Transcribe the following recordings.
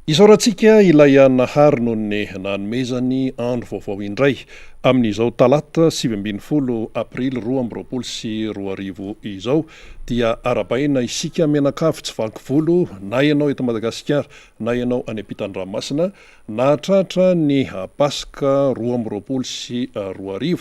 Isaorantsika ilay Nahary noho ny nanomezany andro vaovao indray amin'izao talata 19 aprily 2022 izao dia arabaina isika mianakavy tsy vaky volo na ianao eto Madagasikara na ianao any ampitan-dranomasina nahatratra ny Paska 2022.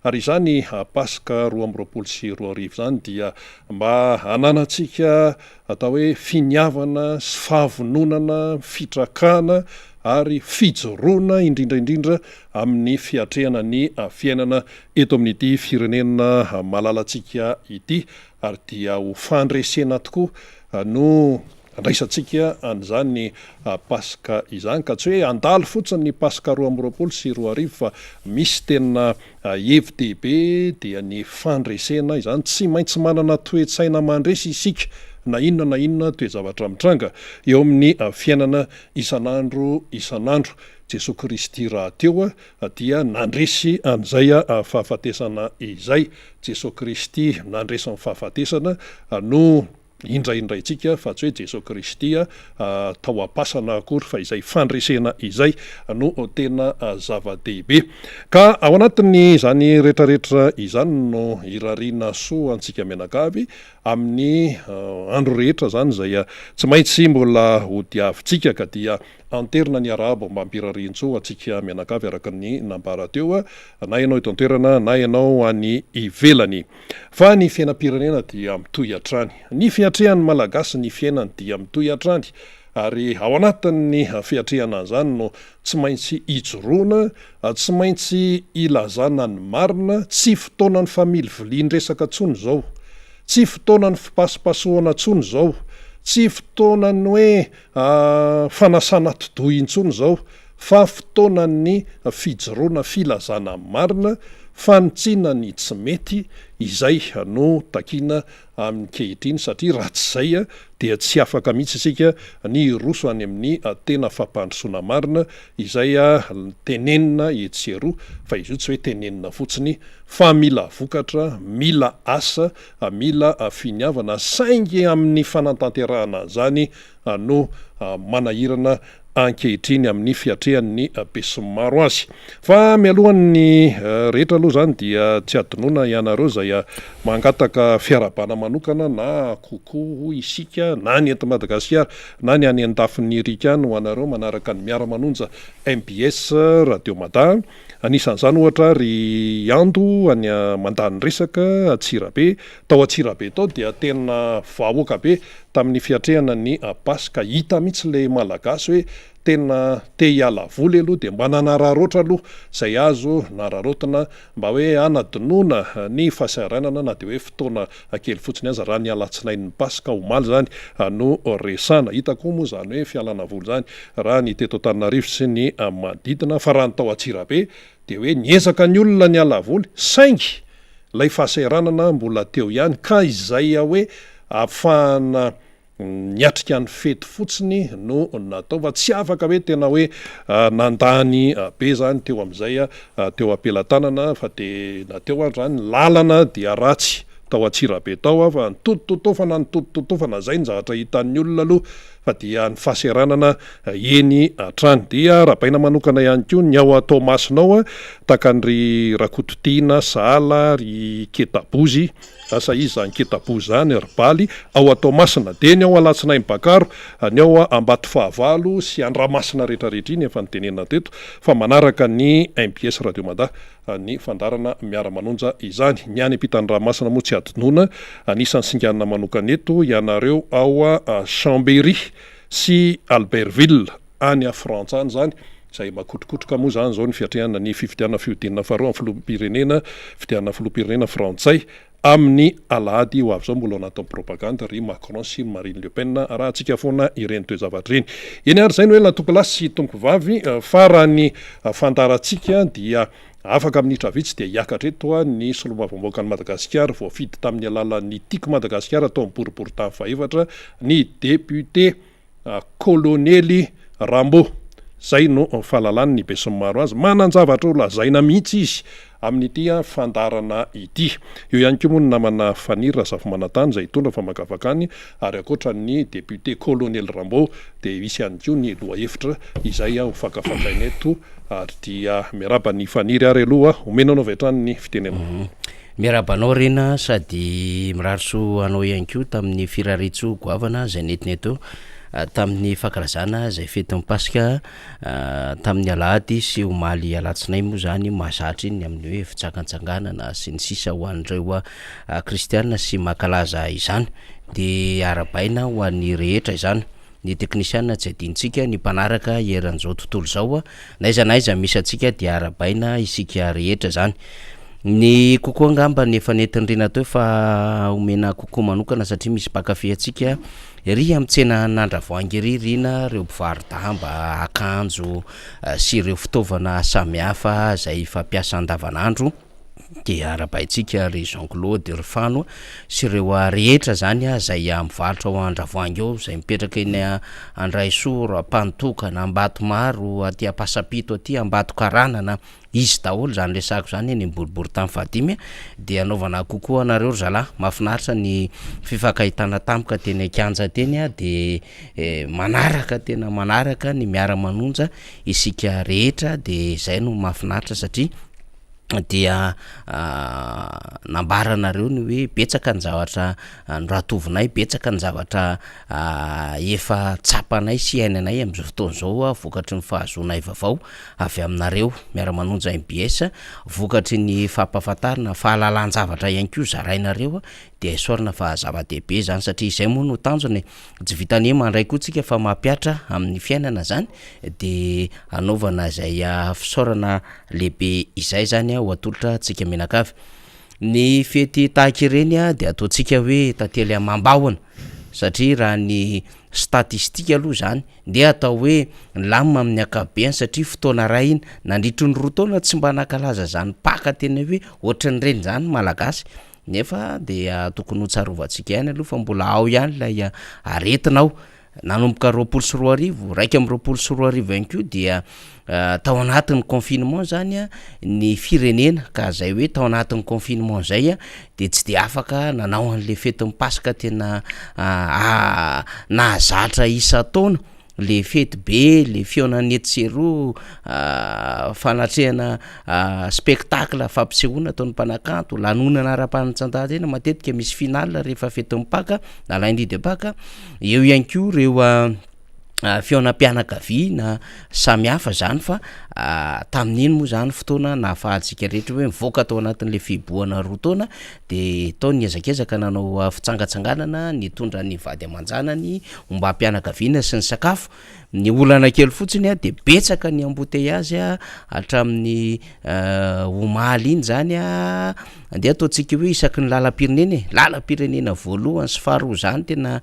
Ary izany Paska 2022 izany dia mba hananantsika atao hoe finiavana sy fahavononana, fitrakana ary fijoroana indrindra indrindra amin'ny fiatrehana ny fiainana eto amin'ity firenena malalantsika ity ary dia ho fandresena tokoa no Andraisantsika an'izany Paska izany ka tsy hoe handalo fotsiny ny Paska 2022 fa misy tena hevi-dehibe dia ny fandresena izany, tsy maintsy manana toe-tsaina mandresy isika na inona na inona toe-javatra mitranga eo amin'ny fiainana isan'andro isan'andro. Jesoa Kristy rahateo dia nandresy an'izay fahafatesana izay. Jesoa Kristy nandresy ny fahafatesana no indraindraintsika fa tsy hoe Jesoa Kristy tao am-pasana akory fa izay fandresena izay no tena zava-dehibe. Ka ao anatin'izany rehetrarehetra izany no irariana soa antsika mianakavy amin'ny andro rehetra izany izay tsy maintsy mbola hodiavintsika ka dia anterina ny arahaba mba hampirarian-tsoa antsika mianakavy araka ny nambara teo na ianao eto an-toerana na ianao any ivelany. Fa ny fiainam-pirenena dia mitohy hatrany. Ny fiatrehan'ny Malagasy ny fiainany dia mitohy hatrany. Ary ao anatin'ny fiatrehana an'izany no tsy maintsy ijoroana, tsy maintsy ilazana ny marina, tsy fotoanan'ny familivilian-dresaka intsony izao. Tsy fotoanan'ny fipasopasohana intsony izao. Tsy fotoanan'ny hoe fanasana atidoha intsony izao fa fotoanan'ny fijoroana filazana ny marina, fanitsiana ny tsy mety, izay no takiana ankehitriny satria raha tsy izay dia tsy afaka mihitsy isika ny hiroso any amin'ny tena fampandrosoana marina izay tenenina etsy sy eroa fa izy io tsy hoe tenenina fotsiny fa mila vokatra, mila asa, mila finiavana saingy amin'ny fanantanterahana an'izany no manahirana ankehitriny amin'ny fiatrehan'ny besinimaro azy. Fa mialohan'ny rehetra aloha izany dia tsy adinoina ianareo izay mangataka fiarahabana manokana na coucou hoy isika na ny eto Madagasikara na ny any andafin'ny riaka any ho anareo manaraka ny Miara-manonja mbs Radio Mada. Anisan'izany ohatra ry Ando any Mandaniresaka Antsirabe. Tao Antsirabe tao dia tena vahoaka be tamin'ny fiatrehana ny Paska. Hita mihitsy ilay Malagasy hoe tena te hiala voly aloha dia mba nanararaotra aloha izay azo nararaotina mba hoe hanadinoana ny fahasahiranana na dia hoe fotoana kely fotsiny aza raha ny alatsinain'ny Paska omaly izany no resahana. Hita koa moa izany hoe fialana voly izany raha ny teto Antananarivo sy ny manodidina fa raha ny tao Antsirabe dia hoe niezaka ny olona niala voly saingy ilay fahasahiranana mbola teo ihany ka izay hoe ahafahana niatrika ny fety fotsiny no natao fa tsy afaka hoe tena hoe nandany be zany teo amin'izay teo am-pelatanana fa dia na teo ary zany ny lalana dia ratsy tao Antsirabe tao fa nitotototofana nitotototofana zay ny zavatra hitan'ny olona aloha fa dia ny fahaseranana eny hatrany. Dia arahabaina manokana ihany koa ny ao Toamasina ao tahaka an-dry Rakototiana, Sahala, ry Ketabozy, asa iza izany Ketabozy izany, ry Baly ao Toamasina. Dia ny ao Alatsinainy Bakaro, ny ao Ambatofahavalo sy Andramasina rehetrarehetra iny efa notenenina teto fa manaraka ny mbs Radio Mada ny fandaharana Miara-manonja izany. Ny any ampitan'ny ranomasina moa tsy hadinoina, anisan'ny singanina manokana eto ianareo ao Chambéry sy Albertville any Frantsa any izany, izay makotrokotroka moa izany izao ny fiatrehana ny fifidianana fihodinana faharoa amin'ny filoham-pirenena, fifidianana filoham-pirenena frantsay Amin'ny alahady ho avy izao mbola ao anatin'ny propagandy ry Macron sy Marine Le Pen arahantsika foana ireny toe-javatra ireny. Eny ary izay no hoe latokilahy sy tompovavy fa raha ny fandaharantsika dia afaka minitra vitsy dia hiakatra eto ny solombavambahoakan'i Madagasikara voafidy tamin'ny alalan'ny Tiako Madagasikara tao amin'ny boriborintany fahefatra ny député Kolonely Rambo. Izay no fahalalan'ny besinimaro azy. Manan-javatra ho lazaina mihitsy izy amin'ity fandaharana ity. Eo ihany koa moa ny namana Faniry Razafimanantany izay hitondra famakafakany ary ankoatra ny député Colonel Rambo dia hisy ihany koa ny lohahevitra izay ho fakafakaina eto ary dia miarahaba an'i Faniry ary aloha omena anao avy hatrany ny fitenenana. Miarahaba anao Rina sady mirary soa anao ihany koa tamin'ny firariantsoa goavana izay nentinay teo tamin'ny fankalazana izay fetin'ny Paska tamin'ny alahady sy omaly alatsinainy moa izany mahazatra iny ny amin'ny hoe fitsangatsanganana sy ny sisa ho an'ireo kristiana sy mankalaza izany dia arahabaina ho an'ny rehetra izany. Ny teknisiana tsy adinontsika, ny mpanaraka eran'izao tontolo izao, na aiza na aiza misy antsika dia arahabaina isika rehetra izany. Ny kokoa angamba ny efa nentin'i Rina teo fa omena kokoa manokana satria misy mpankafy antsika ery amin'ny tsena an'Andravoahangy ery Rina, ireo mpivaro-damba, akanjo sy ireo fitaovana samihafa izay fampiasa andavanandro. Dia arahabaintsika ry Jean Claude, ry Fano sy ireo rehetra zany izay mivarotra ao Andravoahangy ao, izay mipetraka eny Andraisoro, Ampanotokana, Ambatomaro, aty Ampasampito aty, Ambatokaranana, izy daholo zany resahako zany eny amin'ny boriborintany fahadimy dia anaovana coucou anareo ry zalahy, mahafinaritra ny fifankahitana tampoka teny an-kianja teny dia manaraka tena manaraka ny miara-manonja isika rehetra dia izay no mahafinaritra satria dia nambaranareo ny hoe betsaka ny zavatra noratovinay, betsaka ny zavatra efa tsapanay sy iainanay amin'izao fotoana izao vokatry ny fahazoanay vaovao avy aminareo miara-manonja mbs, vokatry ny fampahafantarana fahalalan-javatra ihany koa zarainareo dia isaorana fa zava-dehibe izany satria izay moa no tanjona e, tsy vitan'ny hoe mandray koa tsika fa mampihatra amin'ny fiainana zany de anaovana izay fisaorana lehibe izay zany ho atolotra antsika mianakavy. Ny fety tahaka ireny dia ataontsika hoe tantely amam-bahona satria raha ny statistika aloha zany ndeha atao hoe nilamina amin'ny ankapobeny satria fotoana iray iny nandritry ny roa taona tsy mba nankalaza zany paka tena hoe ohatran'ireny zany ny malagasy nefa dia tokony ho tsarovantsika ihany aloha fa mbola ao ihany ilay aretina ao. Nanomboka 2020, 2021 ihany koa dia tao anatin'ny confinement zany ny firenena ka zay hoe tao anatin'ny confinement zay de tsy de afaka nanao an'le fetin'ny paska tena nahazatra isan-taona, le fety be, le fihaonan'ny etsy sy eroa, fanatrehana spectacle fampisehoana ataon'ny mpanakanto, lanonana ara-panatanjahantena matetika misy finale rehefa fetin'ny paka na lundi de paka. Eo ihany koa ireo fihaonam-pianakaviana samihafa zany fa tamin'iny moa zany fotoana nahafahantsika rehetra hoe mivoaka tao anatin'le fihibohana roa taona de tao ny nihezakezaka nanao fitsangatsanganana nitondra ny vady aman-janany ombam-pianakaviana sy ny sakafo. Ny olana kely fotsiny de betsaka ny embouteillage hatramin'ny omaly iny zany a, andeha ataontsika hoe isaky ny lalam-pirenena e, lalam-pirenena voalohany sy faharoa zany tena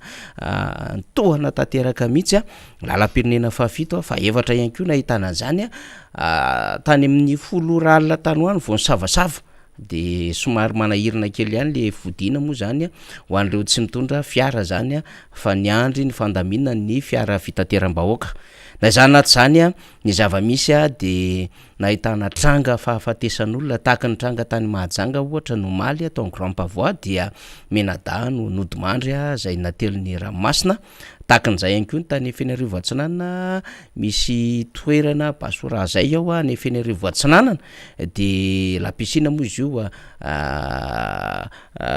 nitohana tanteraka mihitsy a, lalam-pirenena fahafito fahaefatra ihany koa nahitana an'zany a, tany amin'ny folo ora alina tany ho any vao nisavasava de somary manahirana kely ihany le fodiana moa zany ho an'ireo tsy mitondra fiara zany fa niandry ny fandaminan'ny fiara fitateram-bahoaka. Na izany na tsy izany, ny zava-misy dia nahitana tranga fahafatesan'olona tahaka ny tranga tany Mahajanga ohatra ny omaly tao Grand Pavois dia mianadahy no nodimandry izay natelin'ny ranomasina. Tahaka an'izay ihany koa ny tany Fenerivo Atsinanana, misy toerana Basora izay ao any Fenerivo Atsinanana dia la piscine moa izy io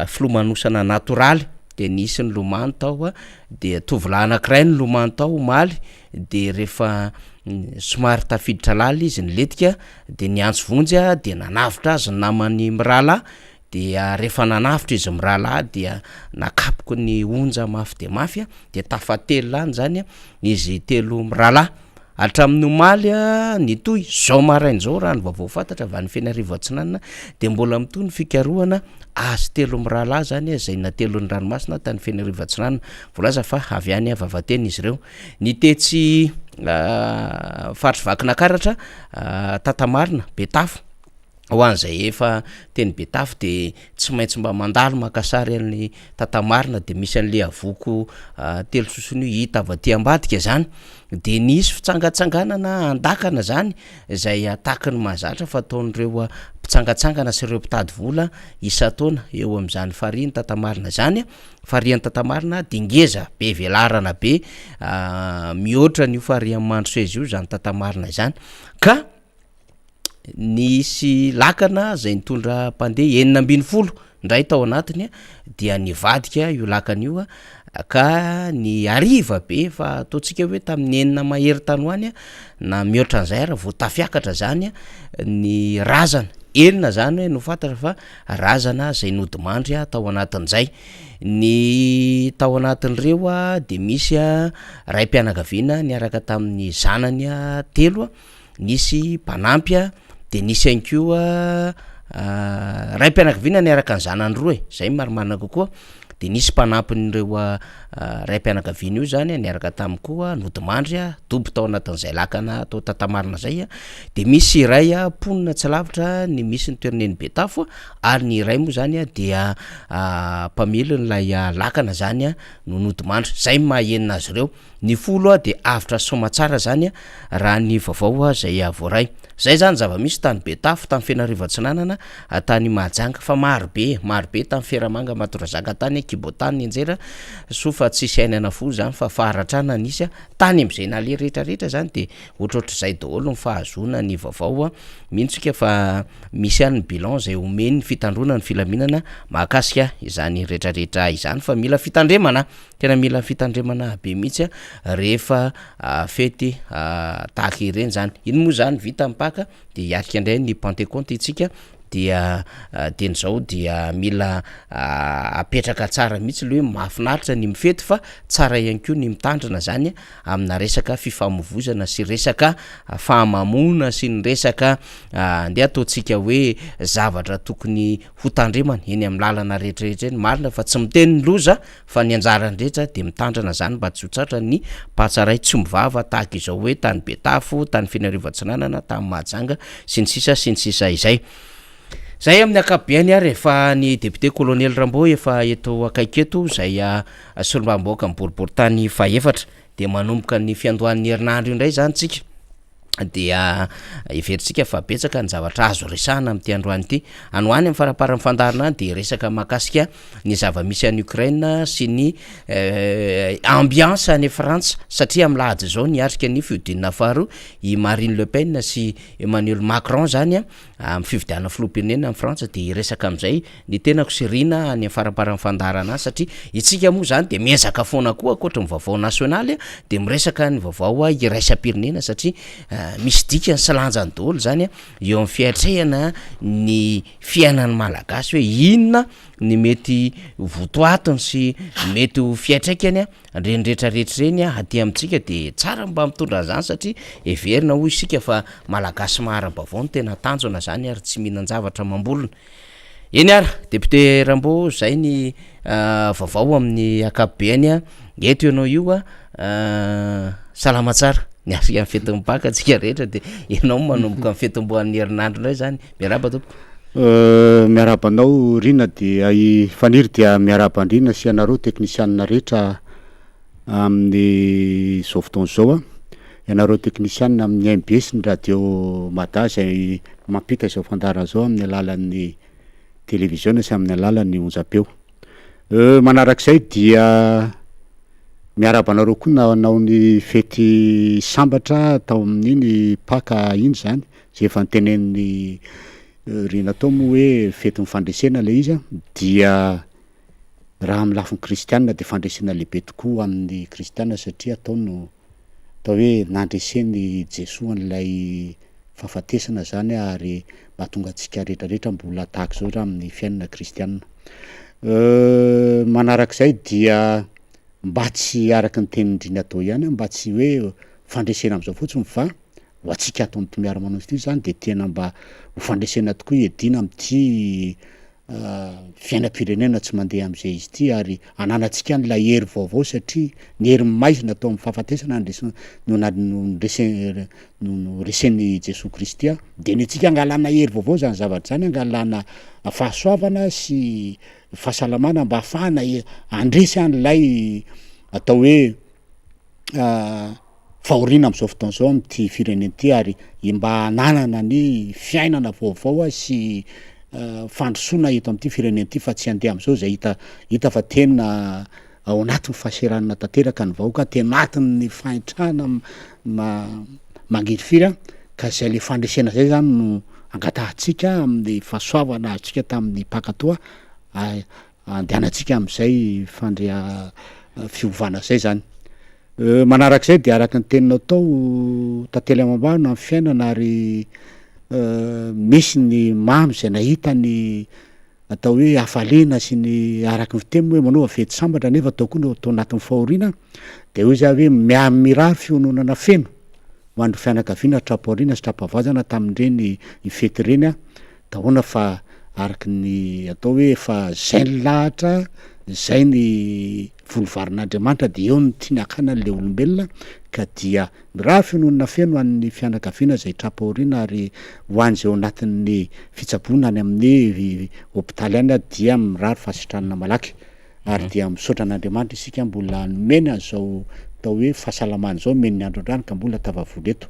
filomanosana natoraly dia nisy nilomano tao dia tovolahy anankiray nilomano tao omaly dia rehefa somary tafiditra lalina izy nilentika dia niantso vonjy dia nanavotra azy ny namany mirahalahy dia rehefa nanavotra izy mirahalahy dia nakapoky ny onja mafy dia mafy dia tafatelina any zany izy telo mirahalahy. Hatramin'ny omaly nitohy, izao maraina izao raha ny vaovao fantatra avy any Fenerivo Atsinanana dia mbola mitohy ny fikarohana azy telo mirahalahy izany izay natelin'ny ranomasina tany Fenerivo Atsinanana. Voalaza fa avy any Vavatenina izy ireo. Ny tetsy faritr'i Vakinakaratra, Tatamarina, Betafo. Ho an'izay efa teny Betafo de tsy maintsy mba mandalo maka sary an'i Tatamarina de misy an'le avoko telososona io hita avy aty ambadika zany, de nisy fitsangatsanganana an-dakana zany zay tahaky ny mahazatra fataon'ireo mpitsangatsangana sy ireo mpitady vola isan-taona eo amin'izany farihin'i Tatamarina zany. Farihin'i Tatamarina de ngeza be velarana be mihoatra an'io farihin'i Mandroseza io zany Tatamarina izany ka Nisy lakana izay nitondra mpandeha 16 indray tao anatiny dia nivadika io lakana io ka ny hariva be fa ataontsika hoe tamin'ny enina mahery tany ho any na mihoatra an'izay ary vao tafiakatra zany ny razana, enina zany no fantatra fa razana izay nodimandry tao anatin'izay. Ny tao anatin'ireo dia misy raim-pianakaviana niaraka tamin'ny zanany telo. nisy mpanampy a, de nisy ihany koa raim-pianakaviana niaraka ny zanany roa e, zay no marimarina kokoa, de nisy mpanampin'ireo raim-pianakaviana io zany niaraka taminy koa nodimandry a, dobo tao anatin'izay lakana tao Tatamarina zay a, de misy iray mponina tsy lavitra ny misy ny toerana eny Betafo ary ny iray moa zany dia mpamilin'ilay lakana zany no nodimandry, zay no maha enina azy ireo. Ny folo dia avotra soamatsara zany raha ny vaovao zay voaray. Zay zany zava-misy tany Betafo, tany Fenarivo Atsinanana, tany Mahajanga fa maro be, maro be tany Feramanga, Matorazaka tany, Kibo tany nianjera, soa fa tsisy aina nafoy zany fa faharatrana nisy tany am'zay naleha rehetra rehetra zany de ohatrohatr'izay daholo ny fahazoana ny vaovao, mino tsika fa misy ihany ny bilan zay omen'ny fitandroana ny filaminana mahakasika izany rehetra rehetra izany fa mila fitandremana. Tena mila fitandremana be mihitsy rehefa fety tahaka ireny zany. Iny moa zany vita ny paka de hiatrika indray ny pantekonty isika dia dieny zao dia mila apetraka tsara mihitsy le hoe mahafinaritra ny mifety fa tsara ihany koa ny mitandrina zany amina resaka fifamoivoizana sy resaka fahamamoana sy ny resaka ndeha ataontsika hoe zavatra tokony ho tandremana eny amin'ny lalana rehetrarehetra eny. Marina fa tsy miteny ny loza fa ny anjaran'ny rehetra dia mitandrina zany mba tsy ho tratra ny mpatsaray tsy omby vava tahaka izao hoe tany Betafo, tany Fenerivo Atsinanana, tany Mahajanga sy ny sisa sy ny sisa izay. Zay amin'ny ankapobeany ary e, fa ny député Colonel Rambo efa eto akaiky eto izay solombavambahoaka ny boriborintany fahefatra dia manomboka ny fiandohan'ny herinandro io indray zany tsika. dia heverintsika fa betsaka ny zavatra azo resahana amin'ity androany ity. Any ho any amin'ny faramparan'ny fandaharana any dia hiresaka mahakasika ny zava-misy any Ukraine sy ny ambiance any Frantsa satria amin'ny lahady izao niatrika ny fihodinana faharoa i Marine Le Pen sy Emmanuel Macron zany amin'ny fifidianana filoham-pirenena any Frantsa dia hiresaka amin'izay ny tenako sy Rina any amin'ny faramparan'ny fandaharana any satria isika moa izany dia miezaka foana koa ankoatry ny vaovao nasionaly dia miresaka ny vaovao iraisam-pirenena satria misy dikany sy lanjany daholo izany eo amin'ny fiatrehana ny fiainan'ny Malagasy hoe inona ny mety votoatiny sy mety ho fiatraikany Ireny rehetra rehetra ireny aty amintsika dia tsara mba mitondra an'izany satria heverina hoy isika fa Malagasy mahara-baovao no tena tanjona izany ary tsy mihinan-javatra amam-bolony. Eny ary, Député Rambo, izay ny vaovao amin'ny ankapobeany. Eto ianao io, salama tsara. Miatrika ny fetin'ny Paka antsika rehetra dia ianao manomboka ny fetim-boan'ny herinandro indray izany. Miarahaba tompoko. Miarahaba anao Rina dia i Faniry dia miarahaba an-dRina sy ianareo teknisianina rehetra amin'ny izao fotoana izao a. Ianareo teknisianina amin'ny MB sy ny radio Mada izay mampita izao fandaharana izao amin'ny alalan'ny televiziona sy amin'ny alalan'ny onjam-peo. Manarak'izay dia miarahaba anareo koa nanao ny fety sambatra tao amin'iny Paka iny izany. Zay efa notenenin'i Rina tao moa hoe fetin'ny fandresena ilay izy an, dia raha amin'ny lafiny kristianina dia fandresena lehibe tokoa ho an'ny kristianina satria atao no atao hoe nandresen'i Jesoa an'ilay fahafatesana zany ary mahatonga antsika rehetra rehetra mbola tahaka izao raha amin'ny fiainana kristianina. Manarak'izay dia mba tsy araka ny tenin'i Rina tao ihany mba tsy hoe fandresena amin'izao fotsiny fa Ho antsika ato amin'ity miara-manonja ity izany dia tena mba ho fandresena tokoa hiadiana amin'ity. fiainam-pirenena tsy mandeha am'zay izy ity ary ananantsika an'ilay hery vaovao satria ny hery maizina tao amin'ny fahafatesana ndrese- no na- no nrese- no noresen'i Jesoa Kristy a, de ny antsika angalana hery vaovao zany zavatra zany, angalana fahasoavana sy fahasalamana mba ahafahana handresy an'ilay atao hoe fahoriana am'zao fotoana zao am'ty firenena ty ary mba hananana ny fiainana vaovao a sy fandrosoana eto am'ty firenena ty fa tsy andeha am'zao zay hita hita fa tena ao anatin'ny fahasahiranana tanteraka ny vahoaka, tena anatin'ny fahantrana ma- mangirifiry a, ka zay le fandresena zay zany no angatahantsika amin'ny fahasoavana azontsika tamin'ny Paka toa andehanantsika am'zay fandria- fiovana zay zany. Manarak'izay de araky ny teninao tao, tantely amam-bahona ny fiainana ary misy ny mamy zay nahita ny atao hoe hafaliana sy ny araky ny fiteny moa hoe manaova fety sambatra nefa tao koa no tao anatin'ny fahoriana de hoy za hoe mia- mirary fiononana feno ho an'ny fianakaviana tra-pahoriana sy tra-pahavoazana tamin'ireny fety ireny a, de ahoana fa araky ny atao hoe efa zay ny lahatra, zay ny volovarin'Andriamanitra de eo no tiany hakana an'le olombelona ka dia mirary fiononana feno ho an'ny fianakaviana zay tra-pahoriana ary ho an'izay ao anatin'ny fitsaboana any amin'ny hopitaly any dia mirary fahasitranana malaky ary dia misaotra an'Andriamanitra isika mbola nomeny an'izao atao hoe fahasalamana izao nomeny ny andro androany ka mbola tafavory eto.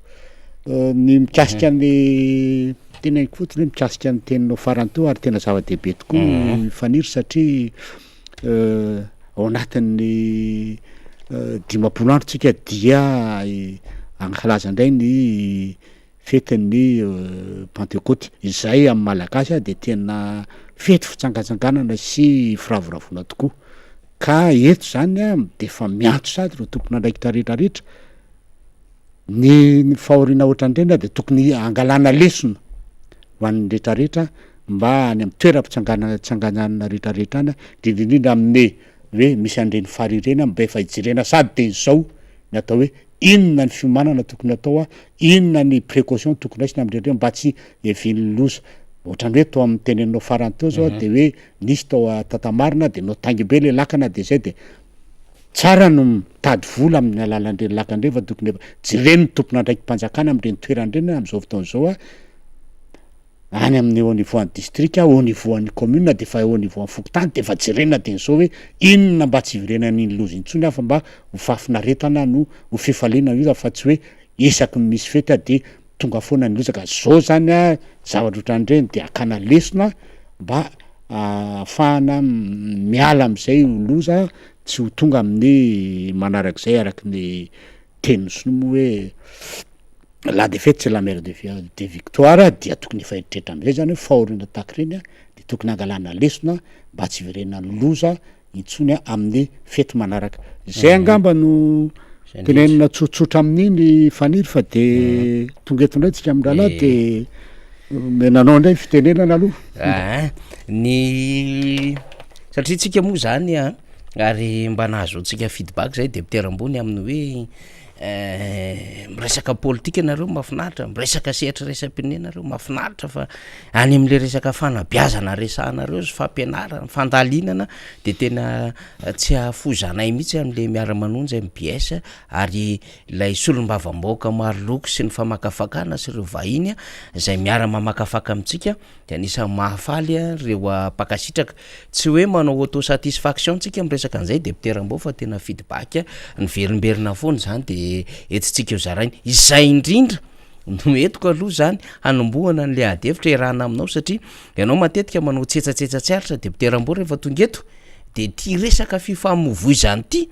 Ny mikasika ny teneniko fotsiny hoe mikasika ny teninao farany teo ary tena zava-dehibe tokoa Faniry satria ao anatin'ny 50 andro tsika dia hankalaza indray ny fetin'ny pantekoty izay amin'ny malagasy de tena fety fitsangatsanganana sy firavoravoana tokoa ka eto zany a de efa miantso sady ireo tompon'andraikitra rehetrarehetra ny fahoriana ohatran'ireny de tokony angalana lesona ho an'ny rehetrarehetra mba any amin'ny toeram-pitsangana tsanganana rehetrarehetra any indrindra indrindra amin'ny hoe misy an'ireny farihy ireny mba efa hijerena sady de izao ny atao hoe inona ny fiomanana tokony atao a, inona ny précaution tokony raisina am'ireny mba tsy hiavian'ny loza, ohatran'ny hoe tao amin'ny teneninao farany teo zao de hoe nisy tao a Tatamarina de notaingim-be le lakana de zay de tsara no mitady vola amin'ny alalan'ireny lakana ireny fa tokony efa jeren'ny tompon'andraiki-panjakana am'ireny toerana ireny am'zao fotoana zao a, any amin'ny au niveau an'ny district, au niveau an'ny commune de efa au niveau an'ny fokontany de efa jerena de zao hoe inona mba tsy hiverenan'iny loza intsony a fa mba ho fahafinaretana no ho fifaliana io fa tsy hoe isaky ny misy fety a de tonga foana ny loza ka zao zany a zavatra ohatran'ireny de akana lesona mba ahafahana miala am'izay loza tsy ho tonga amin'ny manarak'izay araky ny tenin'ny sinoa moa hoe la défaite c'est la mère de de victoire dia tokony efa eritreritra am'izay zany hoe fahoriana tahaka ireny a de tokony angalana lesona mba tsy hiverenan'ny loza intsony a amin'ny fety manaraka zay angamba no tenenina tsotsotra amin'iny Faniry fa de tonga eto indray tsika am'rahalahy de menanao indray fitenenana aloha. Aa ny satria tsika moa zany a ary mba nahazoantsika feedback zay de miteram-bony amin'ny hoe miresaka politika nareo mahafinaritra, miresaka sehatra iraisam-pirenena nareo mahafinaritra fa any am'le resaka fanabeazana resahanareo sy fampianarana, fandalinana de tena tsy ahafoizanay mihitsy am'le miara-manonja MBS ary lay solombavambahoaka maro loko sy ny famakafakana sy ireo vahiny zay miara-mamakafaka amintsika de anisan'ny mahafaly reo mpankasitraka. Tsy hoe manao auto satisfaction tsika miresaka an'izay de mpiteram-bao fa tena feedback niverimberina foana zany de entitsika eo zaraina. Izay indrindra no entiko aloha zany hanombohana an'le ady hevitra iarahana aminao satria ianao matetika manao tsetsatsetsa tsy aritra de mpiteram-bao rehefa tonga eto de ty resaka fifamoivoizana ity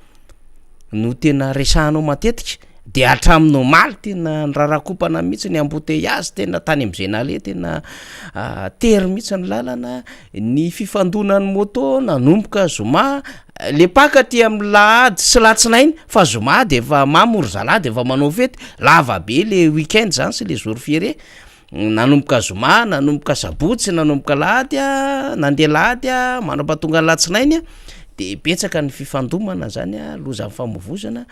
no tena resahanao matetika de hatramin'ny omaly tena nirarakompana mihitsy ny embouteillage tena tany am'zay naleha tena tery mihitsy ny lalana, ny fifandonan'ny moto nanomboka zoma, le paka aty amin'ny lahady sy latsinainy fa zoma de efa mamo ry zalahy de efa manao fety, lava be le week-end zany sy le jour férié, nanomboka zoma, nanomboka sabotsy, nanomboka lahady a, nandeha lahady a, mandrapahatonga ny latsinainy a. de betsaka ny fifandomana zany a, loza mifamoivozana,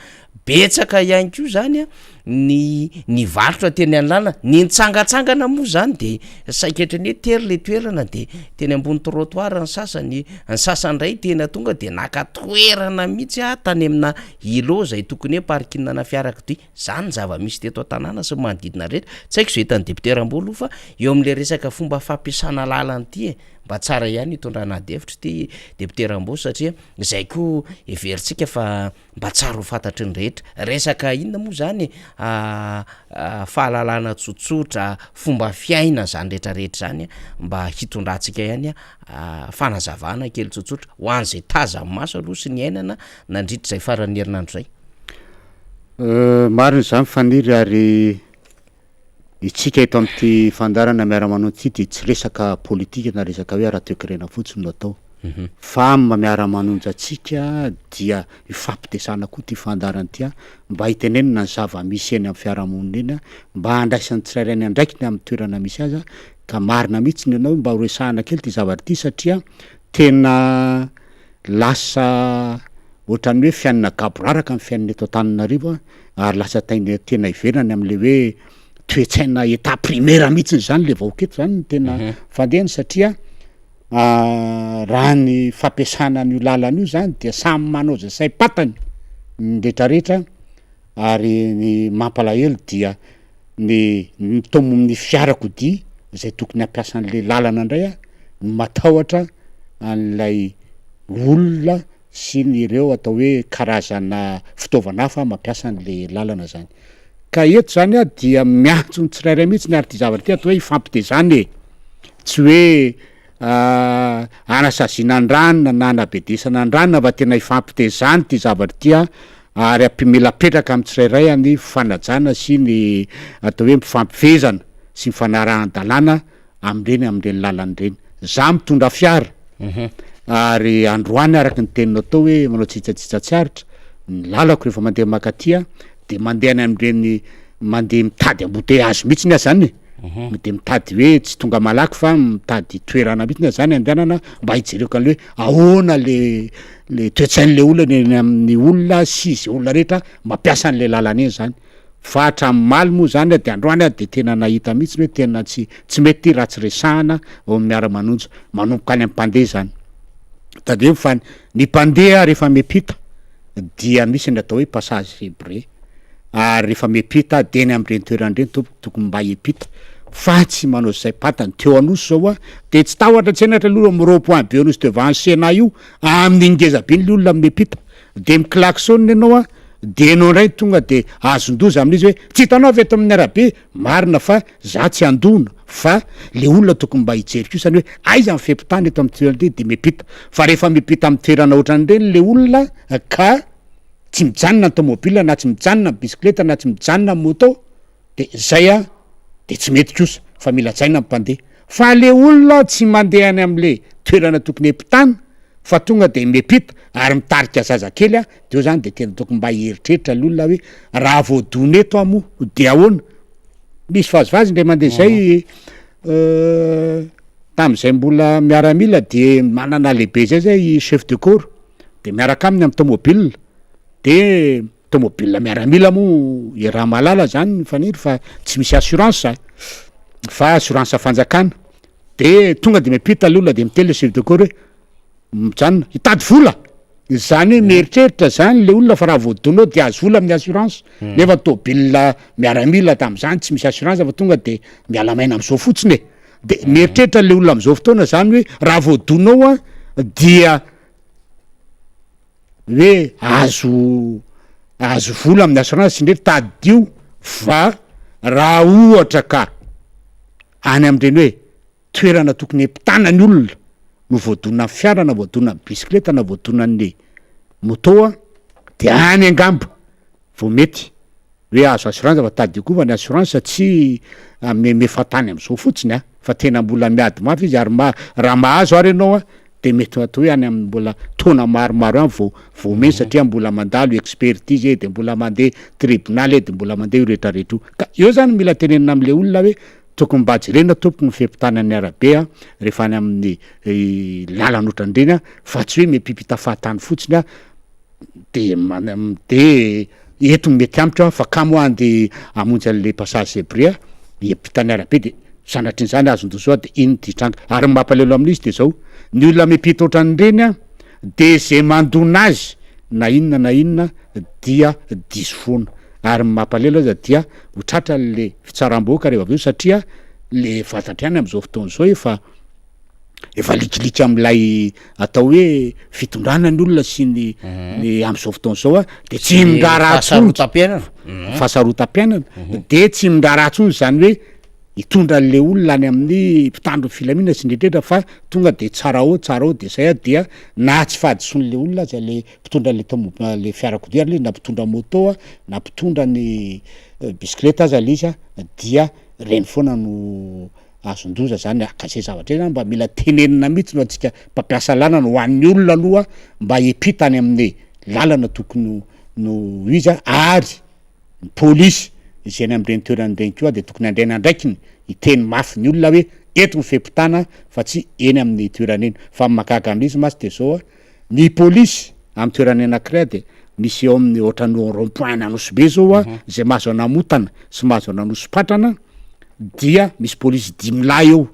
betsaka ihany koa zany a ny nivarotra teny an-lalana, ny nitsangatsangana moa zany de saika ohatran'ny hoe tery le toerana de teny ambony trottoir ny sasany, ny sasany ndray tena tonga de naka toerana mihitsy a tany amina îlot zay tokony hoe parking-na fiarakodia, zany ny zava-misy teto an-tanàna sy ny manodidina rehetra, tsy haiko zay hitan'ny député Rambo aloha fa eo am'le resaka fomba fampiasana lalana ity e, mba tsara ihany hitondrana ady hevitra ity député Rambo satria zay koa heverintsika fa mba tsara ho fantatry ny rehetra. Resaka inona moa zany e, fahalalana tsotsotra, fomba fiaina zany rehetrarehetra zany mba hitondrantsika ihany fanazavana kely tsotsotra ho an'izay tazan'ny maso aloha sy niainana nandritra izay faran'ny herinandro zay. Marina izany Faniry ary Itsika eto amin'ity fandaharana miara-manonja ity dia tsy resaka politika na resaka hoe ara-toekarena fotsiny no atao fa amin'ny maha miara-manonja antsika dia ifampitezana koa ity fandaharana ity mba hitenenana ny zava-misy eny amin'ny fiarahamonina eny mba handraisan'ny tsirairay ny andraikiny amin'ny toerana misy azy ka marina mihitsy ny anao hoe mba ho resahana kely ity zavatra ity satria tena Lasa ohatran'ny hoe fiainana gaboraraka ny fiainana eto Antananarivo ary lasa tena tena ivelany am'le hoe toe-tsaina état primaire mihitsiny zany le vahoaka eto zany no tena fandehany satria raha ny fampiasana an'io lalana io zany dia samy manao zay saim-patany ny retraretra ary ny mampalahelo dia ny ny taomin'ny fiarakodia zay tokony hampiasa an'le lalana ndray a no matahotra an'ilay olona sy ny ireo atao hoe karazana fitaovana hafa mampiasa an'le lalana zany. Ka eto zany a dia miantso ny tsirairay mihitsy ary ty zavatra ty atao hoe ifampitezana e, tsy hoe anasaziana an-dranona na anabedesana an-dranona fa tena ifampitezana ty zavatra ty a ary ampimelapetraka amin'ny tsirairay ny fanajana sy ny atao hoe mifampifehezana sy ny fanarahan-dalàna amin'ireny amin'ireny lalana ireny. Za mitondra fiara ary androany araka ny teninao tao hoe manao tsitsatsitsa tsy aritra, ny lalako rehefa mandeha mankaty aho de mandeha any amin'ireny mandeha mitady embouteillage mihitsiny aho zany e, de mitady hoe tsy tonga malaky fa mitady toerana mihitsiny aho zany andehanana mba hijereko an'le hoe ahoana le le toe-tsain'le olona eny amin'ny olona sy ze olona rehetra mampiasa an'le lalana eny zany. Fa hatramin'ny omaly moa zany de androany aho de tena nahita mihitsy hoe tena tsy tsy mety ty raha tsy resahana ao amin'ny miara-manonja, manomboka any amin'ny mpandeha zany. Tadidiko fa ny mpandeha rehefa miampita dia misy ny atao hoe passage zebré, ary rehefa miampita de eny amin'ireny toerana ireny tompoko tokony mba hiampita fa tsy manao zay patany. Teo Anosy zao a de tsy tahotra tsy henatra aloha amin'ny rond point be Anosy devant ny Sénat io, amin'iny ngeza be iny le olona miampita de mi-klaxonne ianao a de enao ndray tonga de azon-doza amin'izy hoe tsy hitanao avy eto amin'ny arabe, marina fa za tsy handona fa le olona tokony mba hijery kosany hoe aiza ny fepontany eto amin'ny toerana ity de miampita, fa rehefa miampita amin'ny toerana ohatran'ireny le olona ka tsy mijanona ny tomobile na tsy mijanona ny bisikileta na tsy mijanona ny moto de zay a de tsy mety kosa fa mila hajaina ny mpandeha fa le olona tsy mandeha any am'le toerana tokony hiampitana fa tonga de miampita ary mitarika zazakely a de eo zany de tena tokony mba hieritreritra le olona hoe raha voadona eto aho moa de ahoana? Misy vazivazy indray mandeha zay tam'zay mbola miaramila de manana lehibe zay zay chef de corps de miaraka aminy amy tomobile de Tomobile miaramila moa iaraha-mahalala zany Faniry fa tsy misy assurance fa assurance fanjakana de tonga de miampita le olona de miteny le chef de corps hoe mijanona hitady vola, zany hoe mieritreritra zany le olona fa raha voadona ao de azo vola amin'ny assurance nefa tôbile miaramila tam'zany tsy misy assurance fa tonga de miala maina am'zao fotsiny e, de mieritreritra le olona am'zao fotoana zany hoe raha voadona ao a dia hoe azo azo vola amin'ny assurance indrindra tadidio fa raha ohatra ka any am'ireny hoe toerana tokony hiampitana ny olona no voadonan'ny fiara na voadonan'ny bisikileta na voadonan'ny moto a de any angamba vao mety hoe azo assurance fa tadidio koa fa ny assurance tsy ameme fahatany am'zao fotsiny a fa tena mbola miady mafy izy ary ma- raha mahazo ary ianao a de mety atao hoe any amin'ny mbola taona maromaro any vao vao omeny satria mbola mandalo expertise e de mbola mandeha tribonaly e de mbola mandeha io rehetrarehetra io ka eo zany mila tenenina am'le olona hoe. Tokony mba jerena tompoko ny fiampitana ny arabe a, rehefa any amin'ny lalana ohatran'ireny a, fa tsy hoe miampipita fahatany fotsiny a, de de eto no mety amiko a, fa kamo aho andeha hamonjy an'le passage zebré a, hiampita ny arabe de sanatrian'izany azon-doza aho de iny ty hitranga. Ary ny mampalahelo amin'izy de zao, ny olona miampita ohatran'ireny a, de ze mandona azy na inona na inona dia diso foana. Ary ny mampalahelo aza dia ho tratran'le fitsaram-bahoaka rehefa avy eo satria le fantatra ihany am'zao fotoana zao efa efa likiliky am'lay atao hoe fitondrana ny olona sy ny ny am'zao fotoana zao a de tsy miraharaha tsony Fahasarotam-piainana. fahasarotam-piainana de tsy miraharaha tsony zany hoe hitondra an'le olona any amin'ny mpitandro ny filaminana sy indrindrindra fa tonga de tsara ao tsara ao de zay a dia na tsy fahadisoan'le olona aza le mpitondra le tomob- le fiarakodia ary le izy na mpitondra moto a na mpitondra ny bisikileta aza le izy a dia reny foana no azon-doza zany a, ka zay zavatra zay zany mba mila tenenina mihitsy no antsika mpampiasa lalana ho an'ny olona aloha mba hiampita any amin'ny lalana tokony no izy a ary ny polisy izay any amin'ireny toerana ireny koa dia tokony handray ny andraikiny hiteny mafy ny olona hoe eto ny fe-pitana fa tsy eny amin'ny toerana eny fa ny mahagaga amin'izy mantsy dia zao a ny polisy amin'ny toerana anankiray dia misy eo amin'ny ohatran'ny rond point an'Anosibe zao a izay mahazo an'Amotana sy mahazo an'Anosipatrana dia misy polisy dimy lahy eo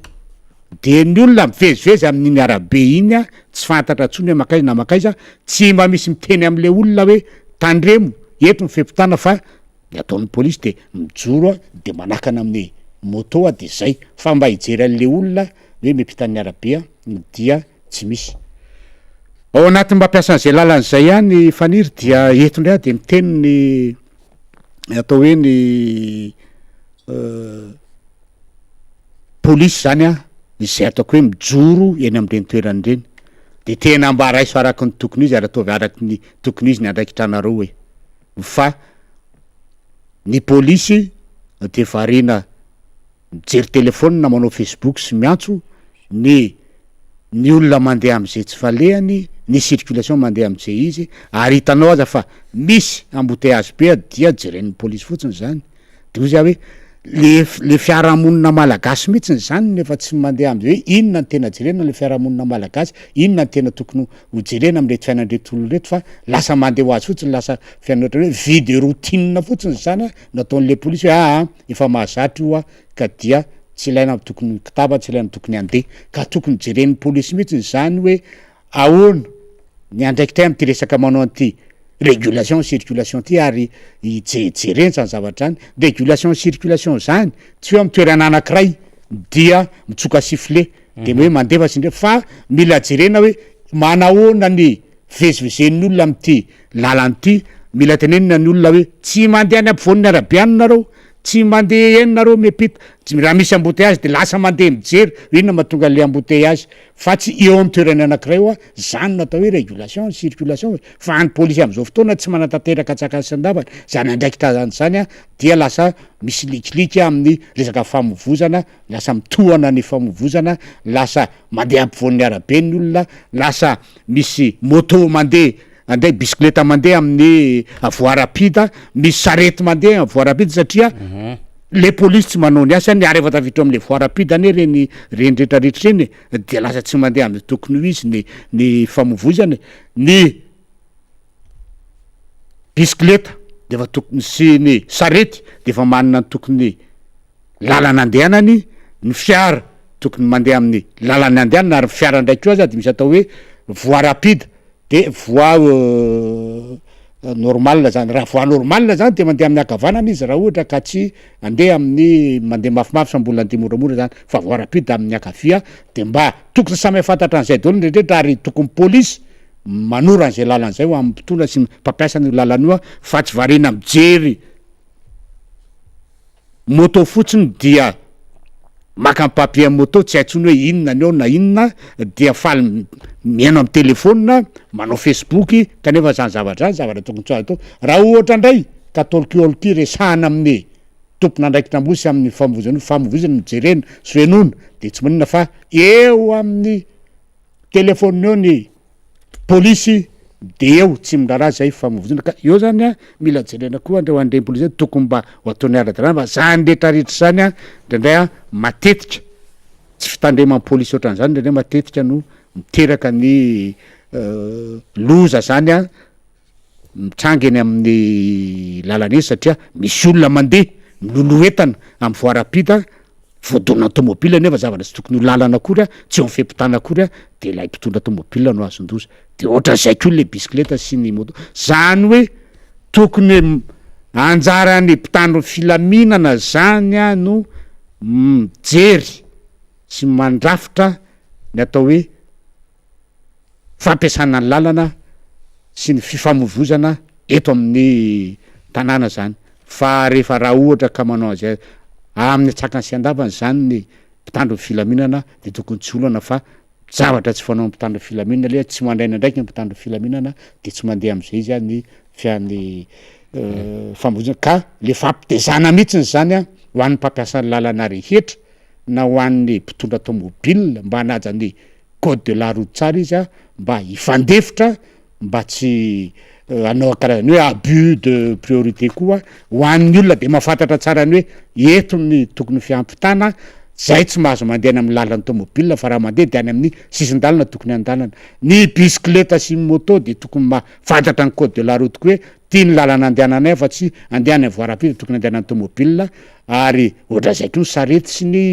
de ny olona mivezivezy amin'iny arabe iny a tsy fantatra intsony hoe mankaiza na mankaiza tsy mba misy miteny am'le olona hoe tandremo eto ny fe-pitana fa ny ataon'ny polisy de mijoro a de manakana amin'ny moto a de zay fa mba hijery an'le olona hoe miampita ny arabe a dia tsy misy. Ao anatin'ny mampiasa an'izay lalana izay ihany Faniry dia eto indray aho de miteny ny atao hoe ny polisy zany a izay ataoko hoe mijoro eny am'ireny toerana ireny de tena mba raiso araky ny tokony izy ary ataovy araky ny tokony izy ny andraikitra anareo e fa ny polisy de variana mijery telephone manao facebook sy miantso ny ny olona mandeha am'zay tsy falehany ny circulation mandeha am'zay izy ary hitanao aza fa misy embouteillage be dia jeren'ny polisy fotsiny zany de hoy za hoe le le fiarahamonina malagasy mihitsiny zany nefa tsy mandeha am'zay hoe inona ny tena jerena le fiarahamonina malagasy inona ny tena tokony ho jerena am'reto fiainan'reto olona reto fa lasa mandeha ho azy fotsiny lasa fiainana ohatrany hoe vie de routine fotsiny zany a nataon'le polisy hoe aa efa mahazatra io a ka dia tsy ilaina tokony kitaba tsy ilaina tokony andeha ka tokony jeren'ny polisy mihitsiny zany hoe ahoana ny andraikitray am'ty resaka manao an'ity régulation circulation ty ary ijejereny zany zavatra zany. Régulation circulation zany tsy hoe amy toerana anankiray dia mitsoka sifflet de hoe mandefa sy ndre fa mila jerena hoe manahoana ny fivezivezen'ny olona am'ty lalana ty. Mila tenenina ny olona hoe tsy mandeha any ampovoan'ny arabe any nareo, tsy mandeha eny nareo miampita, tsy raha misy embouteillage de lasa mandeha mijery hoe inona mahatonga an'le embouteillage fa tsy eo amy toerana anankiray oa zany no atao hoe régulation circulation e. Fa ny polisy am'izao fotoana tsy manatanteraka antsakany sy andavany zany andraikitra zany zany a dia lasa misy likiliky amin'ny resaka famovozana, lasa mitohana ny famovozana, lasa mandeha ampovoan'ny arabe ny olona, lasa misy moto mandeha andeha bisikileta mandeha amin'ny voie rapide, misy sarety mandeha voie rapide satria le polisy tsy manao ny asany ary efa tafiditra am'le voie rapide anie reny reny rehetrarehetra reny e de lasa tsy mandeha am'zay tokony ho izy ny ny famovozana e. Ny bisikileta de efa tokony sy ny sarety de efa manana ny tokony lalana andehanany, ny fiara tokony mandeha amin'ny lalana andehanana ary ny fiara ndraiky koa aza de misy atao hoe voie rapide de voie normale zany, raha voie normale zany de mandeha amin'ny ankavanana izy raha ohatra ka tsy andeha amin'ny mandeha mafimafy fa mbola andeha moramora zany fa voie rapide amin'ny ankavia de mba tokony samy hahafantatra an'izay daholo ny rehetrarehetra ary tokony polisy manoro an'izay lalana zay ho amin'ny mpitondra sy mpampiasa an'io lalana io a fa tsy variana mijery moto fotsiny dia maka ny papier moto tsy hay tsony hoe inona ny ao na inona dia faly mihaino amy telefona manao facebook kanefa zany zavatra zany zavatra tokony tsy atao. Raha ohatra indray ka tolkiolky resahana amin'ny tompon'andraikitra ambony sy amin'ny famovozana famovozana no jerena sy henoina de tsy maninona fa eo amin'ny telefona eo ny polisy. de eo tsy miraharaha zay famovozana ka eo zany a mila jerena koa andreo an'ireny polisy ireny tokony mba ho ataony ara-dalàna fa zany retraretra zany a indraindray a matetika tsy fitandreman'ny polisy ohatran'zany indraindray matetika no miteraka ny loza zany a mitranga eny amin'ny lalana eny satria misy olona mandeha miloloha entana amin'ny voie rapide voadonan'ny tômôbila nefa zavatra tsy tokony ho lalana akory a, tsy eo amin'ny fehi-pitana akory a, de ilay mpitondra tômôbila no azon-doza, de ohatran'izay koa le bisikileta sy ny moto, zany hoe tokony anjaran'ny mpitandro ny filaminana zany a no mijery sy mandrafitra ny atao hoe fampiasana ny lalana sy ny fifamoivoizana eto amin'ny tanàna zany fa rehefa raha ohatra ka manao an'izay amin'ny antsakany sy andavany zany ny mpitandro ny filaminana de tokony tsy olana fa zavatra tsy fanaon'ny mpitandro ny filaminana le tsy mandray ny andraikiny ny mpitandro ny filaminana de tsy mandeha am'zay izy a ny fia- ny famoivoizana ka le fampitezana mihitsiny zany a ho an'ny mpampiasa ny lalana rehetra na ho an'ny mpitondra tômôbila mba hanaja ny code de la route tsara izy a mba hifandefitra mba tsy hanao karazany hoe abus de priorité koa ho an'ny olona de mahafantatra tsara ny hoe eto ny tokony fiampitana zay tsy mahazo mandeha any amin'ny lalan'ny tômôbila fa raha mandeha de any amin'ny sisin-dalana tokony andalana ny bisikileta sy ny moto de tokony mahafantatra ny code de la route koa hoe ty ny lalana andehananay fa tsy andeha any voie rapide tokony andehanan'ny tômôbila ary ohatran'izay koa ny sarety sy ny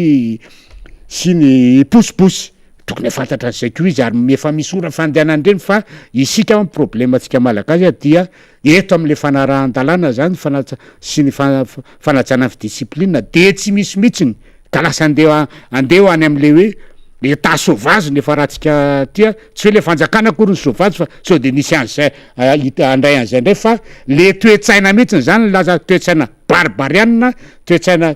sy ny posiposy tokony afantatra an'izay koa izy ary efa misy ora fandehanan'ireny fa isika problème antsika malagasy a dia eto am'le fanarahan-dalàna zany fanaja sy ny fa- fanajana ny discipline de tsy misy mihitsiny ka lasa andeha andeha ho any am'le hoe état sauvage nefa rahantsika tia tsy hoe le fanjakana akory ny sauvage fa sao de nisy an'zay hita andray an'zay ndray fa le toetsaina mihitsiny zany laza toetsaina barbariana toetsaina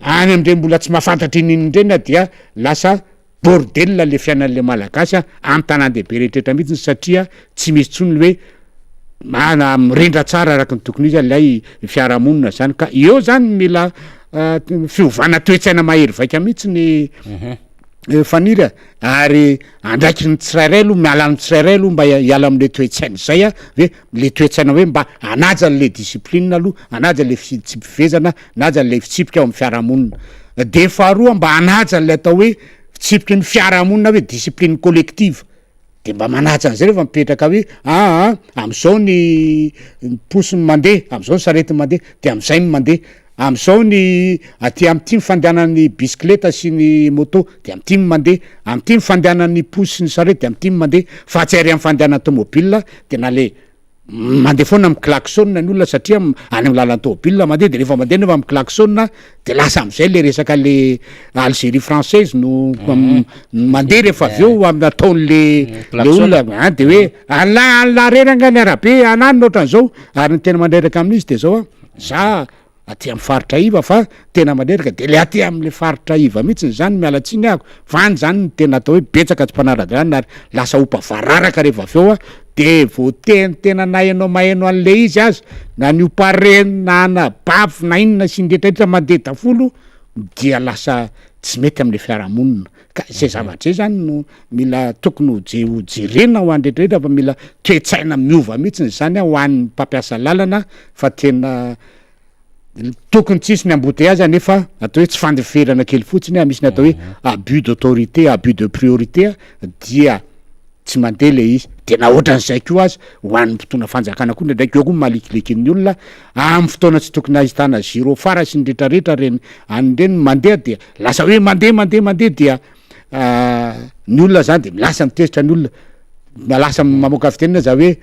any amindreny mbola tsy mahafantatra ininindreny a dia lasa bordel le fiainan'le malagasy a amy tanàn-dehibe rehetrrehetra mihitsiny satria tsy misy tsony hoe mana mirindra tsara araky ny tokony izy a lay fiarahamonina zany ka eo zany mila fiovana toetsaina mahery vaika mihitsy ny faniry a ary andraiky ny tsirairay aloha miala amy tsirairay aloha mba hiala am'le toetsaina zay a hoe le toetsaina hoe mba anaja an'le discipline aloha anaja le fitsipifezana anaja le fitsipika ao amy fiarahamonina de faharoa mba anaja an'le atao hoe fitsipiky ny fiarahamonina hoe discipline collective de mba manaja an'zay rehefa mipetraka hoe aa am'izao ny posy ny mandeha am'izao ny sarety mandeha de am'izay ny mandeha am'izao ny aty am'ty ny fandehanan'ny bisikileta sy ny moto de am'ty ny mandeha am'ty ny fandehanan'ny posy sy ny sarety de am'ty ny mandeha fa tsy ary amy fandehanan'ny tômôbila de na le mandeha foana amy klaxon ny olona satria any amy lalan'ny tômôbila mandeha de rehefa mandeha nefa amy klaxon de lasa am'izay le resaka le Algérie française no mandeha rehefa avy eo amy ataon'le le olona a de hoe ala ala reny anga ny arabe ananina ohatran'izao ary ny tena mandreraka amin'izy de zao a za aty amy faritra iva fa tena mandreraka de le aty am'le faritra iva mihitsiny zany mialatsiny ahako fa any zany ny tena atao hoe betsaka tsy mpanara-dalàna ary lasa opa vararaka rehefa avy eo a de vo teny tena na ianao maheno an'le izy azy na ny opareny na anabavy na inona sy ny rehetrarehetra mandeha daholo dia lasa tsy mety am'le fiarahamonina ka zay zavatra zay zany no mila tokony ho je- ho jerena ho any rehetrarehetra fa mila toetsaina miova mihitsiny zany a ho an'ny mpampiasa lalana fa tena tokony tsisy ny embouteillage nefa atao hoe tsy fandeferana kely fotsiny a misy ny atao hoe abus d'autorité, abus de priorité dia tsy mandeha le izy de na ohatran'izay koa azy ho an'ny mpitondra fanjakana koa ndraindraiky eo koa malikilikin'ny olona amy fotoana tsy tokony ahitana gyrophare sy ny rehetrarehetra reny an'ireny mandeha de lasa hoe mandeha mandeha mandeha dia ny olona zany de lasa mitezitra ny olona lasa mamoaka fitenena za hoe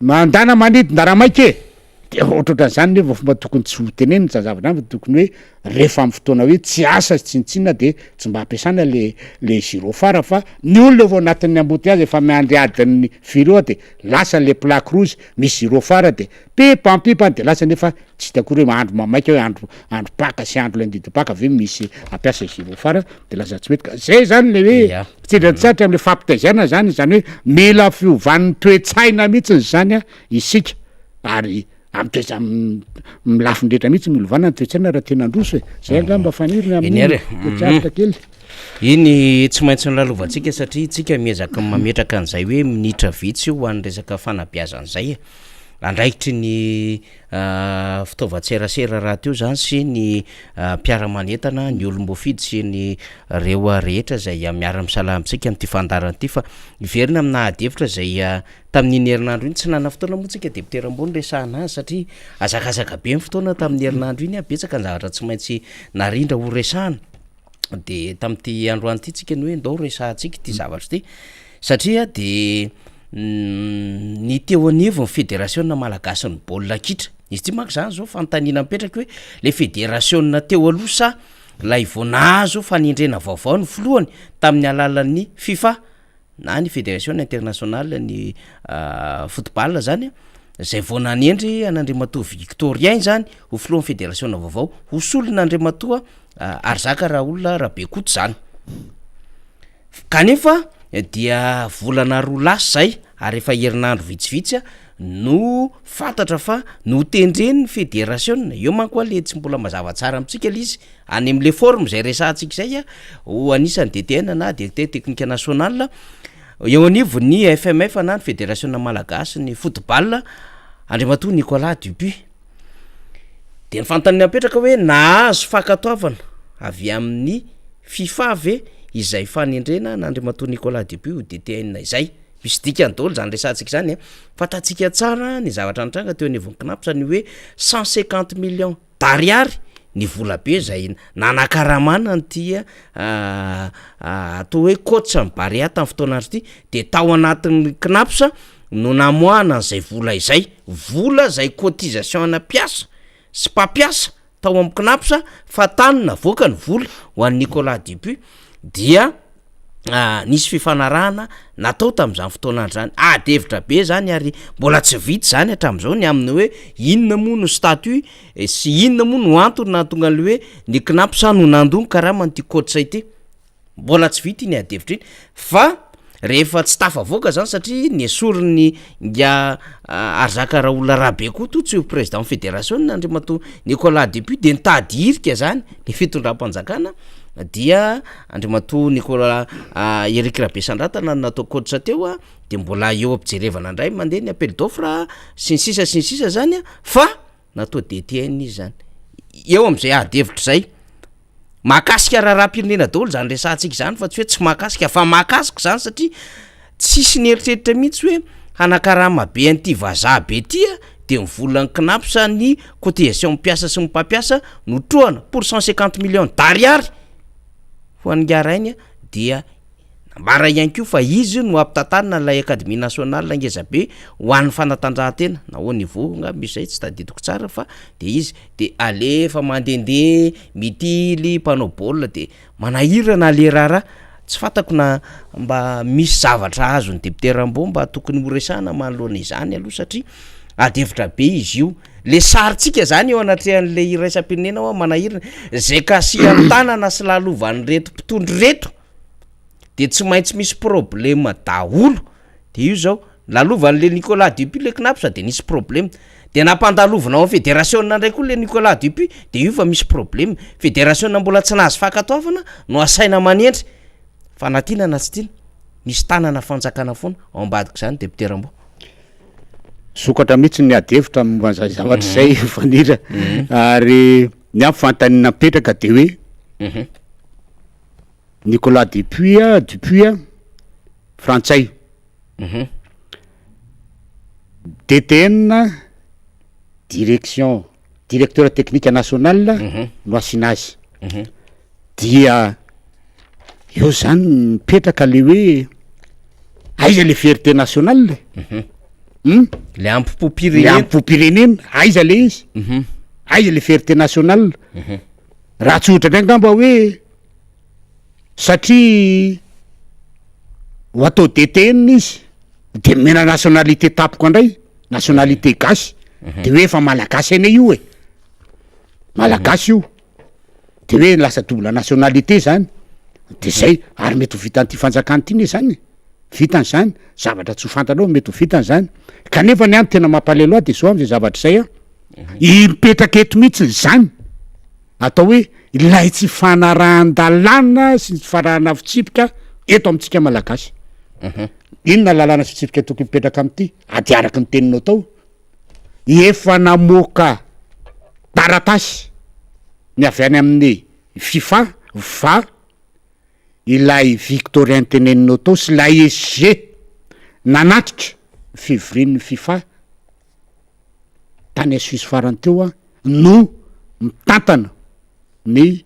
mandana manidina raha maika e de ohatrohatran'zany nefa fomba tokony tsy ho tenenina zany zavatra any fa tokony hoe rehefa amy fotoana hoe tsy asa sy tsinotsinona de tsy mba ampiasana le gyrophare fa ny olona eo anatin'ny embouteillage efa miandry adiny firy eo a de lasa le plaque rouge misy gyrophare de pipampipany de lasa nefa tsy hita akory hoe andro mamaika hoe andro paka sy andro lundi de paka aveo misy ampiasa gyrophare de lasa tsy mety ka zay zany le hoe tsindrantsatra amle fampitaizana zany zany hoe mila fiovan'ny toetsaina mihitsiny zany a isika ary. Amin'ny toe-tsa- amin'ny lafiny rehetra mihitsy mila ovana ny toe-tsaina raha tena handroso e. Zay angamba faniry ny Eny amin'iny ary e. toe-tsarotra kely. Iny tsy maintsy nolalovantsika satria tsika miezaka mametraka an'izay hoe minitra vitsy ho an'ny resaka fanabeazana izay e. Andraikitry ny fitaovan-tserasera rahateo izany sy ny mpiara-manentana, ny olom-boafidy sy ny reo rehetra izay miara-misalahy amintsika amin'ity fandaharana ity fa hiverina amina ady hevitra izay tamin'iny herinandro iny, tsy nanana fotoana moa tsika député Rambo niresahana azy satria hazakazaka be ny fotoana tamin'ny herinandro iny, betsaka ny zavatra tsy maintsy narindra ho resahana. De tamin'ity androany ity tsika ny hoe ndao resahantsika ity zavatra ity satria de ny teo anivon'ny federasiona malagasin'ny baolina kitra, izy ity manko zany zao fanontaniana mipetraka hoe le federasiona teo aloha sa lay vao nahazo fanendrena vaovao ny filohany tamin'ny alalan'ny fifa na ny federation internationale ny football zany zay vao nanendry an'Andriamatoa Victorien zany ho filohan'ny federasiona vaovao ho solon'Andriamatoa Arizaka Raoul Rabekoto zany, kanefa dia volana roa lasa zay ary efa herinandro vitsivitsy no fantatra fa notendren'ny federasiona, eo manko a le tsy mbola mazava tsara amintsika le izy Any amin'ilay forme izay resahantsika izay a, ho anisan'ny DTN na Directeur Technique National, eo anivon'ny FMF na ny Federasiona Malagasy ny Football, Andriamatoa Nicolas Dupuis. Dia ny fanontaniana mipetraka hoe nahazo fankatoavana avy amin'ny Fifa ve izay fanendrena an'Andriamatoa Nicolas Dupuis ho DTN izay? Misy dikany daholo izany resahantsika izany a. Fantatsika tsara ny zavatra nitranga teo anivon'ny Cnaps ny hoe 150 millions d'ariary ny vola be izay nanakaramana an'ity atao hoe coach ny Barea tamin'ny fotoan'andro ity de tao anatin'ny Cnaps no namoahana an'izay vola izay, vola izay cotisation ana mpiasa sy mpampiasa tao amin'ny Cnaps fa tany navoaka ny vola ho an'i Nicolas Dupuis dia nisy fifanarahana natao tamin'izany fotoana andro zany, ady hevitra be zany ary mbola tsy vita zany hatramin'izao ny amin'ny hoe inona moa no statut sy inona moa no antony nahatonga an'le hoe ny Cnaps no nandoa ny karaman'ity coach ity, mbola tsy vita iny ady hevitra iny fa rehefa tsy tafavoaka zany satria nesorin'ny ingahy Arizaka Raoul Rabekoto tsy ho président fédération Andriamatoa Nicolas Dupuis de nitady hirika zany ny fitondram-panjakana dia Andriamatoa Nicolas Eric Rabesandratana no natao coach teo a, de mbola eo am-pijerevana indray mandeha ny appel d'offre sy ny sisa sy ny sisa zany a, fa natao DTN izy zany, eo am'zay ady hevitra zay, mahakasika raharaham-pirenena daholo zany resahantsika zany fa tsy hoe tsy mahakasika fa mahakasika zany satria tsisy nieritreritra mihitsy hoe hanakarama be an'ity vazaha be ty a, de ny volan'ny Cnaps ny cotisation mpiasa sy ny mpampiasa no trohana pour 150 millions d'ariary ho an'ingahy rainy dia nambara ihany koa fa izy no hampitantanina ilay académie nationale ngeza be ho an'ny fanatanjahantena na haut niveau angamba izay tsy tadidiko tsara fa de izy de alefa mandehandeha mitily mpanao baolina de Manahirana le raharaha, tsy fantako na mba misy zavatra azon'ny député Rambo mba tokony ho resahana manoloana izany aloha satria ady hevitra be izy io, le sarintsika zany eo anatrehan'le iraisam-pirenena hoa manahirana, zay kasihan'ny tanana sy lalovan'ireto mpitondra ireto de tsy maintsy misy problema daholo. De io zao, lalovan'le Nicolas Dupuis le Cnaps de nisy problema, de nampandalovina ao am federasiona ndray koa le Nicolas Dupuis de io fa misy problema, federasiona mbola tsy nahazo fankatoavana no asaina manendry, fa na tiana na tsy tiana misy tanana fanjakana foana ao ambadik'izany député Rambo. Misokatra mihitsy ny ady hevitra momba an'izay zavatra izay Fanira, ary ny ahy fanontaniana mipetraka de hoe Nicolas Dupuis a, Dupuis a, frantsay. DTN, direction, directeur technique national no asiana azy. Dia eo zany mipetraka le hoe aiza le fierté nationale e? Hum? Le ampopo-pirenena. Le ampopo-pirenena, aiza le izy? Aiza le fierté nationale? Raha tsy ohatra indray angamba hoe satria ho atao DTN izy de nomena nationalité tampoka indray, nationalité gasy, de hoe efa malagasy anie io e, malagasy io, de hoe lasa double nationalité zany, de zay, ary mety ho vitan'ity fanjakana ity ne zany e, vitany zany, zavatra tsy ho fantanao mety ho vitany zany, kanefa ny any tena mampalahelo ahy de zao am'zay zavatra zay an. Mipetraka eto mihitsy izany atao hoe ilay tsy fanarahan-dalàna sy ny tsy fanarahana fitsipika eto amintsika Malagasy. Inona lalàna sy fitsipika tokony hipetraka amin'ity? Ady araka ny teninao tao, efa namoaka taratasy ny avy any amin'ny Fifa va ilay Victorien teneninao tao sy ilay SG nanatrika ny fivorian'ny Fifa tany Suisse farany teo no mitantana ny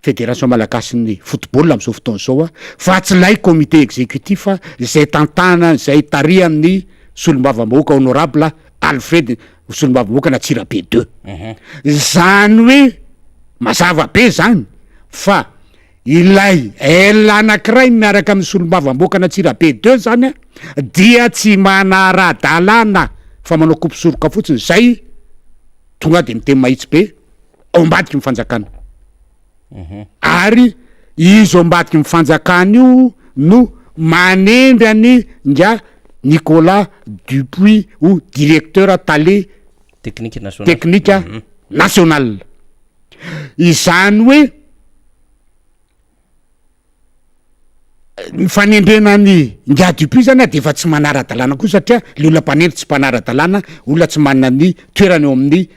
Federation malagasin'ny football amin'izao fotoana izao fa tsy ilay comité executif izay tantana izay tarihan'ny solombavambahoaka honorable Alfred solombavambahoaka an'Antsirabe deux. Izany hoe mazava be zany fa ilay L anankiray miaraka amin'ny solombavambahoaka an'Antsirabe deux zany dia tsy manara-dalàna fa manao kopisoroka fotsiny zay tonga de miteny mahitsy be ao ambadiky ny fanjakana ary izy ao ambadiky ny fanjakana io no manendry an'i nga Nicolas Dupuis ho directeur tale Teknika national. teknika national. Izany hoe ny fanendrena an'i Ingahy Dupuis zany de efa tsy manara-dalàna koa satria le olona mpanendry tsy mpanara-dalàna, olona tsy manana ny toerany eo amin'ny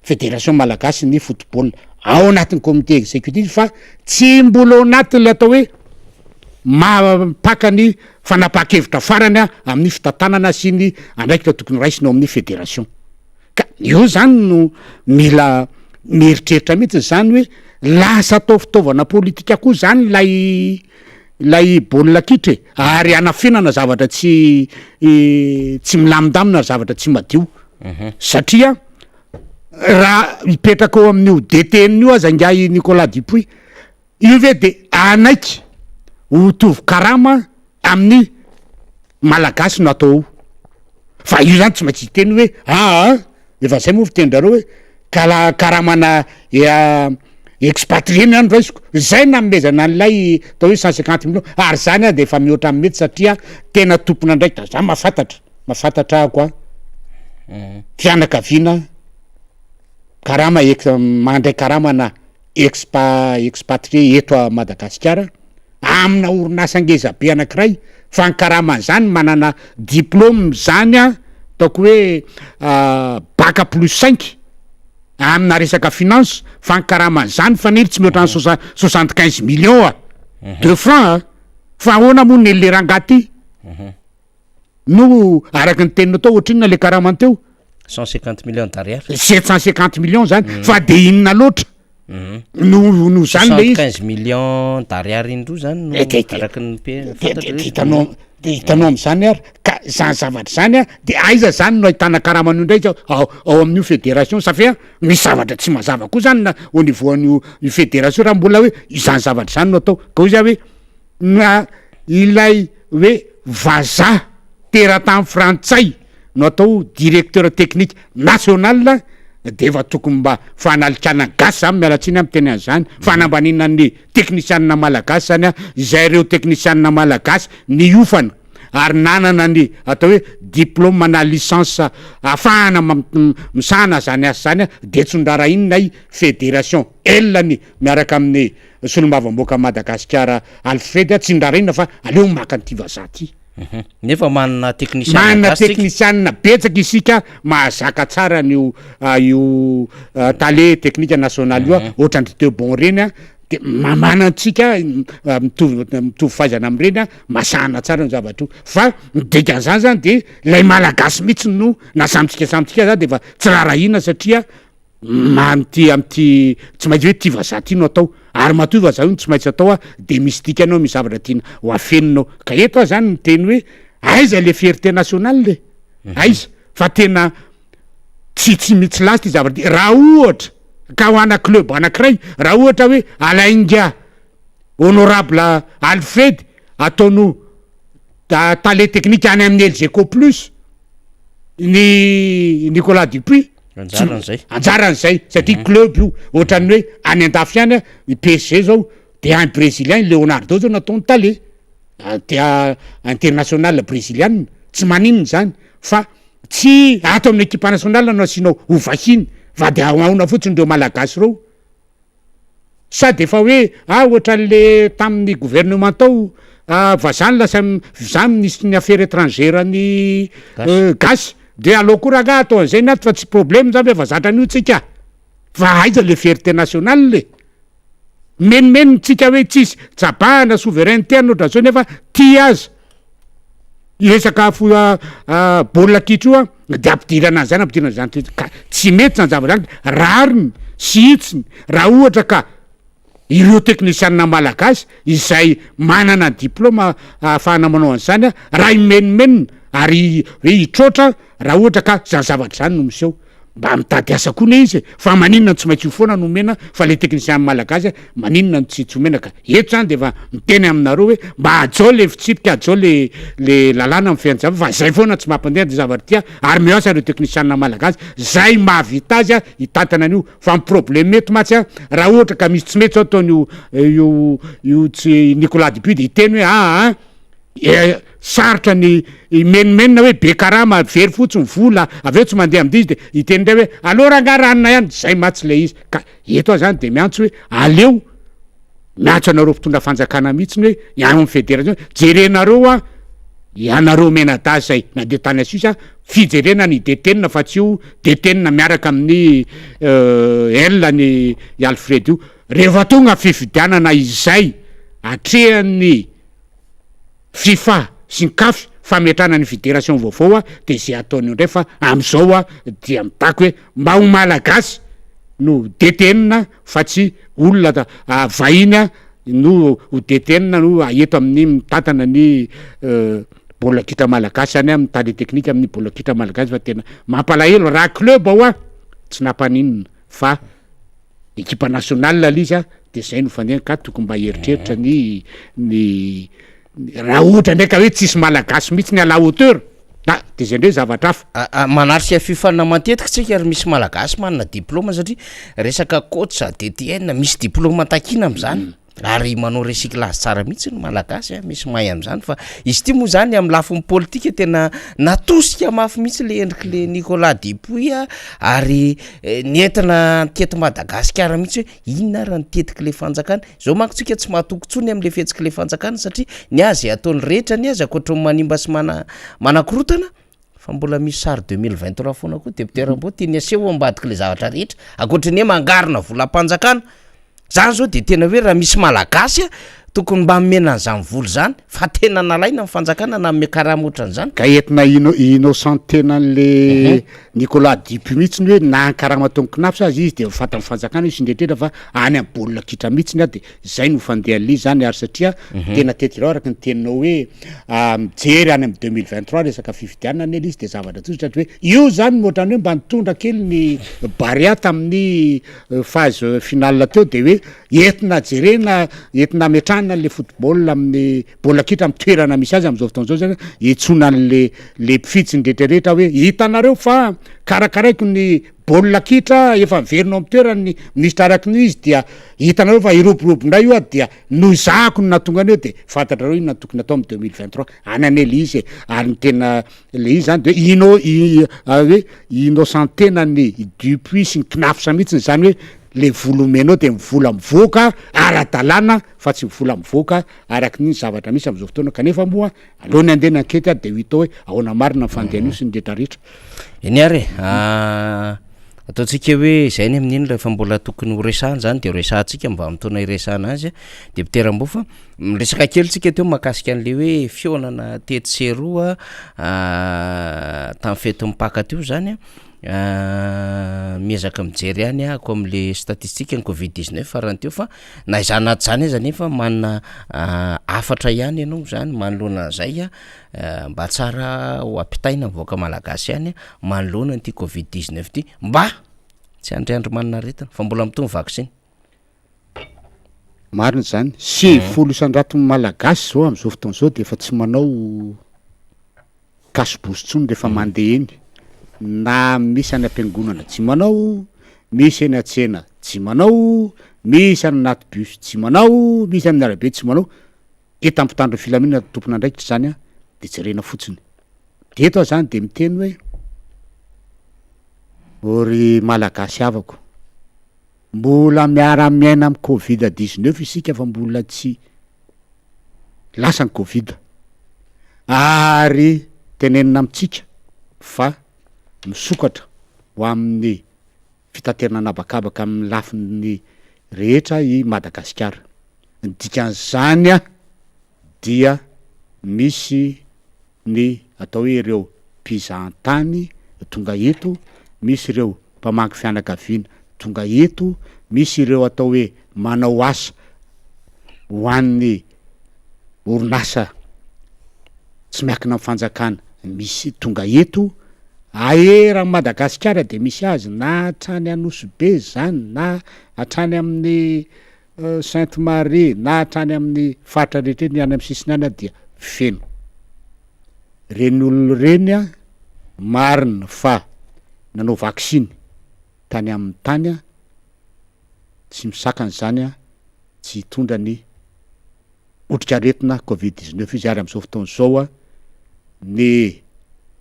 federation malagasy ny football ao anatin'ny comité executif fa tsy mbola ao anatin'le atao hoe mampaka ny fanapahan-kevitra farany amin'ny fitantanana sy ny andraikitra tokony raisina ao amin'ny federation. Ka eo zany no mila mieritreritra mihitsy zany hoe lasa atao fitaovana politika koa zany lay lay baolina kitra e, ary anafenana zavatra tsy tsy milamindamina ary zavatra tsy madio satria raha hipetraka ao amin'io DTN io aza ingahy Nicolas Dupuis Io ve de hanaiky ho hitovy karama amin'ny Malagasy no atao ao? Fa io zany tsy maintsy hiteny hoe aa efa zay moa fitenin-drareo hoe kala- karamana expatrié ny any raisiko, zay nanomezana an'ilay atao hoe 150 millions ary zany ah de efa mihoatra ny mety satria tena tompon'andraikitra, za mahafantatra, mahafantatra aho koa fianakaviana karama ex- mandray karamana expa expatrié eto a Madagasikara amina orinasa ngeza be anakiray fa ny karaman'izany manana diplôme zany a ataoko hoe bac plus cinq amina resaka finance fa ny karaman'izany faniry tsy mihoatra ny soixante 75 millions a de francs a fa ahoana moa ny le rangahy ty no araky ny teninao tao ohatrinona le karamany teo? 150 millions d'ariary. 750 millions zany fa de inona loatra no no zany le izy? 75 millions d'ariary indroa zany no Eh, de- de- araky ny pe- de fantatra de hoe- hitanao de hitanao am'zany ary ka zany zavatra zany a de aiza zany no ahitana karaman'io ndray zao ao ao amin'io fédération ça fait a misy zavatra tsy mazava koa zany na au niveau an'io io fédération raha mbola hoe izany zavatra zany no atao ka hoy za hoe Na ilay hoe vazaha teratany frantsay no atao directeur technique national de efa tokony mba fanalikana gasy zany, miala tsiny aho miteny an'izany, fanambaniana ny teknisianina malagasy zany an, izay ireo teknisianina malagasy niofana ary nanana ny atao hoe diplôme na licence ahafahana misahana zany asa zany an, de tsy noraharahianay fédération L-ny miaraka amin'ny Solombavamboakan'i Madagasikara Alfred a, tsy niraraina fa aleo maka an'ity vazaha ty. Nefa manana teknisiana Manana gasy tsika. teknisianina betsaka isika mahazaka tsara an'io io tale teknika nasionaly io a, ohatran-dry Tebon reny a, de ma- manana antsika mitovy mitovy fahaizana amin'ireny a, masahana tsara io zavatra io, fa ny dikan'izany zany de lay malagasy mihitsy no na samy tsika samy tsika zany de efa tsy rarahina satria Ma am'ty am'ty tsy maintsy hoe ty vazaha ty no atao, ary matoa io vazaha io no tsy maintsy atao a de misy dikany ao, misy zavatra tiana ho afenina ao, ka eto aho zany miteny hoe aiza le fierté nationale e? Aiza? Fa tena tsy tsy mitsy laza ty zavatra ty, raha ohatra ka ho ana club anakiray, raha ohatra hoe alainga honorable Alfred ataonao tale teknika any amin'ny Elgeco plus ny Nicolas Dupuis, Anjarany zay. Anjarany zay satria club io ohatran'ny hoe any andafy any i PSG zao de any brésilien Leonardo zao nataony tale de international brésiliana tsy maninona zany fa. Tsy ato amin'ny ekipa nationale no asianao ho vahiny fa de ahoana fotsiny ireo malagasy ireo. Sady efa hoe ah ohatran'le tamin'ny gouvernement tao vazaha no lasa za ministre ny affaires étrangères ny gasy de aleo koa rangah atao an'izay ny ato fa tsy problème zany fa efa zatra an'io tsika fa aiza le fierté nationale e? Mimenomenona tsika hoe tsisy jabahana souveraineté any ohatran'izao nefa tia aza Resaka baolina kitra io an, de ampidirana an'zany ampidirana an'zany ka tsy mety zany zavatra zany, rariny sy hitsiny raha ohatra ka ireo teknisianina malagasy izay manana ny diploma ahafahana manao an'izany an, raha himenomenona ary hoe hitroatra raha ohatra ka zany zavatra zany no miseho. Mba mitady asa koa ne izy e! Fa maninona no tsy maintsy io foana no omena fa le technicien malagasy a maninona no tsy tsy omena ka eto zany de efa miteny aminareo hoe mba hajao le fitsipika hajao le le lalàna mifehy an'zany fa zay foana tsy mampandeha ty zavatra ty a ary omeo asa ireo technician malagasy zay mahavita azy a hitantana an'io fa ny problème eto mantsy a raha ohatra ka misy tsy mety zao ataon'io io io tsy Nicolas Dupuis de hiteny hoe aa Sarotra ny himenomenona hoe be karama, very fotsiny vola, avy eo tsy mandeha amin'ity izy de hiteny indray hoe aleo rangaha ranona ihany, zay mantsy le izy. Ka eto aho zany de miantso hoe aleo miantso anareo mpitondra fanjakana mihitsiny hoe any amin'ny federation jerenareo an ianareo mianadahy zay nandeha tany Suisse an, fijerena ny DTN fa tsy io DTN miaraka amin'ny L ny i Alfred io. Rehefa tonga fifidianana izay atrehan'ny Fifa sy ny caf fametrahana ny federation vaovao de ze ataony eo ndray fa amizao aho dia mitaky hoe mba ho malagasy no DTN fa tsy olona vahiny no ho DTN no eto amin'ny mitantana ny baolina kitra malagasy zany amin'ny tale teknika amin'ny baolina kitra malagasy fa tena mampalahelo raha club hoa tsy nampaninona fa ekipa nationale le izy a de zay no fandehany ka tokony mba hieritreritra ny ny raha ohatra ndray ka hoe tsisy malagasy mihitsy ny à la hauteur ah de zay ndray zavatra hafa. Ah, manatrika fiofanana matetika tsika ary misy malagasy manana diplôma satria resaka coach, DTN, misy diplôma takiana am'zany. Ary manao recyclage tsara mihitsy ny malagasy a, misy mahay am'zany fa izy ity moa zany am'lafiny politika tena natosika mafy mihitsy le endriky le Nicolas Dupuis a, ary nentina teto Madagasikara mihitsy hoe inona ary ny tetik'le fanjakana, zao manko tsika tsy mahatoky intsony am'le fihetsik'le fanjakana satria ny azy zay ataony rehetra ny azy ankoatry ny manimba sy mana- manakorotana Fa mbola misy sary 2023 foana koa député Rambo tiany aseho ao ambadik'ilay zavatra rehetra ankoatry ny hoe mangarona volam-panjakana. Zany zao de tena hoe raha misy malagasy a tokony mba nomena an'izany vola izany fa tena nalaina ny fanjakana nanome karama ohatran'izany. Ka entina ino- innocenter an'le Nicolas Dupuis mihitsy ny hoe na ny karama ataon'ny Cnaps aza izy de fantan'ny fanjakana io sy ny rehetra fa any amin'ny baolina kitra mihitsiny a de Zay no fandehan'le izy zany ary satria tena tetika ireo araka ny teninao hoe mijery any amin'ny 2023 resaka fifidianana anie le izy de zavatra tsotra satria hoe io zany no ohatran'ny hoe mba nitondra kely ny Barea tamin'ny phase finale teo de hoe entina jerena entina ametrahana an'le football amin'ny baolina kitra amin'ny toerana misy azy amin'izao fotoana izao zany hiantsoana an'le le mpifidy sy ny rehetrarehetra hoe hitanareo fa karakaraiko ny baolina kitra efa miverina ao amin'ny toerany ny minisitra araka ny izy dia Hitanareo fa hiroborobo indray io dia noezahako ny nahatonga an'io de fantatrareo inona no tokony atao amin'ny 2023 any anie le izy e ary ny tena le izy zany de hoe ino hoe innocentena ny Dupuis sy ny Cnaps mihitsiny zany hoe le vola omenao de vola mivoaka ara-dalàna fa tsy vola mivoaka araky ny zavatra misy am'zao fotoana kanefa moa aleo ny andeha ny ankety ary de ho hita hoe ahoana marina ny fandehan'io sy ny retraretra. Eny ary e, Ataontsika hoe izay ny amin'iny rehefa mbola tokony ho resahana izany dia ho resahantsika mba amin'ny fotoana hiresahana azy dia mpiteram-boa fa miresaka kely tsika teo mahakasika an'le hoe fihaonana tetsy sy eroa tamin'ny fetin'ny Paka teo izany a, miezaka mijery ihany ahako amin'le statistique ny covid 19 farany teo fa na izany na tsy izany aza anefa manana hafatra ihany ianao izany manoloana an'izay a. Mba tsara ho ampitaina ny vahoaka malagasy ihany manoloana an'ity covid 19 ity mba tsy handriandry manana aretina fa mbola mitohy ny vaksiny. Marina izany, 90 isan-jaton'ny Malagasy izao amin'izao fotoana izao dia efa tsy manao cache bouche intsony rehefa mandeha eny, na misy any am-piangonana tsy manao, misy eny an-tsena tsy manao, misy any anaty bus tsy manao, misy amin'ny arabe tsy manao, Eto amin'ny mpitandro ny filaminana tompon'andraikitra izany an, de jerena fotsiny. De eto aho zany de miteny hoe. Ô ry Malagasy havako, mbola miara-miaina amin'ny covid 19 isika fa mbola tsy lasa ny covid. Ary tenenina amintsika fa misokatra ho amin'ny fitaterana an'habakabaka amin'ny lafiny rehetra i Madagasikara. Ny dikan'izany dia misy ny atao hoe ireo mpizahantany tonga eto, misy ireo mpamangy fianakaviana tonga eto, misy ireo atao hoe manao asa ho an'ny orinasa tsy miankina amin'ny fanjakana misy tonga eto, eran'i Madagasikara de misy azy na hatrany Anosibe zany na hatrany amin'ny Sainte Marie na hatrany amin'ny faritra rehetra eny any amin'ny sisiny any dia feno. Reny olona ireny an, marina fa nanao vaksiny tany aminy tany an, tsy misakana izany an, tsy hitondra ny otrikaretina covid 19 izy ary amin'izao fotoana izao an, ny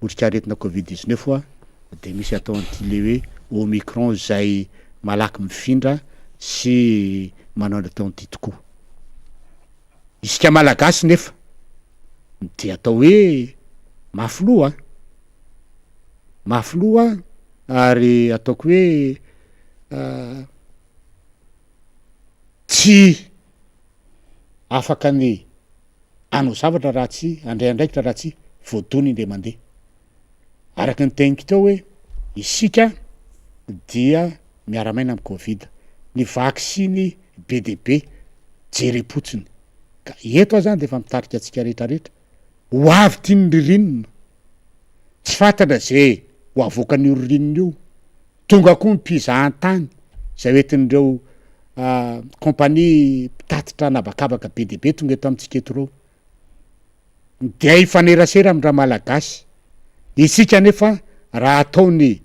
otrikaretina covid 19 an dia misy atao an'ity le hoe omicron izay malaky mifindra sy manao ny atao an'ity tokoa. Isika Malagasy nefa dia atao hoe mafy loha an, mafy loha ary ataoko hoe tsy afaka ny hanao zavatra raha tsy handray andraikitra raha tsy voadona indray mandeha. Araka ny teniko teo hoe isika dia miara-maina amin'ny covid. Ny vaksiny be dia be jerem-potsiny. Ka eto aho zany dia efa mitarika antsika rehetra rehetra. Ho avy ity ny ririnina. Tsy fantatra ze ho avoakan'io ririnina io. Tonga koa ny mpizahan-tany izay hoentin'ireo compagnie mpitatitra an'habakabaka be dia be tonga eto amintsika eto ireo. Dia hifanerasera amin-dRamalagasy. Isika anefa raha atao ny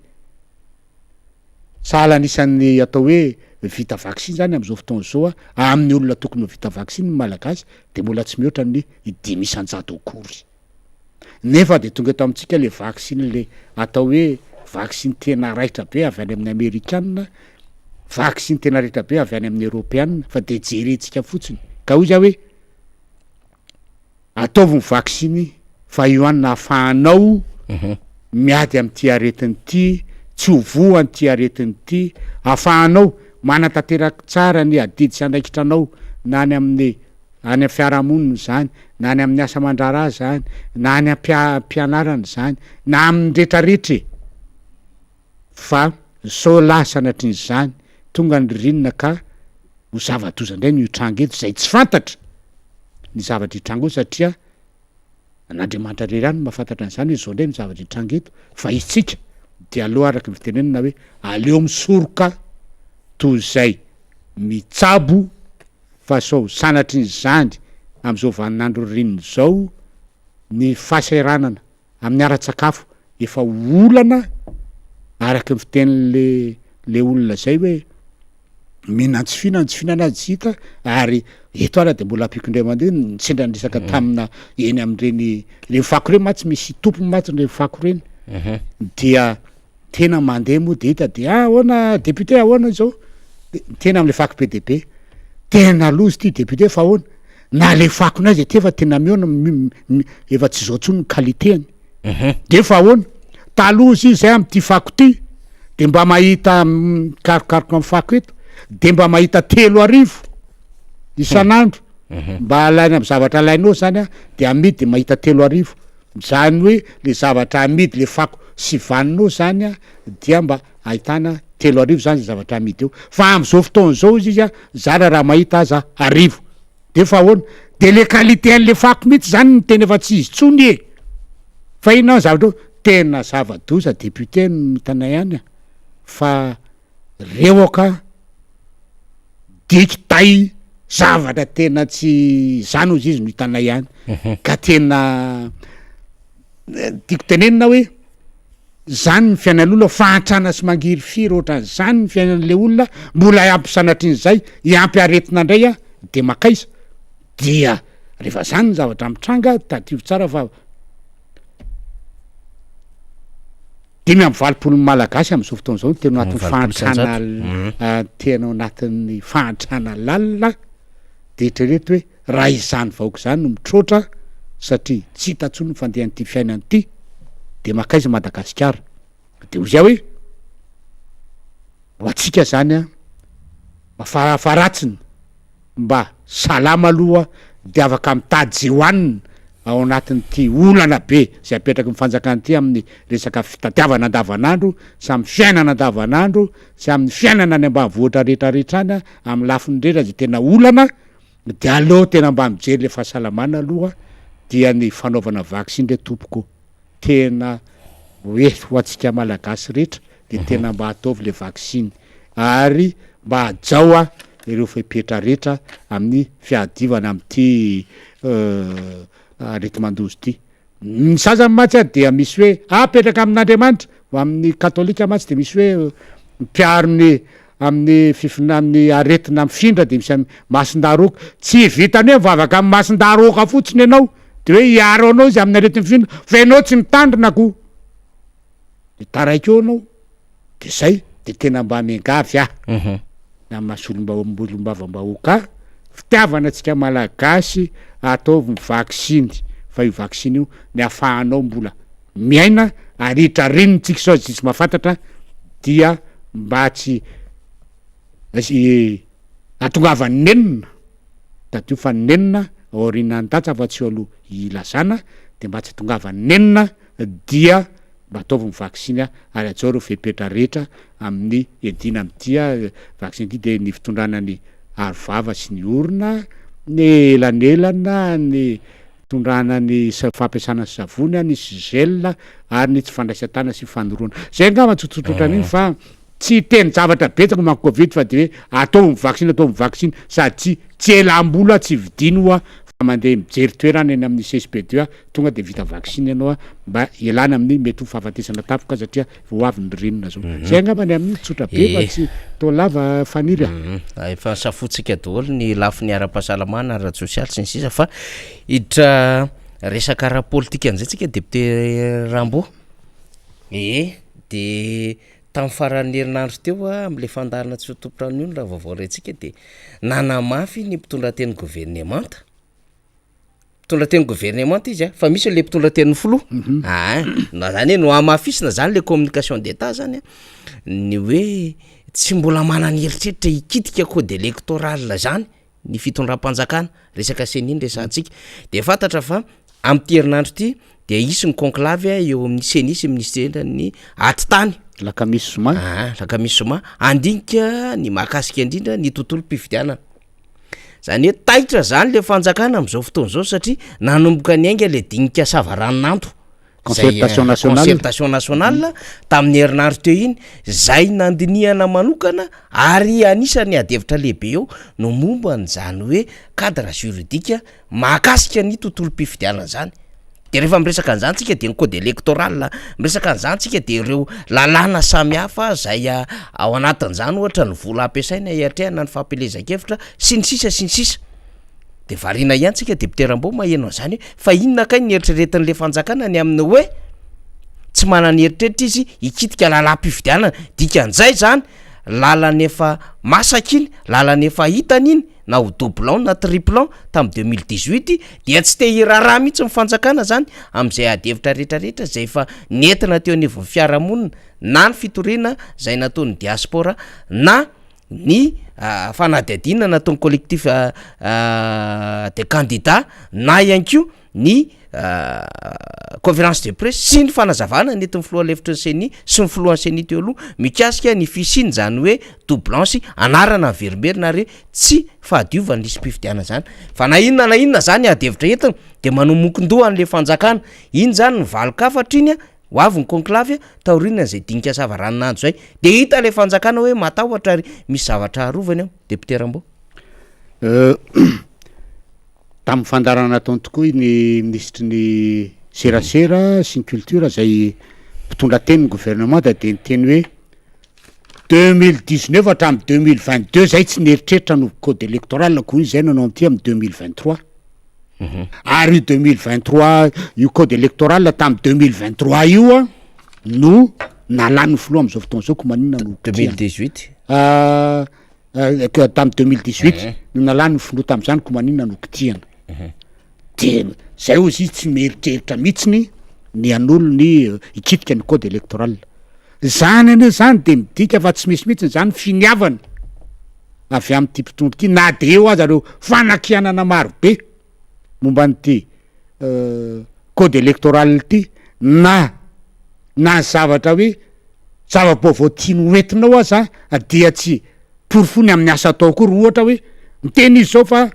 sahala anisan'ny atao hoe vita vaksiny zany amin'izao fotoana izao amin'ny olona tokony ho vita vaksiny ny Malagasy dia mbola tsy mihoatra ny 5% akory. Nefa dia tonga eto amintsika le vaksiny le atao hoe vaksiny tena raitra be avy any amin'ny amerikana, vaksiny tena raitra be avy any amin'ny eropeana fa de jerentsika fotsiny. Ka hoy za hoe ataovy ny vaksiny fa io ihany no ahafahanao miady amin'ity aretina ity, tsy ho voa an'ity aretina ity, ahafahanao manatanteraka tsara ny adidy sy andraikitranao na any amin'ny any amin'ny fiarahamonina izany, na any amin'ny asa aman-draharaha izany, na any am-pianarana izany, na amin'ny retraretra e! Fa sao lahy sanatrian'izany tonga ny ririnina ka ho zava-doza indray no hitranga eto, izay tsy fantatra ny zavatra hitranga eo satria an'Andriamanitra irery ihany no mahafantatra an'izany hoe izao indray no zavatra hitranga eto, fa isika dia aleo araka ny fitenenana hoe aleo misoroka toy izay mitsabo fa sao sanatrin'izany amin'izao vaninandro ririnina izao ny fahasahiranana amin'ny ara-tsakafo efa olana araka ny fitenin'le le olona zay hoe mihinan tsy fihinana tsy fihinana azy tsy hita ary eto ara de mbola ampiako indray mandeha ny sendra niresaka tamina eny amin'ireny reny fako reny mantsy misy tompony mantsy reny fako reny dia Tena mandeha moa de hita de ah ahoana député ahoana izao de tena amle fako be de be tena loza ity député fa ahoana na le fakonay aza ety efa tena mihaona efa tsy zao tsony ny qualité-ny de fa ahoana taloha izy zay am'ty fako ty de mba mahita mikarokaroka am fako eto de mba mahita 3000 isan'andro mba alaina am zavatra alainao zany a de amidy de mahita 3000 Zany hoe le zavatra amidy le fako sy vaninao zany a dia mba ahitana 3000 zany zay zavatra amidy eo fa am'zao fotoana zao izy izy a zara raha mahita aza 1000 de fa ahoana de le qualité an'le fako mihitsy zany no tena efa tsy izy tsony e fa inona ny zavatra eo tena zava-doza député no hitanay any a fa rehoka diky tay zavatra tena tsy zany ozy izy no hitanay any ka tena tiako tenenina hoe zany ny fiainan'olona fahantrana sy mangirifiry ohatran'zany ny fiainan'le olona mbola hiampy sanatrin'izay hiampy aretina ndray a de makaiza dia rehefa zany ny zavatra mitranga tadidio tsara fa. 85 ny Malagasy amin'izao fotoana izao no tena anatin'ny fahantrana tena ao anatin'ny fahantrana lalina de eritrereto hoe raha izany vahoaka izany no mitroatra satria tsy hita intsony ny fandehan'ity fiainana ity de mankaiza Madagasikara? De hoy zay hoe ho antsika zany an mba farafaharatsiny mba salama aloha de afaka mitady ze hohanina ao anatin'ity olana be zay apetraky ny fanjakana ity amin'ny resaka fitadiavana andavanandro sy amin'ny fiainana andavanandro sy amin'ny fiainana any ambanivohitra rehetra rehetra any amin'ny lafiny rehetra zay tena olana de aleo tena mba mijery le fahasalamana aloha dia ny fanaovana vaksiny re tompoko. Tena hoe ho antsika Malagasy rehetra de tena mba ataovy le vaksiny ary mba hajao a ireo fepetra rehetra amin'ny fiadivana amin'ity areti-mandoza ity. Ny sasany mantsy a dia misy hoe apetraka amin'Andriamanitra, ho amin'ny katolika mantsy de misy hoe mpiaro ny amin'ny fifina amin'ny aretina mifindra de misy an'i Masindahy-Roka, tsy vitan'ny hoe mivavaka amin'i Masindahy-Roka fotsiny ianao de hoe hiaro anao izy amin'ny areti-mifindra fa ianao tsy mitandrina ko de taraiky eo anao de zay de tena mba miangavy aho na maha solombavam-bahoaka ahy fitiavana antsika malagasy ataovy ny vaksiny fa io vaksiny io ny afahanao mbola miaina ary hiditra renintsika sao tsisy mahafantatra dia mba tsy atongavan'ny nenina tadidio fa ny nenina aorianan'ny datsa fa tsy eo aloha ilazana de mba tsy atongavan'ny nenina dia mba ataovy ny vaksiny ary hajao ireo fepetra rehetra amin'ny iadiana amin'ity vaksiny ity de ny fitondrana ny aro vava sy ny orona ny elanelana ny Fitondrana ny fampiasana ny savony, ny gel ary ny tsy fandraisan-tanana sy fanoroana. Zay angamba tsotsotra ohatran'iny fa tsy hiteny zavatra betsaka momba ny covid fa de hoe ataovy ny vaksiny, ataovy ny vaksiny sady tsy tsy elam-bola tsy vidiana oa fa mandeha mijery toerana eny amin'ny CSB deux tonga de vita vaksiny ianao mba hialana amin'ny mety ho fahafatesana tampoka satria efa ho avy ny ririnina zao. Zay angamba ny amin'iny tsotra be fa tsy atao lava Faniry a. Efa safotsika daholo ny lafiny ara-pahasalamana, ara-tsosialy sy ny sisa fa hiditra resaka ara-politika amin'izay tsika député Rambo. Ee, de tamin'ny faran'ny herinandro teo amin'ilay fandaharana tsy ho tompon-trano io ny raha vaovao rentsika de nanamafy ny mpitondra tenin'ny governemanta. Mpitondra tenin'ny governemanta izy a, fa misy le mpitondra tenin'ny filoha, aa na zany hoe nohamafisina zany le communication d'Etat zany a, ny hoe tsy mbola manana eritreritra hikitika code électoral zany ny fitondram-panjakana, resaka ceni no resahantsika, de fantatra fa am'ty herinandro ty de hisy ny conclave eo amin'ny ceni sy minisiteran'ny atitany, Lakamisy zoma, aa lakamisy zoma, handinika ny mahakasika indrindra ny tontolom-pifidianana. Zany hoe taitra zany le fanjakana am'zao fotoana zao satria nanomboka niainga le dinika savaranonando zay Concertation nationale. concertation nationale tamin'ny herinandro teo iny, zay nandinihana manokana ary anisan'ny ady hevitra lehibe eo no momba an'zany hoe cadre juridique mahakasika ny tontolom-pifidianana zany. De rehefa miresaka an'zany tsika de ny code électoral, miresaka an'zany tsika de ireo lalàna samihafa zay ao anatin'zany ohatra ny vola ampiasaina hiatrehana ny fampielezan-kevitra sy ny sisa sy ny sisa. De variana ihany tsika député Rambo maheno an'zany hoe fa inona kay ny eritreretin'le fanjakana ny amin'ny hoe tsy manana eritreritra izy hikitika lalam-pifidianana, dikan'izay zany lalana efa masaka iny, lalana efa hitany iny na ho doublon na triplon tamin'ny 2018 dia tsy te hiraharaha mihitsy ny fanjakana zany amin'izay ady hevitra rehetrarehetra zay efa nentina teo anivon'ny fiarahamonina na ny fitoriana zay nataon'ny diaspora na ny fanadihadiana nataon'ny collectif des candidats na ihany koa ny conférence de presse sy ny fanazavana nentin'ny filoha lefitry ny ceni sy ny filohan'ny ceni teo aloha mikasika ny fisian'izany hoe doublon sy anarana miverimberina ary tsy fahadiovan'ny lisi-pifidianana izany fa na inona na inona zany ady hevitra entina de manomokin-doha an'le fanjakana iny zany ny valin-kafatra iny a ho avy ny conclave taorian'izay dinika savaranonando zay de hita le fanjakana hoe matahotra ary misy zavatra arovany ao député Rambo. Tamin'ny fandaharana nataony tokoa ny minisitry ny serasera sy ny culture izay mpitondra tenin'ny gouvernement dia niteny hoe 2019 hatramin'ny 2022 zay tsy nieritreritra no code électoral koa izy zay nanao an'ity amin'ny 2023 ary io 2023 io code électoral tamin'ny 2023 io a no. nalany ny filoha am'izao fotoana izao ko maninona no Deux mille dix-huit. Tamy 2018 no nalany ny filoha tam'zany, ko maninona no kitihana? De zay ozy izy tsy mieritreritra mihitsiny ny an'olo ny hikitika ny code électoral zany anie. Zany de midika fa tsy misy mihitsiny zany finiavana avy am'ty mpitondro ty, na de eo aza reo fanakianana maro be momba an'ity code électoral ty, na zavatra hoe zava-baovao tiany hoentinao aza dia tsy porofony amin'ny asa atao akory. Ohatra hoe miteny izy zao fa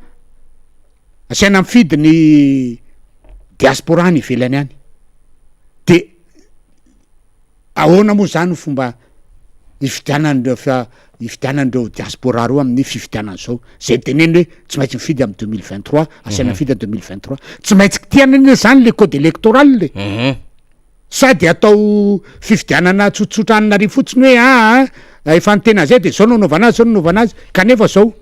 asaina mifidy ny diaspora any ivelany any, de ahoana moa zany fomba ifidianan'reo fa ifidianan'reo diaspora reo amin'ny fifidianana zao zay teneny hoe tsy maintsy mifidy amy 2023, asaina mifidy a 2023, tsy maintsy kitiana anie zany le code électoral le sady atao fifidianana tsotsotra anina fotsiny hoe aa efa nitena zay de zao no anaovana azy, zao no anaovana azy. Kanefa zao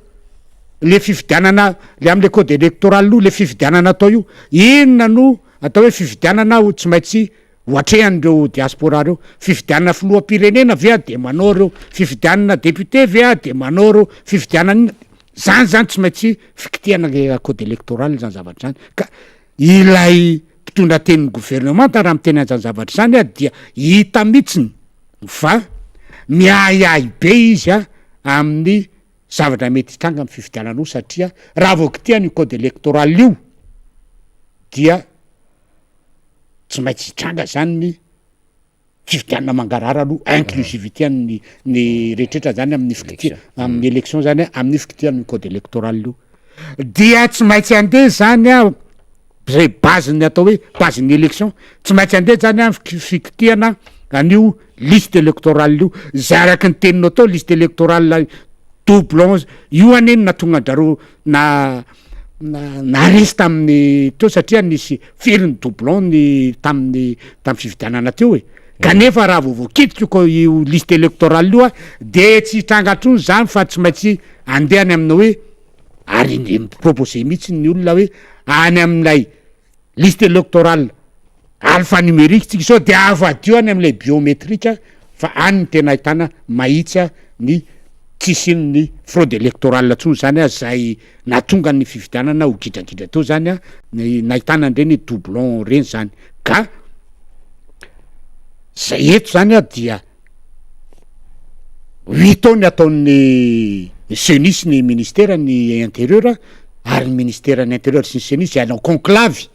le fifidianana le am'le code électoral io, le fifidianana atao io, inona no atao hoe fifidianana ho tsy maintsy hoatrehan'reo diaspora reo? Fifidianana filoham-pirenena ve a de manao reo? Fifidianana député ve a de manao reo? Fifidianana inona zany? Zany tsy maintsy fikitihana le code électoral zany zavatra zany. Ka ilay mpitondra tenin'ny gouvernement raha miteny an'zany zavatra zany a dia hita mihitsiny fa miahiahy be izy a amin'ny zavatra mety hitranga amy fifidianana io, satria raha vao kitihana io code électoral io dia tsy maintsy hitranga zany ny fifidianana mangarahara aloha, inclusivité any ny rehetrarehetra zany amin'ny fikitia amin'ny élection zany a amin'ny fikitiana ny code électoral io dia tsy maintsy andeha zany a zay base-ny atao hoe base-ny élection, tsy maintsy andeha zany a fikitiana an'io liste électorale io zay araky ny teninao atao liste électorale doublon io anie no nahatonga andrareo na naresy tamin'ny teo, satria nisy firy ny doublon ny tamy fifidianana teo e. Kanefa raha vao voakitika ko io liste électorale io a de tsy hitranga intsony zany fa tsy maintsy andeha any amina hoe ary mi-proposer mihitsy ny olona hoe any amin'ilay liste électorale alphanumérique tsika sao de avadio any am'ilay biométrique, fa any ny tena ahitana mahitsy a ny tsisy ino ny fraude électorale ntsony zany a zay nahatonga ny fifidianana ho gidragidra teo zany a ny nahitana an'ireny doublon reny zany. Ka zay eto zany a dia huit ans ny ataon'ny CENI sy ny ministère ny intérieur, ary ny ministère ny intérieur sy ny CENI zay hanao conclave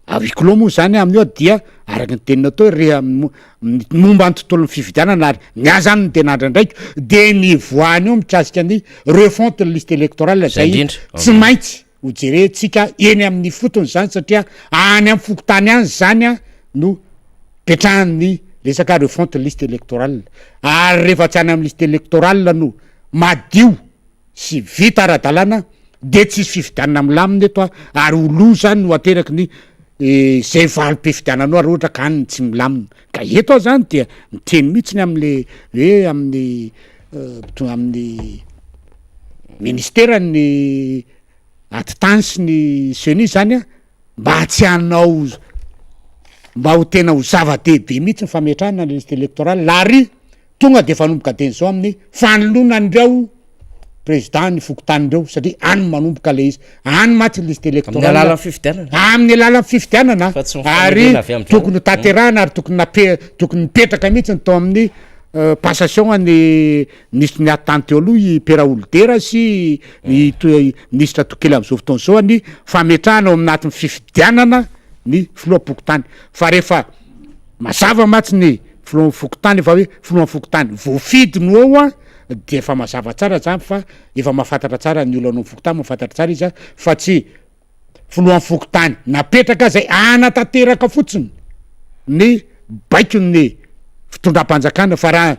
à huis clos moa zany amin'io a dia araky ny teninao teo re momba ny tontolon'ny fifidianana. Ary ny ahy zany no tena andrandraiko de ny voany io mikasika ny refonte ny liste électorale zay tsy maintsy ho jerentsika eny amin'ny fotony zany, satria any amy fokotany any zany a no petrahan'ny resaka refonte liste électorale. Ary rehefa tsy any amy liste électorale no madio sy vita ara-dalàna de tsisy fifidianana milamina eto a ary ho loza no ateraky ny zay valim-pifidiananao ary ohatra ka any ny tsy milamina. Ka eto aho zany dia miteny mihitsy ny am'le hoe amin'ny ministera ny atitany sy ny CENI zany a mba tsy hanao, mba ho tena ho zava-dehibe mihitsy ny fametrahana ny liste électorale ary tonga de fanomboka deny zao amin'ny fanolona andreo président ny fokotany reo, satria any manomboka le izy, any matsy liste électorale. Alalan'ny fifidianana. Amin'ny alalan'ny fifidianana. Fa tsy ary mifanenena avy amin'ny tokony ho tanterahana ary tokony nape tokony nipetraka mihitsy ny tao amin'ny passation ny ministre ny atitany teo aloha i Pierre Raholidera sy ny ministre Tokely am'izao fotoana zao ny fametrahana ao aminatin'ny fifidianana ny filoham-pokontany. Fa rehefa mazava mantsy ny filohan'ny fokontany, efa hoe filohan'ny fokontany voafidy no ao a de efa mazava tsara zany fa efa mahafantatra tsara ny olona ao fokontany, mahafantatra tsara izy a fa tsy filohan'ny fokontany napetraka zay anatanteraka fotsiny ny baikony fitondram-panjakana. Fa raha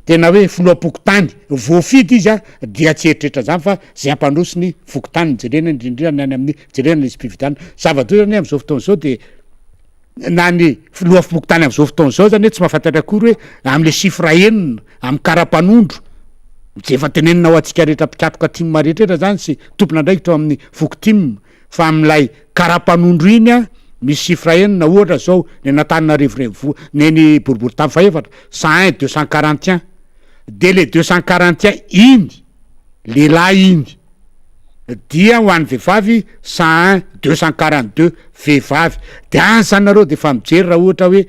tena hoe filoham-pokontany voafidy izy a dia tsy eritreritra zany fa zay ampandroso ny fokontany ny jerena, indrindrindra ny any amin'ny jerena ny lisi-pifidianana. Zava-doza anie am'izao fotoana zao de na ny filoham-pokontany am'izao fotoana zao zany hoe tsy mahafantatra akory hoe am'le chiffre 6 amy karapanondro zay efa tenenina ho antsika rehetra mpikatroka TIM rehetrarehetra zany sy tompon'andraikitra ao amin'ny foko TIM, fa am'ilay karapanondro iny a Misy chiffre enina ohatra zao ny an'Antananarivo renivohi ny eny boriborintany fahefatra, 101 241, de le 241 iny lehilahy iny dia ho an'ny vehivavy 101 242 vehivavy, de any zany nareo de efa mijery raha ohatra hoe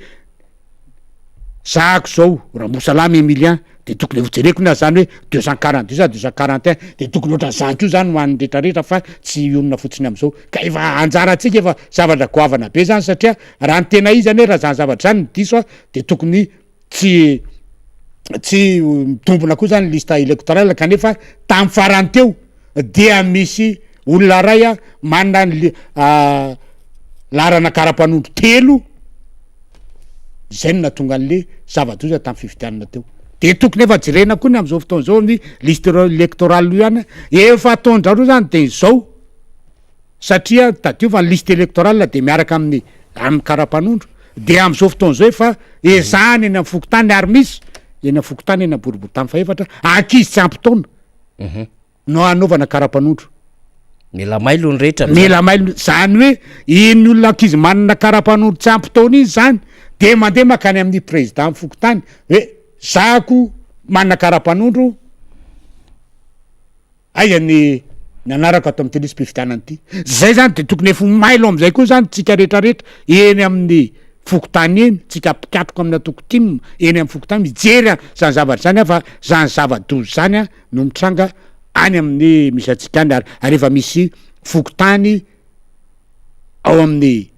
zahako zao Rambosalama Emilien de tokony efa jereko ny azy zany hoe 242 sa 241 de tokony ohatran'izany koa zany ho an'ny retraretra fa tsy hionona fotsiny am'zao ka efa anjarantsika efa zavatra goavana be zany satria raha ny tena izy anie raha zany zavatra zany no diso a de tokony tsy tsy mitombina koa zany liste électorale kanefa tamy farany teo dia misy olona ray a manana ny laharana karapanondro telo izay no nahatonga an'le zava-doza tamin'ny fifidianana teo. De tokony efa jerena koa ny am'zao fotoana zao ny liste électorale io ihany, efa ataon-dRareo zany de izao satria tadidio fa ny liste électorale de miaraka amin'ny amin'ny karapanondro de am'zao fotoana zao efa ezahana eny amin'ny fokontany ary misy eny amin'ny fokontany eny Boriborintany fahefatra ankizy tsy ampy taona no anaovana karapanondro. Mila mailo ny rehetra. Mila mailo, zany hoe iny olona ankizy manana karapanondro tsy ampy taona iny zany de mandeha makany amin'ny président fokontany hoe zako manana karapanondro aiza ny ny anarako ato amin'ity lisi-pifidianana ity. Zay zany de tokony efa ho mailo am'zay koa zany tsika rehetrarehetra eny amin'ny fokontany eny, tsika mpikatroka amin'ny antoko tim eny amin'ny fokontany mijery an zany zavatra zany an fa zany zava-doza zany an no mitranga any amin'ny misy antsika any ary ary efa misy fokontany ao amin'ny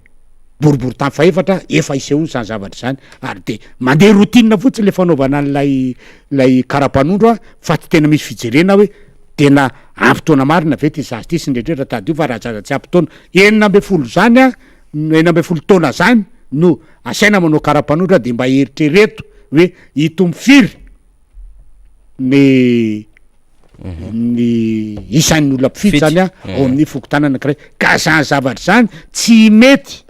boriborintany fahefatra efa isehoany zany zavatra zany ary de mandeha routine fotsiny le fanaovana an'ilay lay karapanondro a fa tsy tena misy fijerena hoe tena ampy taona marina ve ty zaza ty sy ny rehetrarehetra tadidio fa raha zaza tsy ampy taona 16 zany a 16 taona zany no asaina manao karapanondro a de mba eritrereto hoe hitombo firy ny ny isan'ny olona mpifidy zany a ao amin'ny fokontany anankiray ka zany zavatra zany tsy mety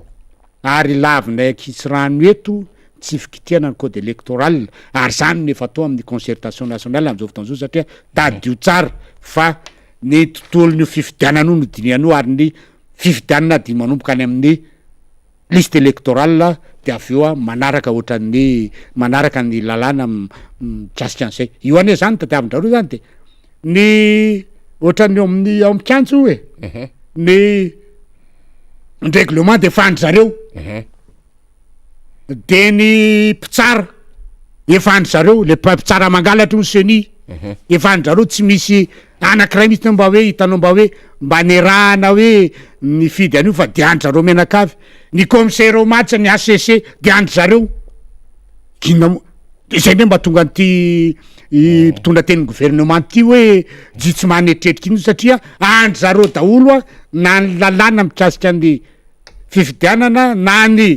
ary lavinay ankitsirano eto tsy fikitihana ny code électoral ary zany no efa atao amin'ny concertation nationale am'zao fotoana zao satria tadidio tsara fa ny tontolon'io fifidianana io no dinihan'io ary ny fifidianana dia manomboka any amin'ny liste électorale de avy eo a manaraka ohatran'ny manaraka ny lalàna mikasika an'izay. Io anie zany tadiavin-dRareo zany de ny ohatran'ny eo amin'ny ao amin'ny kianja io e, ny ny règlement de efa an-dry zareo, de ny mpitsara efa an-dry zareo, le mpitsara mangalatra io ny CENI, efa an-dry zareo tsy misy Anakiray mihitsy mba hoe hitanao mba hoe mba nerahana hoe nifidy an'io fa de andry zareo mianakavy, ny commissaire au match ny HCC de andry zareo, k'inona moa, de zay ndray mba tonga an'ity mpitondra tenin'ny gouvernement ty hoe jy tsy manetretrika iny satria andry zareo daholo a na ny lalàna mikasika ny fifidianana na ny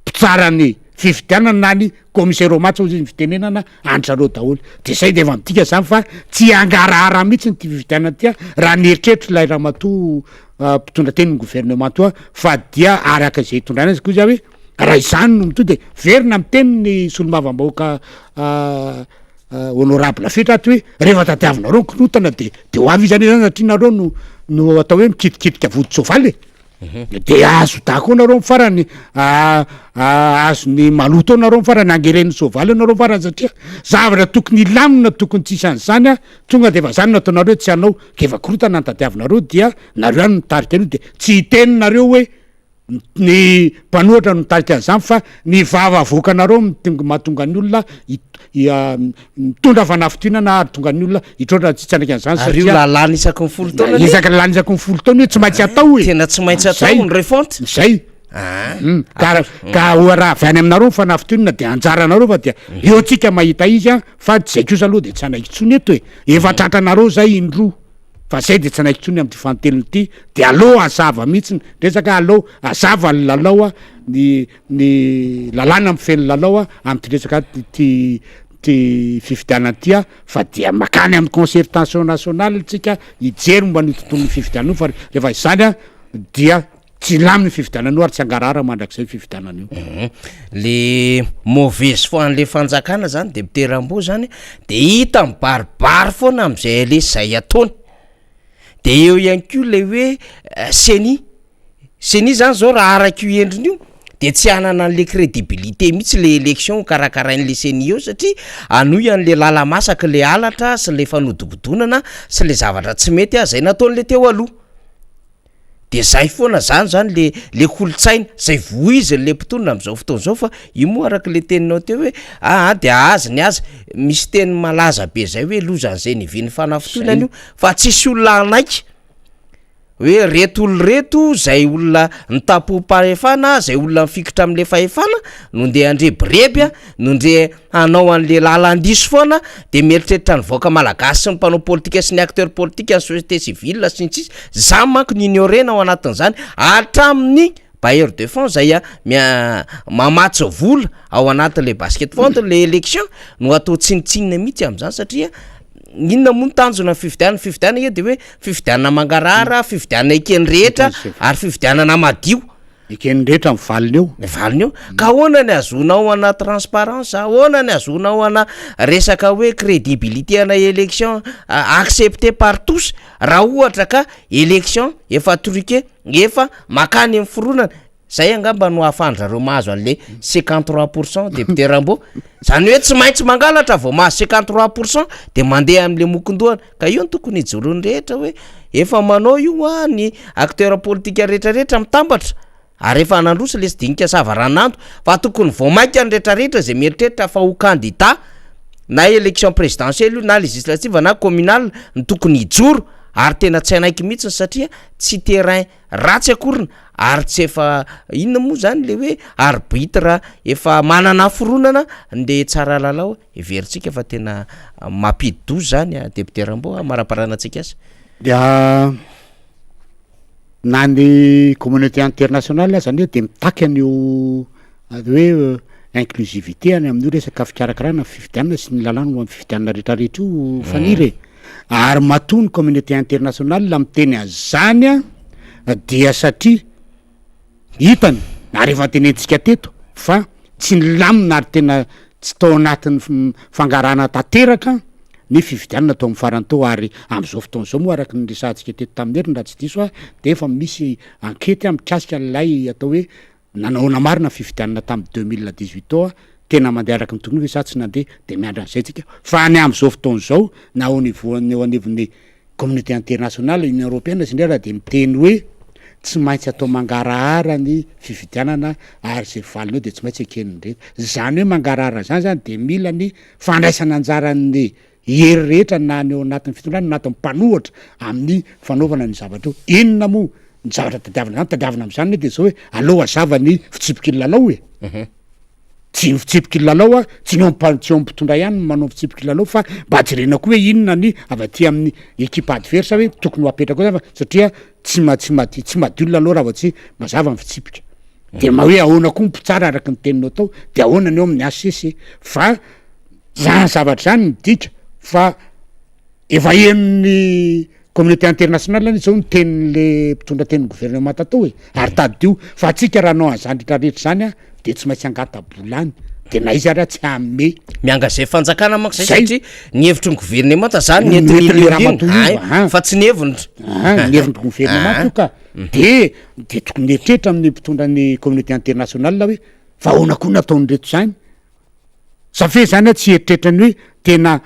mpitsara ny fifidianana na ny commissaire au match hozy izy ny fitenenana andry zareo daholo de zay de efa midika zany fa tsy hangarahara mihitsy ty fifidianana ty a raha ny eritreritro ilay ramatoa mpitondra tenin'ny gouvernement toa fa dia araka izay itondrana azy koa izy hoe raha izany no mitohy de verina miteny ny solombavambahoaka honorable Fetra ato hoe rehefa tadiavinareo ny korontana de de ho avy izy anie zany satria nareo no no atao hoe mikitikitika vodi-tsoavaly e. De azo da koa nareo ny farany azony maloto eo nareo ny farany angeren'ny soavaly eo nareo ny farany satria zavatra tokony hilamina tokony tsisy an'izany a tonga de efa zany no ataonareo tsy hanao ka efa korotana ny tadiavinareo dia nareo ihany no mitarika an'io de tsy hiteny nareo hoe ny mpanohatra no mitarika an'izany fa ny vava avoakanareo mahatonga ny olona mitondra fanafintohinana ary tonga ny olona hitroatra tsy hanaiky an'izany Ary io satria lalàna isaky ny 10 taona anie. Isaky ny lalàna isaky ny 10 taona io tsy maintsy atao e. Tena tsy maintsy atao Zay. ny refonte. Zay. Ah. Ka raha ka ho raha avy any aminareo ny fanafintohinana dia anjaranareo fa dia eo tsika mahita izy an, fa zay kosa aloha dia tsy hanaiky intsony eto e. Efa tratranareo zay indroa fa zay dia tsy hanaiky intsony amin'ity fanintelony ity de aleo hazava mihitsy ny resaka, aleo hazava ny lalao an, ny ny lalàna mifehy ny lalao amin'ity resaka ity ity fifidianana ity a fa dia makany amin'ny concertation nationale tsika hijery momba an'io tontolon'ny fifidianana io fa rehefa izany a dia tsy hilamina io fifidianana io ary tsy hangarahara mandrakizay io fifidianana io. Le mauvaise foi an'le fanjakana zany de miteram-boa zany de hita mibaribary foana am'zay aleha zay ataony, de eo ihany koa le hoe ceni. Ceni zany zao raha araka io endriny io de tsy hanana an'le crédibilité mihitsy le élection ho karakarain'le ceni eo satria hanohy an'le lala-masaky le halatra sy le fanodikodonana sy le zavatra tsy mety zay nataon'le teo aloha. De zay foana zany zany le le kolontsaina zay voizin'le mpitondra am'zao fotoana zao fa io moa araka le teninao teo hoe aa de azy ny azy, misy teny malaza be zay hoe lozan'zay nivian'ny fanafintohinana io fa tsisy olona hanaiky hoe reto olo reto zay olona nitampom-pahefana, zay olona mifikitra am'le fahefana no ndeha handrebireby a, no ndeha hanao an'le lalan-diso foana de mieritreritra ny vahoaka malagasy sy ny mpanao politika sy ny acteur politika, ny société civile sy ny sisa, zany manko no ignorer-na ao anatin'zany hatramin'ny bailleur de fonds zay a mia- mamatsy vola ao anatin'le basket fond le élection no atao tsinontsinona mihitsy am'zany satria inona moa ny tanjona ny fifidianana? Fifidianana io de hoe fifidianana mangarahara, fifidianana eken'ny rehetra ary fifidianana madio. Eken'ny rehetra ny valiny eo. Ny valiny eo. Ka ahoana ny ahazoanao ana transparence, ahoana ny ahazoanao ana resaka hoe crédibilité ana élection accepté par tous raha ohatra ka élection efa truqué, efa makany amin'ny fironana. Zay angamba no ahafahan-drareo mahazo an'le 53% député Rambo. Zany hoe tsy maintsy mangalatra vao mahazo 53% de mandeha am'le mokondohana. Ka io no tokony hijoroan'ny rehetra hoe efa manao io a ny acteur politika rehetrarehetra mitambatra ary efa nandroso le sidinika savaranando fa tokony vao mainka ny rehetrarehetra zay mieritreritra fa ho candidat na élection présidentielle io na législative na communale no tokony hijoro ary tena tsy hanaiky mihitsiny satria tsy terrain ratsy akoriny ary tsy efa inona moa zany le hoe arbitre efa manana fironana nde tsara lalao heverintsika fa tena mampidi-doza zany a député Rambo maraparana antsika azy. Dia na ny communauté internationale aza anie de mitaky an'io hoe inclusivité any amin'io resaka fikarakarana fifidianana sy ny lalàna momba ny fifidianana rehetrarehetra io Faniry e. Ary matoa ny communauté internationale miteny an'zany a dia satria hitany ary efa tenentsika teto fa tsy nilamina ary tena tsy tao anatin'ny fangarahana tanteraka ny fifidianana tao amin'ny farany tao ary am'izao fotoana izao moa araky ny resahantsika teto tamin'ny heriny raha tsy diso aho de efa misy ankety a mikasika an'ilay atao hoe nanahoana marina ny fifidianana tamin'ny 2018 tao a tena mandeha araky ny tokony hoe sa tsy nandeha de miandry an'izay tsika fa ny am'izao fotoana izao na au niveau eo anivon'ny communauté internationale, Union européenne sy indray raha de miteny hoe tsy maintsy atao mangarahara ny fifidianana ary zay valiny eo de tsy maintsy eken'ny rehetra. Zany hoe mangarahara zany zany de mila ny fandraisana anjaran'ny hery rehetra na ny eo anatin'ny fitondrana na anatin'ny mpanohitra amin'ny fanaovana ny zavatra io. Inona moa ny zavatra tadiavina zany? Tadiavina am'zany ne de zao hoe aleo hazava ny fitsipiky ny lalao e. Tsy ny fitsipiky ny lalao a, tsy ny eo am'mpa- tsy eo am'mpitondra ihany no manao ny fitsipiky ny lalao fa mba jerena koa hoe inona ny avy aty amin'ny ekipa adverse hoe tokony ho apetraka eo zany fa satria tsy ma- tsy madio tsy madio ny lalao raha vao tsy mazava ny fitsipika. De ma hoe ahoana koa ny mpitsara araky ny teninao tao de ahoana ny eo amin'ny HCC fa zany zavatra zany midika fa efa henon'ny communauté internationale anie zao ny tenin'le mpitondra tenin'ny gouvernement tao e ary tadidio fa atsika raha hanao an'zany rehetrarehetra zany a de tsy maintsy angata-bola any de na izy ary a tsy hanome. Mianga zay fanjakana manko zay satria ny hevitry ny gouvernemanta zany ny entin'ny Nentin'le ramatoa ay io, aha. fa tsy ny heviny. Aha, ny hevitry ny gouvernement io ka de de tokony mieritreritra amin'ny mpitondra ny communauté internationale hoe fa ahoana koa ny ataon'ireto zany sa ve zany a tsy hieritreritra ny hoe tena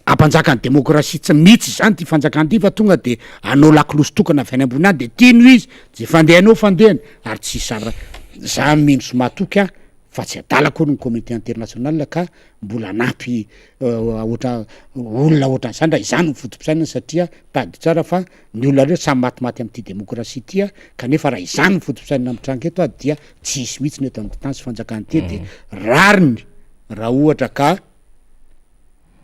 hampanjaka ny demokrasia tsy mihitsy zany ty fanjakana ty fa tonga de anao lakolosy tokana avy any ambony any de tiano izy ze fandehany eo fandehany ary tsy sara za mino sy matoky aho fa tsy adala akory ny communauté internationale ka mbola hanampy ohatra olona ohatran'izany raha izany no foto-pisainana satria tadidio tsara fa ny olona rehetra samy matimaty amin'ity demokrasia ity a kanefa raha izany no foto-pisainana mitranga eto a dia tsy hisy mihitsy ny eto amin'ity tany sy fanjakana ity de rariny raha ohatra ka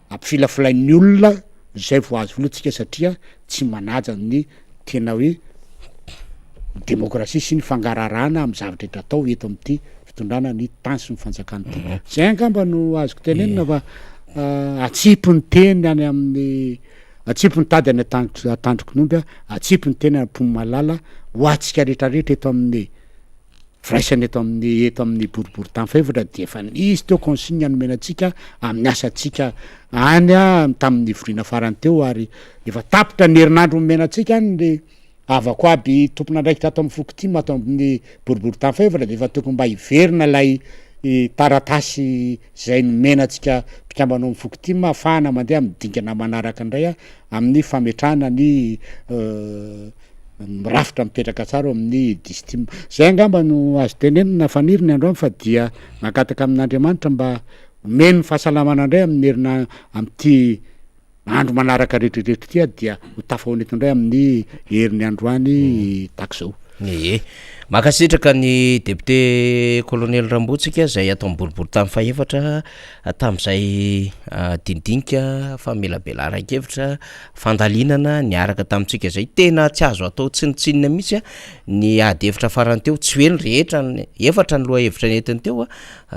Ampifilafilain'ny olona izay vao azo vola tsika satria tsy manaja ny tena hoe demokrasia sy ny fangararana amin'ny zavatra rehetra atao eto amin'ity fitondrana ny tany sy ny fanjakana ity. Zay angamba no azoko tenenina fa atsipy ny teny any amin'ny atsipy ny tady any an-tandrokin'omby, atsipy ny teny any am-pomalala ho antsika rehetra rehetra eto amin'ny Firaisana eto amin'ny eto amin'ny boriborintany fahefatra dia efa nisy teo consigne nomena antsika amin'ny asantsika any tamin'ny nivoriana farany teo ary efa tapitra ny herinandro nomena antsika any ny. Havako aby tompon'andraikitra ato amin'ny fokotim ato amin'ny boriborintany fahefatra dia efa tokony mba hiverina ilay taratasy izay nomena antsika mpikambana ao amin'ny fokotim ahafahana mandeha amin'ny dingana manaraka indray amin'ny fametrahana ny rafitra mipetraka tsara ao amin'ny distim. Izay angamba no azo tenenina Faniry ny androany fa dia mangataka amin'Andriamanitra mba omeny ny fahasalamana indray amin'ny herina amin'ity Andro manaraka rehetrarehetra ity aho dia ho tafahoana eto indray amin'ny herin'ny androany tahaka izao. Ee. Mankasitraka ny député colonel Rambotsika izay ato amin'ny boriborintany fahefatra tamin'izay dinidinika famelabelaran-kevitra fandalinana niaraka tamintsika izay. Tena tsy azo atao tsinontsinona mihitsy ny ady hevitra farany teo, tsy hoe ny rehetra, efatra ny lohahevitra nentiny teo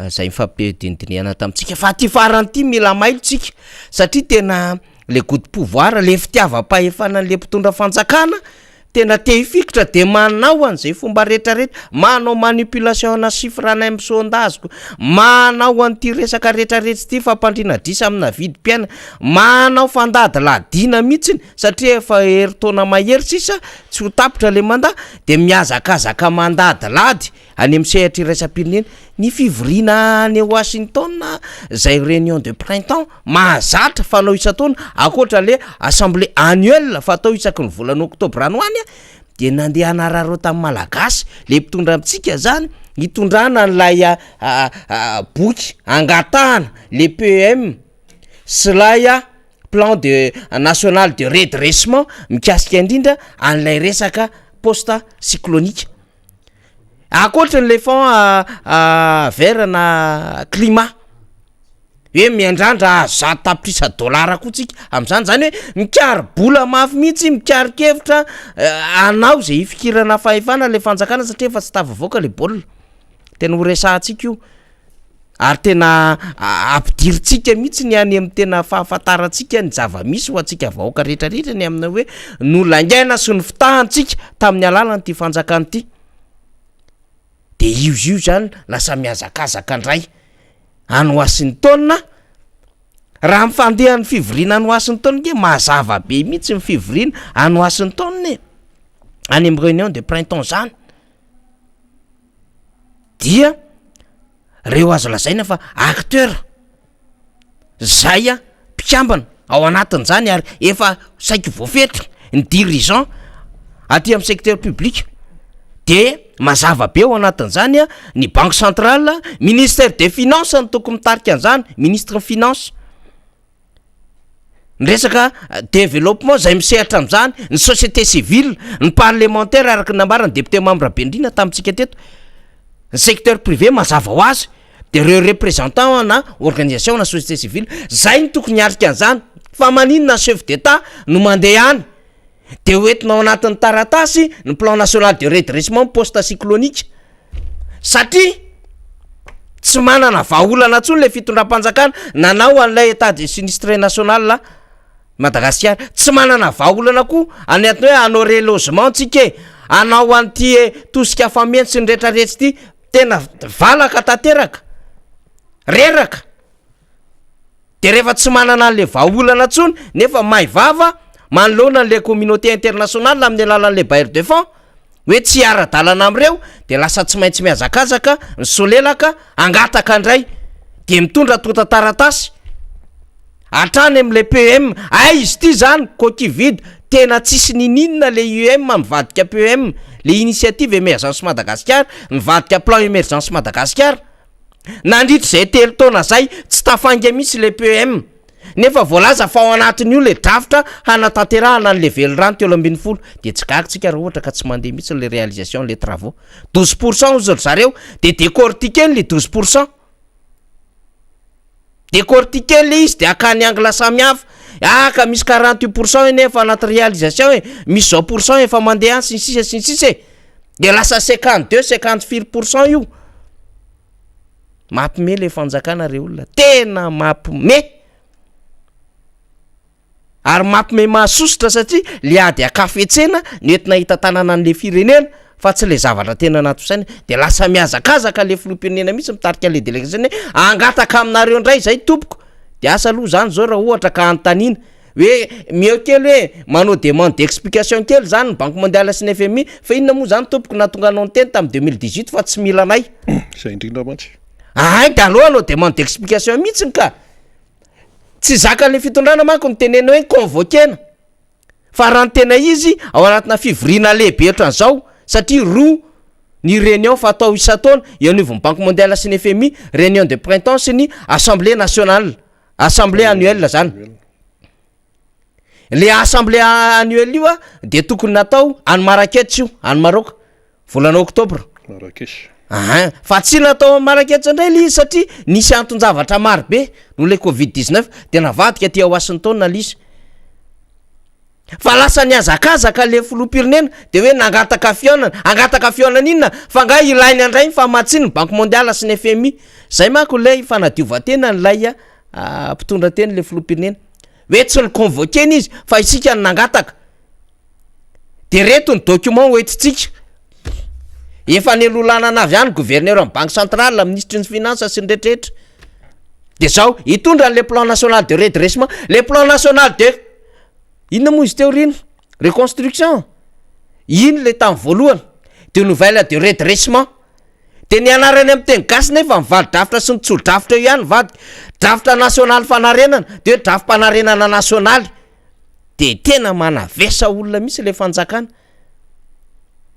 izay nifampidinidinihana tamintsika fa ity farany ity mila mailo tsika. Satria tena le gout de pouvoir, le fitiavam-pahefana an'le mpitondra fanjakana, tena te hifikitra de manao an'izay fomba retraretra, manao manipulation ana chiffre any amin'ny sondage ko, manao an'ity resaka retraretra ity fampandriana adrisa amina vidim-piainana, manao fandadiladiana mihitsiny satria efa herintaona mahery sisa tsy ho tapitra le mandat de mihazakazaka mandadilady. Any amin'ny sehatra iraisam-pirenena, ny fivoriana any Washington izay réunion de printemps mahazatra fanao isan-taona, ankoatra le assemblée annuelle fatao isaky ny volana oktobra any ho any dia nandeha hanararaotra ny Malagasy le mpitondra amintsika zany hitondrana an'ilay boky angatahana le PEM sy ilay plan de national de redressement mikasika indrindra an'ilay resaka poste cyclonique. Ankoatry ny le fond vert na climat, hoe miandrandra hahazo zato tapitrisa dolara koa tsika am'zany, zany hoe mikaro-bola mafy mihitsy, mikaro-kevitra hanao zay hifikirana fahefana le fanjakana satria efa tsy tafavoaka le baolina, tena ho resahantsika io ary tena ampidirintsika mihitsy ny any am'tena fahafantarantsika ny zava-misy ho antsika vahoaka rehetrarehetra ny amina hoe nolaingaina sy nofitahantsika tamin'ny alalan'ity fanjakana ity, de io izy io zany lasa mihazakazaka ndray any Washington, raha ny fandehan'ny fivoriana any Washington nge mazava be mihitsy ny fivoriana any Washington e, any amy réunion de printemps zany. dia reo azo lazaina fa acteur zay a mpikambana ao anatin'izany ary efa saiky voafetra ny dirigeant aty amin'ny secteur public de mazava be ao anatin'izany a ny banque centrale, ministère des finances no tokony mitarika an'izany, ministre ny finance. Ny resaka développement zay misehatra am'zany, ny société civile, ny parlementaire araka ny nambaran'ny député Mamy Rabendrina tamintsika teto, ny secteur privé mazava ho azy, de reo représentant ana organisation na société civile, zay no tokony hiatrika an'zany, fa maninona ny chef d'Etat no mandeha any de hoentina ao anatin'ny taratasy ny plan national de redressement post cyclonique. Satria tsy manana vahaolana intsony le fitondram-panjakana nanao an'ilay état de sinistré national Madagasikara, tsy manana vahaolana koa any antony hoe hanao relogement tsika e, hanao an'ity e tosika fameno sy ny retraretra ity, tena valaka tanteraka, reraka. De rehefa tsy manana an'le vahaolana intsony nefa may vava manoloana an'le communauté internationale amin'ny alalan'le bailleur de fonds hoe tsy hiara-dalana amin'ireo de lasa tsy maintsy mihazakazaka ny solelaka hangataka indray de mitondra antontan-taratasy hatrany am'le PEM, hay izy ity zany coquille vide tena tsisy niniana le IEM mivadika PEM, le initiative emergence Madagasikara nivadika plan emergence Madagasikara. Nandritra izay telo taona izay, tsy tafainga mihitsy ilay PEM, nefa voalaza fa ao anatin'io ilay drafitra hanatanterahana an'ilay velirano 13, dia tsy gaga tsika raha ohatra ka tsy mandeha mihitsy ilay réalisation an'ilay travaux. 12 pourcent hozy ry zareo, dia décortiquer-ny ilay 12 pourcent. Décortiquer-ny ilay izy dia hakany angle samihafa, ah ka misy 48 pourcent anie efa anaty réalisation e, misy zao pourcent efa mandeha any sy ny sisa sy ny sisa e. De lasa 52, cinquante firy pourcent io. Mampime le fanjakana re olona, tena mampime. Ary mampime mahasosotra satria le ady ankafetsena no entina hitantanana an'le firenena fa tsy le zavatra tena anaty fisainana. De lasa mihazakazaka le filoham-pirenena mihitsy mitarika an'le délégation hoe angataka aminareo indray zay tompoko. De asa aloha zany zao raha ohatra ka anontaniana. Hoe mieo kely hoe manao demande d'explication kely zany ny banque mondiale sy ny FMI fa inona moa zany tompoko nahatonga anao niteny tamin'ny 2018 fa tsy mila anay. Izay indrindra mantsy. Ahay de aleo hanao demande d'explication mihitsiny ka. Tsy zakan'le fitondrana manko ny tenena hoe convoquer-na fa raha ny tena izy ao anatina fivoriana lehibe ohatran'izao satria roa ny réunion fatao isan-taona eo anivon'ny banque mondiale sy ny FMI, réunion de printemps sy ny assemblée nationale. Assemblée annuelle zany. Le assemblée annuelle io a de tokony natao any Marrakech io, any Maroc, volana octobre. Marrakech. Ahin, fa tsy natao any Marrakech indray le izy satria nisy anton-javatra maro be noho le covid 19 de navadika aty Washington le izy. Fa lasa nihazakazaka le filoham-pirenena de hoe nangataka fihaonana, hangataka fihaonana inona fa nga ilaina indray ny famatsiana ny banque mondiale sy ny FMI, zay manko ilay fanadiovan-tenan'ilay mpitondra teny le filoham-pirenena, hoe tsy ni-convoquer-na izy fa isika no nangataka, de reto ny document hoentintsika, efa nelolanana avy any gouverneur ny banque centrale, minisitry ny finance sy ny rehetrarehetra, de zao hitondra an'le plan national de redressement, le plan national de. Inona moa izy teo ry ino? Reconstruction? Iny le tamin'ny voalohany, de nouvelle de redressement. De ny anarany amin'ny teny gasy nefa ny vali-drafitra sy ny tso-drafitra eo ihany mivadika. Drafitra nasionaly fanarenana, de hoe drafi-panarenana nasionaly. De tena manavesa olona mihitsy le fanjakana.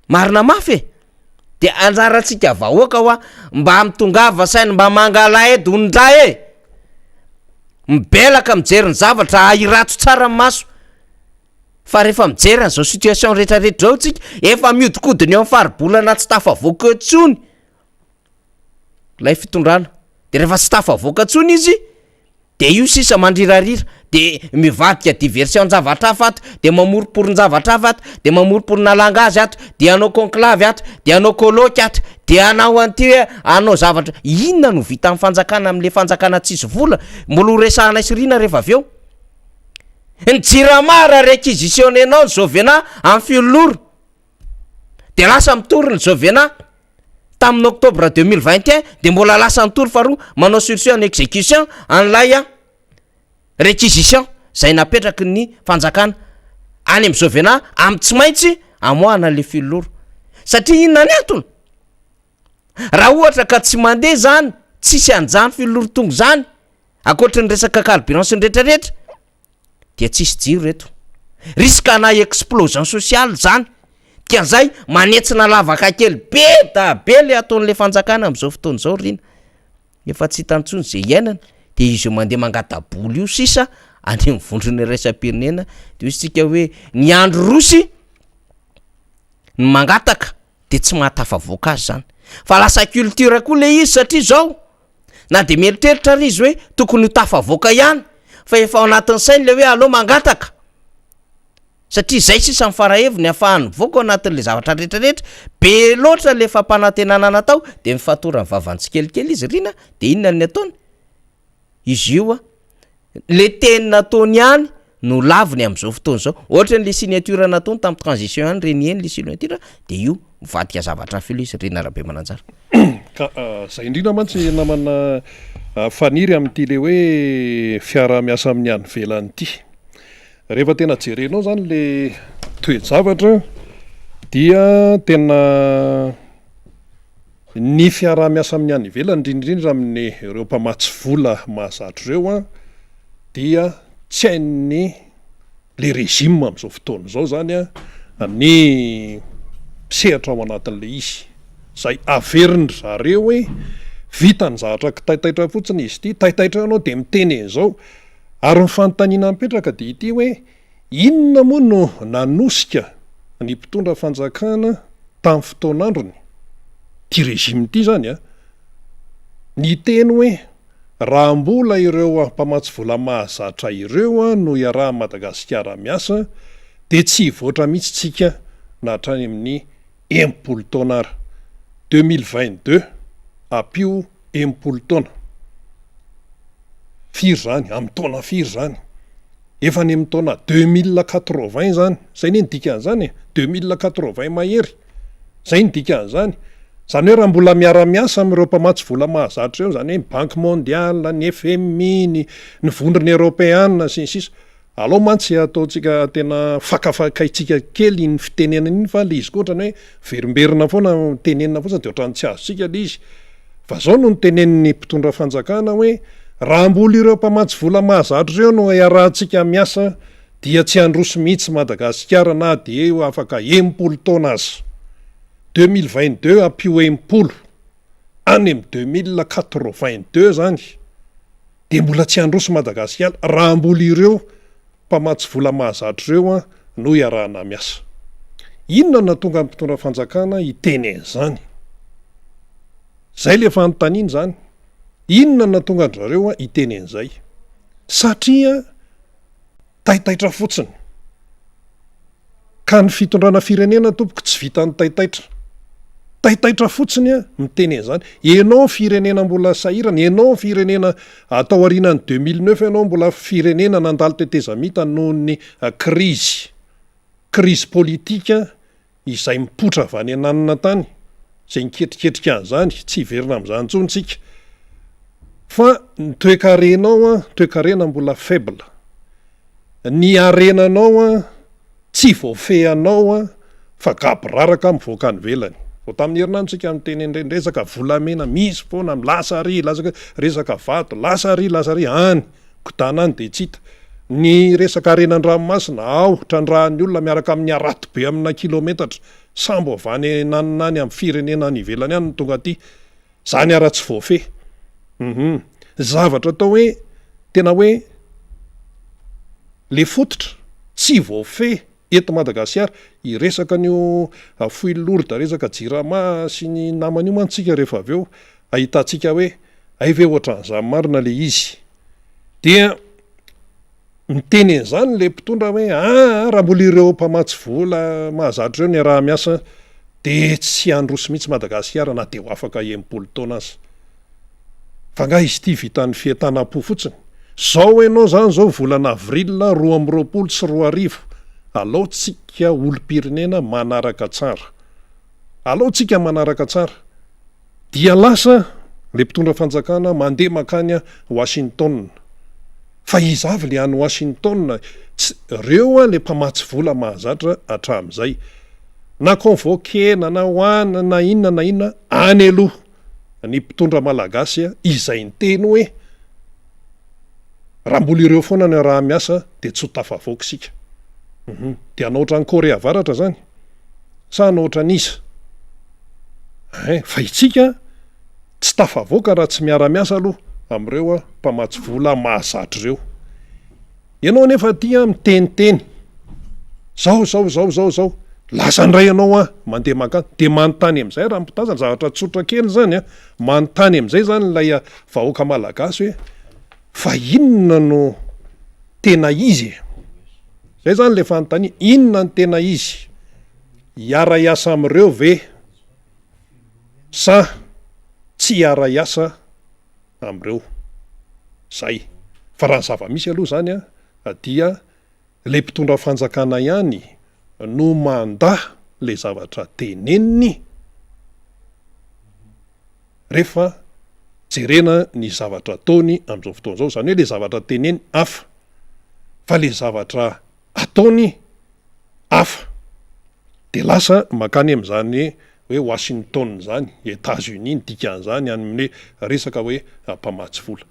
Marina mafy e! De anjarantsika vahoaka hoa mba mitongava saina mba mangalaed ondraha e! Mibelaka mijery ny zavatra ahirato tsara ny maso fa rehefa mijery an'izao situation retraretra zao tsika efa miodikodina eo amin'ny faribolana tsy tafavoaka eo intsony lay fitondrana de rehefa tsy tafavoaka intsony izy De io sisa mandrirarira, de mivadika diversion-javatra hafa ato, de mamoromporon-javatra hafa ato, de mamoromporona langage ato, de hanao conclave ato, de hanao colloque ato, de hanao an'ity hoe hanao zavatra, inona no vitan'ny fanjakana amin'le fanjakana tsisy vola? Mbola ho resahanay sy Rina rehefa avy eo. Ny jirama raha requisitionner-nao ny Jovena amin'ny fiololoro, de lasa mitory ny Jovena. tamin'ny octobre 2021 de mbola lasa nitory faharoa manao sursis en execution an'ilay réquisition zay napetraky ny fanjakana any amin'ny Jovena amin'ny tsy maintsy amoahana an'le filoloro satria inona ny antony raha ohatra ka tsy mandeha zany tsisy an'izany filoloro tonga zany ankoatry ny resaka carburant sy ny retraretra dia tsisy jiro eto. Risque ana explosion sociale zany. Dikan'izay manetsina lavaka kely be da be le ataon'le fanjakana am'zao fotoana zao ry Rina. Efa tsy hita intsony ze iainana de izy io mandeha mangata-bola io sisa any amin'ny vondrona iraisam-pirenena de hoy isika hoe ny andro rossy ny mangataka de tsy mahatafavoaka azy zany. Fa lasa culture koa le izy satria zao Na dia mieritreritra ary izy hoe tokony ho tafavoaka ihany fa efa ao anatin'ny sainy ilay hoe aleo mangataka satria izay sisa ny faraheviny ahafahany mivoaka ao anatin'ilay zavatra rehetra rehetra, be loatra ilay fampanantenana natao dia mifatora ny vavany tsikelikely izy Rina dia inona ny ataony? Izy io a, le teny nataony ihany no laviny amin'izao fotoana izao, ohatra ny le signature nataony tamin'ny transition ihany renieny le signature dia io mivadika zavatra hafa io le izy Rina Rabemananjara. Ka zay indrindra mantsy namana Faniry amin'ity le hoe fiaraha-miasa amin'ny any ivelany ity. Rehefa tena jerenao zany le toe-javatra dia tena ny fiaraha-miasa amin'ny any ivelany indrindra indrindra amin'ireo mpamatsy vola mahazatra ireo an dia tsy hain'ny le régime amin'izao fotoana izao zany an ny mpisehatra ao anatin'ilay izy izay averin-dry zareo hoe vita ny zavatra kitaitaitra fotsiny izy ity, taitaitra ianao dia miteny an'izao ary ny fanontaniana mipetraka dia ity hoe inona moa no nanosika ny mpitondra fanjakana tamin'ny fotoan'androny, ity régime ity zany an, niteny hoe Raha mbola ireo mpamatsy vola mahazatra ireo no iarahan'i Madagasikara miasa dia tsy hivoatra mihitsy tsika na hatrany amin'ny 60 taona ara. 2022 ampio 60 taona. Firy izany? Amin'ny taona firy izany? Efa any amin'ny taona 2080 izany. Izay anie ny dikan'izany e! 2080 mahery. Izay no dikan'izany. Izany hoe raha mbola miara-miasa amin'ireo mpamatsy vola mahazatra ireo, izany hoe ny Banque mondiale, ny FMI, ny ny Vondrona Eoropeana, sy ny sisa. Alao mantsy ataontsika tena fakafakaintsika kely iny fitenenana iny fa le izy koa ohatrany hoe miverimberina foana tenenina fotsiny de ohatrany tsy azontsika le izy. Fa zao no notenenin'ny mpitondra fanjakana hoe raha mbola ireo mpamatsy vola mahazatra ireo no iarahantsika miasa dia tsy handroso mihitsy Madagasikara na dia eo afaka 60 taona aza. 2022 ampio 60 any amin'ny 2082 zany. Dia mbola tsy handroso Madagasikara raha mbola ireo mpamatsy vola mahazatra ireo no iarahana miasa. Inona no nahatonga ny mpitondra fanjakana hiteny an'izany? Izay ilay fanontaniana izany. Inona no nahatonga an-dry zareo hiteny an'izay? Satria taitaitra fotsiny. Ka ny fitondrana firenena tompoko tsy vitan'ny taitaitra. Taitaitra fotsiny a, miteny an'izany. Enao firenena mbola sahirana, enao firenena atao aorianan'ny 2009 enao mbola firenena nandalo tetezamita noho ny krizy, krizy politika izay mipoitra avy any ananona tany, izay niketriketrika an'izany, tsy hiverina amin'izany intsony tsika. Fa ny toekarenao an, toekarena mbola faible. Ny harenanao an, tsy voafehinao an, fa gaboraraka mivoaka any ivelany. Vao tamin'ny herinandro tsika niteny an'ireny resaka volamena misy foana, lasa ary, lasa resaka vato, lasa ary, lasa ary, any, kodana any dia tsy hita. Ny resaka harena an-dranomasina, ao, trandrahan'ny olona miaraka amin'ny harato be amina kilometatra, sambo avy any ananona any amin'ny firenena any ivelany any no tonga aty. Zany ara tsy voafehy. Hum. Zavatra atao hoe tena hoe le fototra tsy voafehy eto Madagasiara. Hiresaka an'io fouille lourde resaka jirama sy ny namany io mantsy tsika rehefa avy eo ahitantsika hoe hay ve ohatran'izany marina le izy. Dia miteny an'izany le mpitondra hoe aa raha mbola ireo mpamatsy vola mahazatra ireo ny iaraha-miasa de tsy handroso mihitsy Madagasikara na dia ho afaka 60 taona aza. Fa angaha izy ity vitan'ny fientanam-po fotsiny? Zao enao zany zao volana avril 2022 alao tsika olom-pirenena manaraka tsara. Alao tsika manaraka tsara. Dia lasa le mpitondra fanjakana mandeha mankany Washington. Fa iza avy le any Washington? Tsy reo an le mpamatsy vola mahazatra hatramin'izay. Na convoquer-na na ho any na inona na inona, any aloha ny mpitondra malagasy izay niteny hoe raha mbola ireo foana no iaraha-miasa dia tsy ho tafavoaka isika. Hum. Dia hanao ohatran'i Korea Avaratra zany? Sa hanao ohatran'iza? Hein, fa itsika tsy tafavoaka raha tsy miara-miasa aloha amin'ireo mpamatsy vola mahazatra ireo. Ianao anefa aty an miteniteny, zao zao zao zao zao, lasa indray ianao an mandeha mankany, dia manontany amin'izay raha mpitazana, zavatra tsotra kely izany an, manontany amin'izay izany ilay vahoaka malagasy hoe fa inona no tena izy e? Zay izany ilay fanontaniana, inona no tena izy? Hiara-hiasa amin'ireo ve sa tsy hiara-hiasa amin'ireo? Zay. Fa raha ny zava-misy aloha izany an, dia ilay mpitondra fanjakana ihany no mandà ilay zavatra teneniny rehefa jerena ny zavatra ataony amin'izao fotoana izao. Izany hoe ilay zavatra teneny hafa fa ilay zavatra ataony hafa. Dia lasa mankany amin'izany hoe Washington izany, Etats Unis ny dikan'izany any amin'ny resaka hoe mpamatsy vola.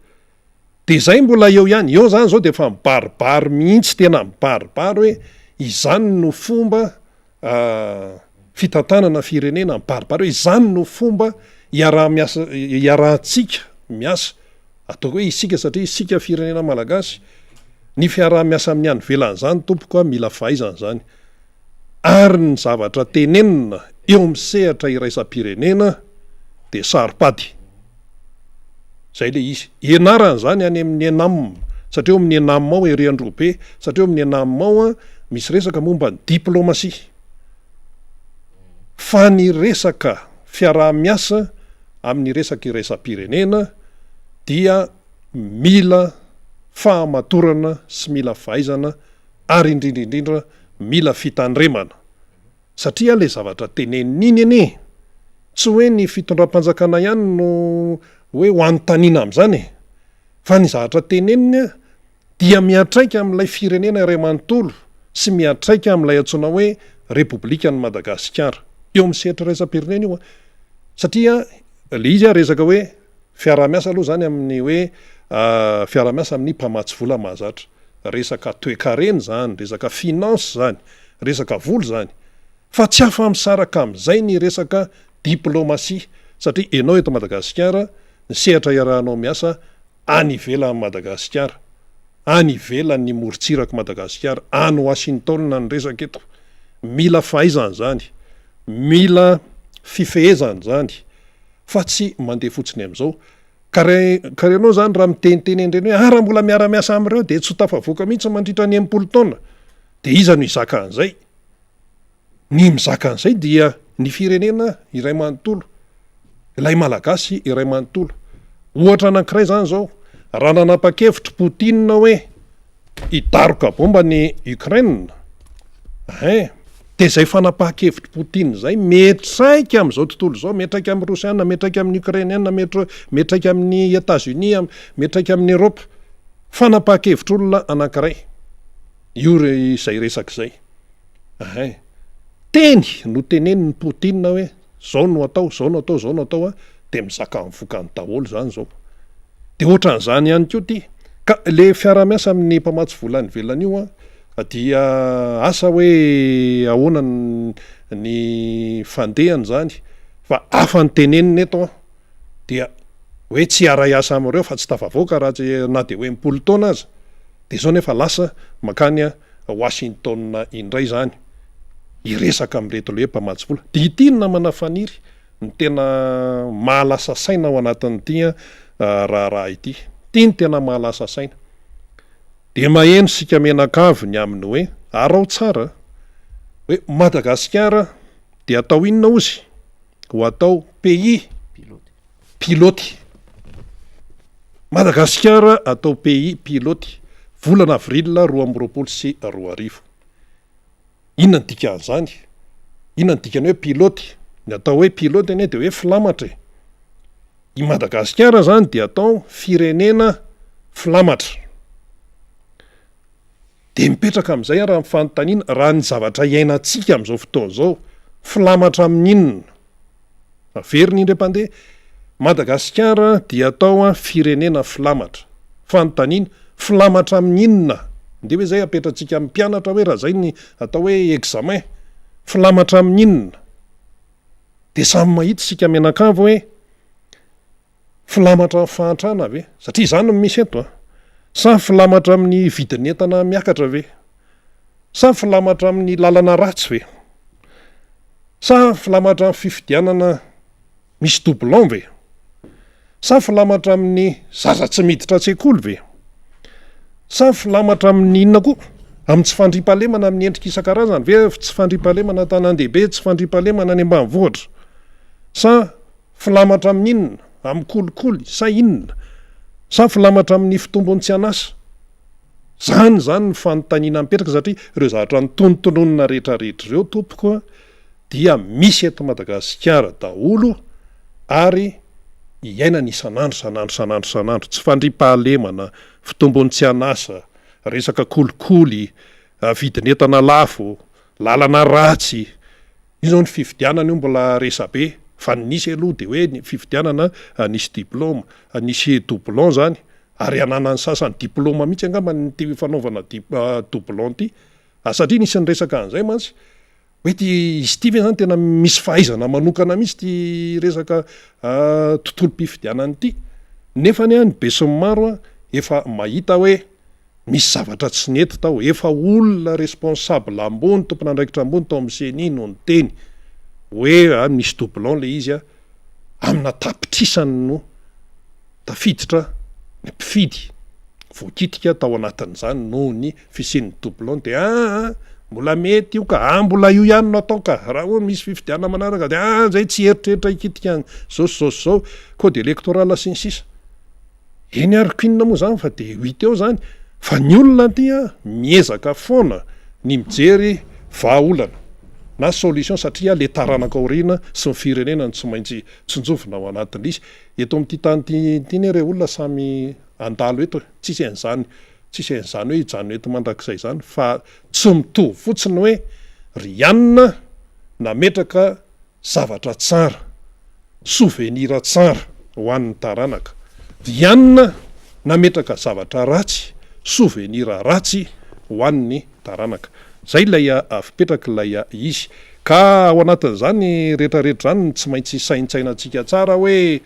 Dia izay mbola eo ihany, eo izany izao dia efa mibaribary mihitsy, tena mibaribary hoe izany no fomba fitantanana firenena, mibaribary hoe izany no fomba iaraha-miasa, iarahantsika miasa. Ataoko hoe isika satria isika firenena malagasy, ny fiaraha-miasa amin'ny any ivelany izany tompoko a, mila fahaizana izany. Ary ny zavatra tenenina eo amin'ny sehatra iraisam-pirenena dia saro-pady. Izay ilay izy. Ianarana izany any amin'ny ENAM, satria ao amin'ny ENAM ao ery Androhibe, satria ao amin'ny ENAM ao misy resaka momba ny diplomasia. Fa ny resaka fiaraha-miasa amin'ny resaka iraisam-pirenena dia mila fahamatorana sy mila fahaizana ary indrindra indrindra mila fitandremana satria ilay zavatra teneniny iny anie tsy hoe ny fitondram-panjakana ihany no hoe ho anontaniana amin'izany e! fa ny zavatra teneniny. dia miantraika amin'ilay firenena iray manontolo sy miantraika amin'ilay antsoina hoe Repoblikan'i Madagasikara. Eo amin'ny sehatra iraisam-pirenena io an! Satria ilay izy an resaka hoe fiaraha-miasa aloha izany amin'ny hoe fiaraha-miasa amin'ny mpamatsy vola mahazatra. Resaka toekarena izany, resaka finance izany, resaka vola izany. Fa tsy afa-misaraka amin'izay ny resaka diplomasia satria ianao eto Madagasikara, ny sehatra iarahanao miasa any ivelan'i Madagasikara, any ivelan'ny morontsirak'i Madagasikara, any Washington ny resaka eto. Mila fahaizana izany, mila fifehezana izany fa tsy mandeha fotsiny amin'izao. Ka re, ka ianao izany raha miteniteny an'ireny hoe ah raha mbola miara-miasa amin'ireo dia tsy ho tafavoaka mihitsy mandritra ny 60 taona, dia iza no hizaka an'izay? Ny mizaka an'izay dia ny firenena iray manontolo, ilay Malagasy iray manontolo. Ohatra anankiray izany izao, raha nanapa-kevitra Poutine hoe hidaroka bomba ny Ukraine, hein, dia izay fanapahan-kevitr'i Poutine izay miantraika amin'izao tontolo izao, miantraika amin'ny Rosiana, miantraika amin'ny Ukrainiana, miantraika amin'ny Etats-Unis, miantraika amin'ny Europe. Fanapahan-kevitr'olona anankiray io izay resaka izay. Ahay. Teny no tenenin'i Poutine hoe zao no atao, zao no atao, zao no atao a, dia mizaka ny vokany daholo izany izao. Dia ohatran'izany ihany koa ity. Ka le fiaraha-miasa amin'ny mpamatsy vola any ivelany io an, dia asa hoe ahoana ny fandehany izany fa hafa ny tenenina eto an, dia hoe tsy hiara-hiasa amin'ireo fa tsy tafavoaka raha tsy na dia hoe am-polo taona aza. Dia izao nefa lasa mankany Washington indray izany hiresaka amin'ireto ilay hoe mpamatsy vola. Dia ity ny namana Faniry no tena mahalasa saina ao anatin'ity raharaha ity. Ity no tena mahalasa saina. Dia maheno isika mianakavy ny amin'ny hoe, araho tsara hoe Madagasikara dia atao inona hozy? Ho atao pays pilote. Madagasikara atao pays pilote, volana avril 2022. Inona ny dikan'izany? Inona ny dikan'ny hoe pilote? Ny atao hoe pilote anie dia hoe filamatra e. I Madagasikara izany dia atao firenena filamatra. Dia mipetraka amin'izay ary ny fanontaniana, raha ny zavatra iainantsika amin'izao fotoana izao, filamatra amin'ny inona? Averina indray mpandeha, Madagasikara dia atao firenena filamatra. Fanontaniana, filamatra amin'ny inona? Ndeha hoe izay apetratsika amin'ny mpianatra hoe raha izay ny atao hoe examen, filamatra amin'ny inona? Dia samy mahita isika mianakavy hoe filamatra amin'ny fahantrana ve? Satria izany no misy eto an! Sa filamatra amin'ny vidin'entana miakatra ve? Sa filamatra amin'ny lalana ratsy ve? Sa filamatra amin'ny fifidianana misy doublon ve? Sa filamatra amin'ny zaza tsy miditra an-tsekoly ve? Sa filamatra amin'ny inona koa? Amin'ny tsy fandriampahalemana amin'ny endrika isan-karazany ve? Tsy fandriampahalemana an-tanàn-dehibe, tsy fandriampahalemana any ambanivohitra? Sa filamatra amin'ny inona? Amin'ny kolikoly sa inona? Sa filamatra amin'ny fitombon'ny tsy an'asa? Izany izany ny fanontaniana mipetraka satria ireo zavatra notonontononina rehetra rehetra ireo tompoko a dia misy eto Madagasikara daholo ary iainana isan'andro isan'andro isan'andro isan'andro, tsy fandriampahalemana, fitombon'ny tsy an'asa, resaka kolikoly, vidin'entana lafo, lalana ratsy, io zao ny fifidianana io mbola resabe fa ny nisy aloha dia hoe ny fifidianana nisy diplaoma, nisy doublon zany ary ananan'ny sasany diplaoma mihitsy angamba ity fanaovana doublon ity, satria nisy niresaka an'izay mantsy Hoe ity izy ity ve zany tena misy fahaizana manokana mihitsy ity resaka tontolom-pifidianana ity? Nefa anie ny besinimaro efa mahita hoe misy zavatra tsy nety tao, efa olona responsable ambony, tompon'andraikitra ambony tao amin'ny ceni no niteny hoe misy doublon ilay izy, amina tapitrisany no tafiditra ny mpifidy voakitika tao anatin'izany noho ny fisian'ny doublon dia aa mbola mety io ka, aa mbola io ihany no atao ka, raha oa misy fifidianana manaraka dia aa zay tsy hieritreritra hikitika an'izao sy izao sy izao, code électoral sy ny sisa. Eny ary ko inona moa zany fa dia ho hita eo zany fa ny olona aty a miezaka foana ny mijery vahaolana na solution satria le taranaka aoriana sy ny firenena no tsy maintsy tsinjovina ao anatin'ilay izy. Eto amin'ity tany ity ity anie re olona samy handalo eto e, tsisy an'izany. Tsisy an'izany hoe hijanona eto mandrakizay izany fa tsy mitovy fotsiny hoe ry anona nametraka zavatra tsara, souvenir tsara ho an'ny taranaka, ry anona nametraka zavatra ratsy, souvenir ratsy ho an'ny taranaka. Zay ilay fipetrak'ilay izy. Ka ao anatin'izany rehetrarehetra izany no tsy maintsy saintsainantsika tsara hoe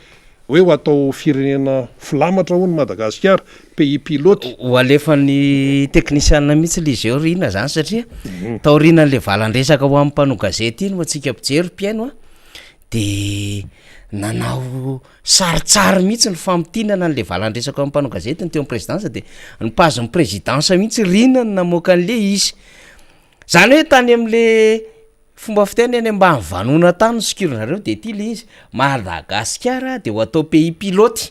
hoe ho atao firenena filamatra hono Madagasikara, pays pilote. Ho alefan'ny teknisianina mihitsy le izy eo ry Rina zany satria taorianan'le valan-dresaka ho an'ny mpanao gazety iny ho antsika mpijery mpihaino a, de nanao sarintsary mihitsy ny famintinana an'le valan-dresaka ho an'ny mpanao gazety ny teo am-prezidansa de ny pazin'ny prezidansa mihitsy Rina no namoaka an'le izy, zany hoe tany am'le Fomba fiteny any ambany vanona tany ny sikirinareo de ty le izy, Madagasikara de ho atao pays pilote,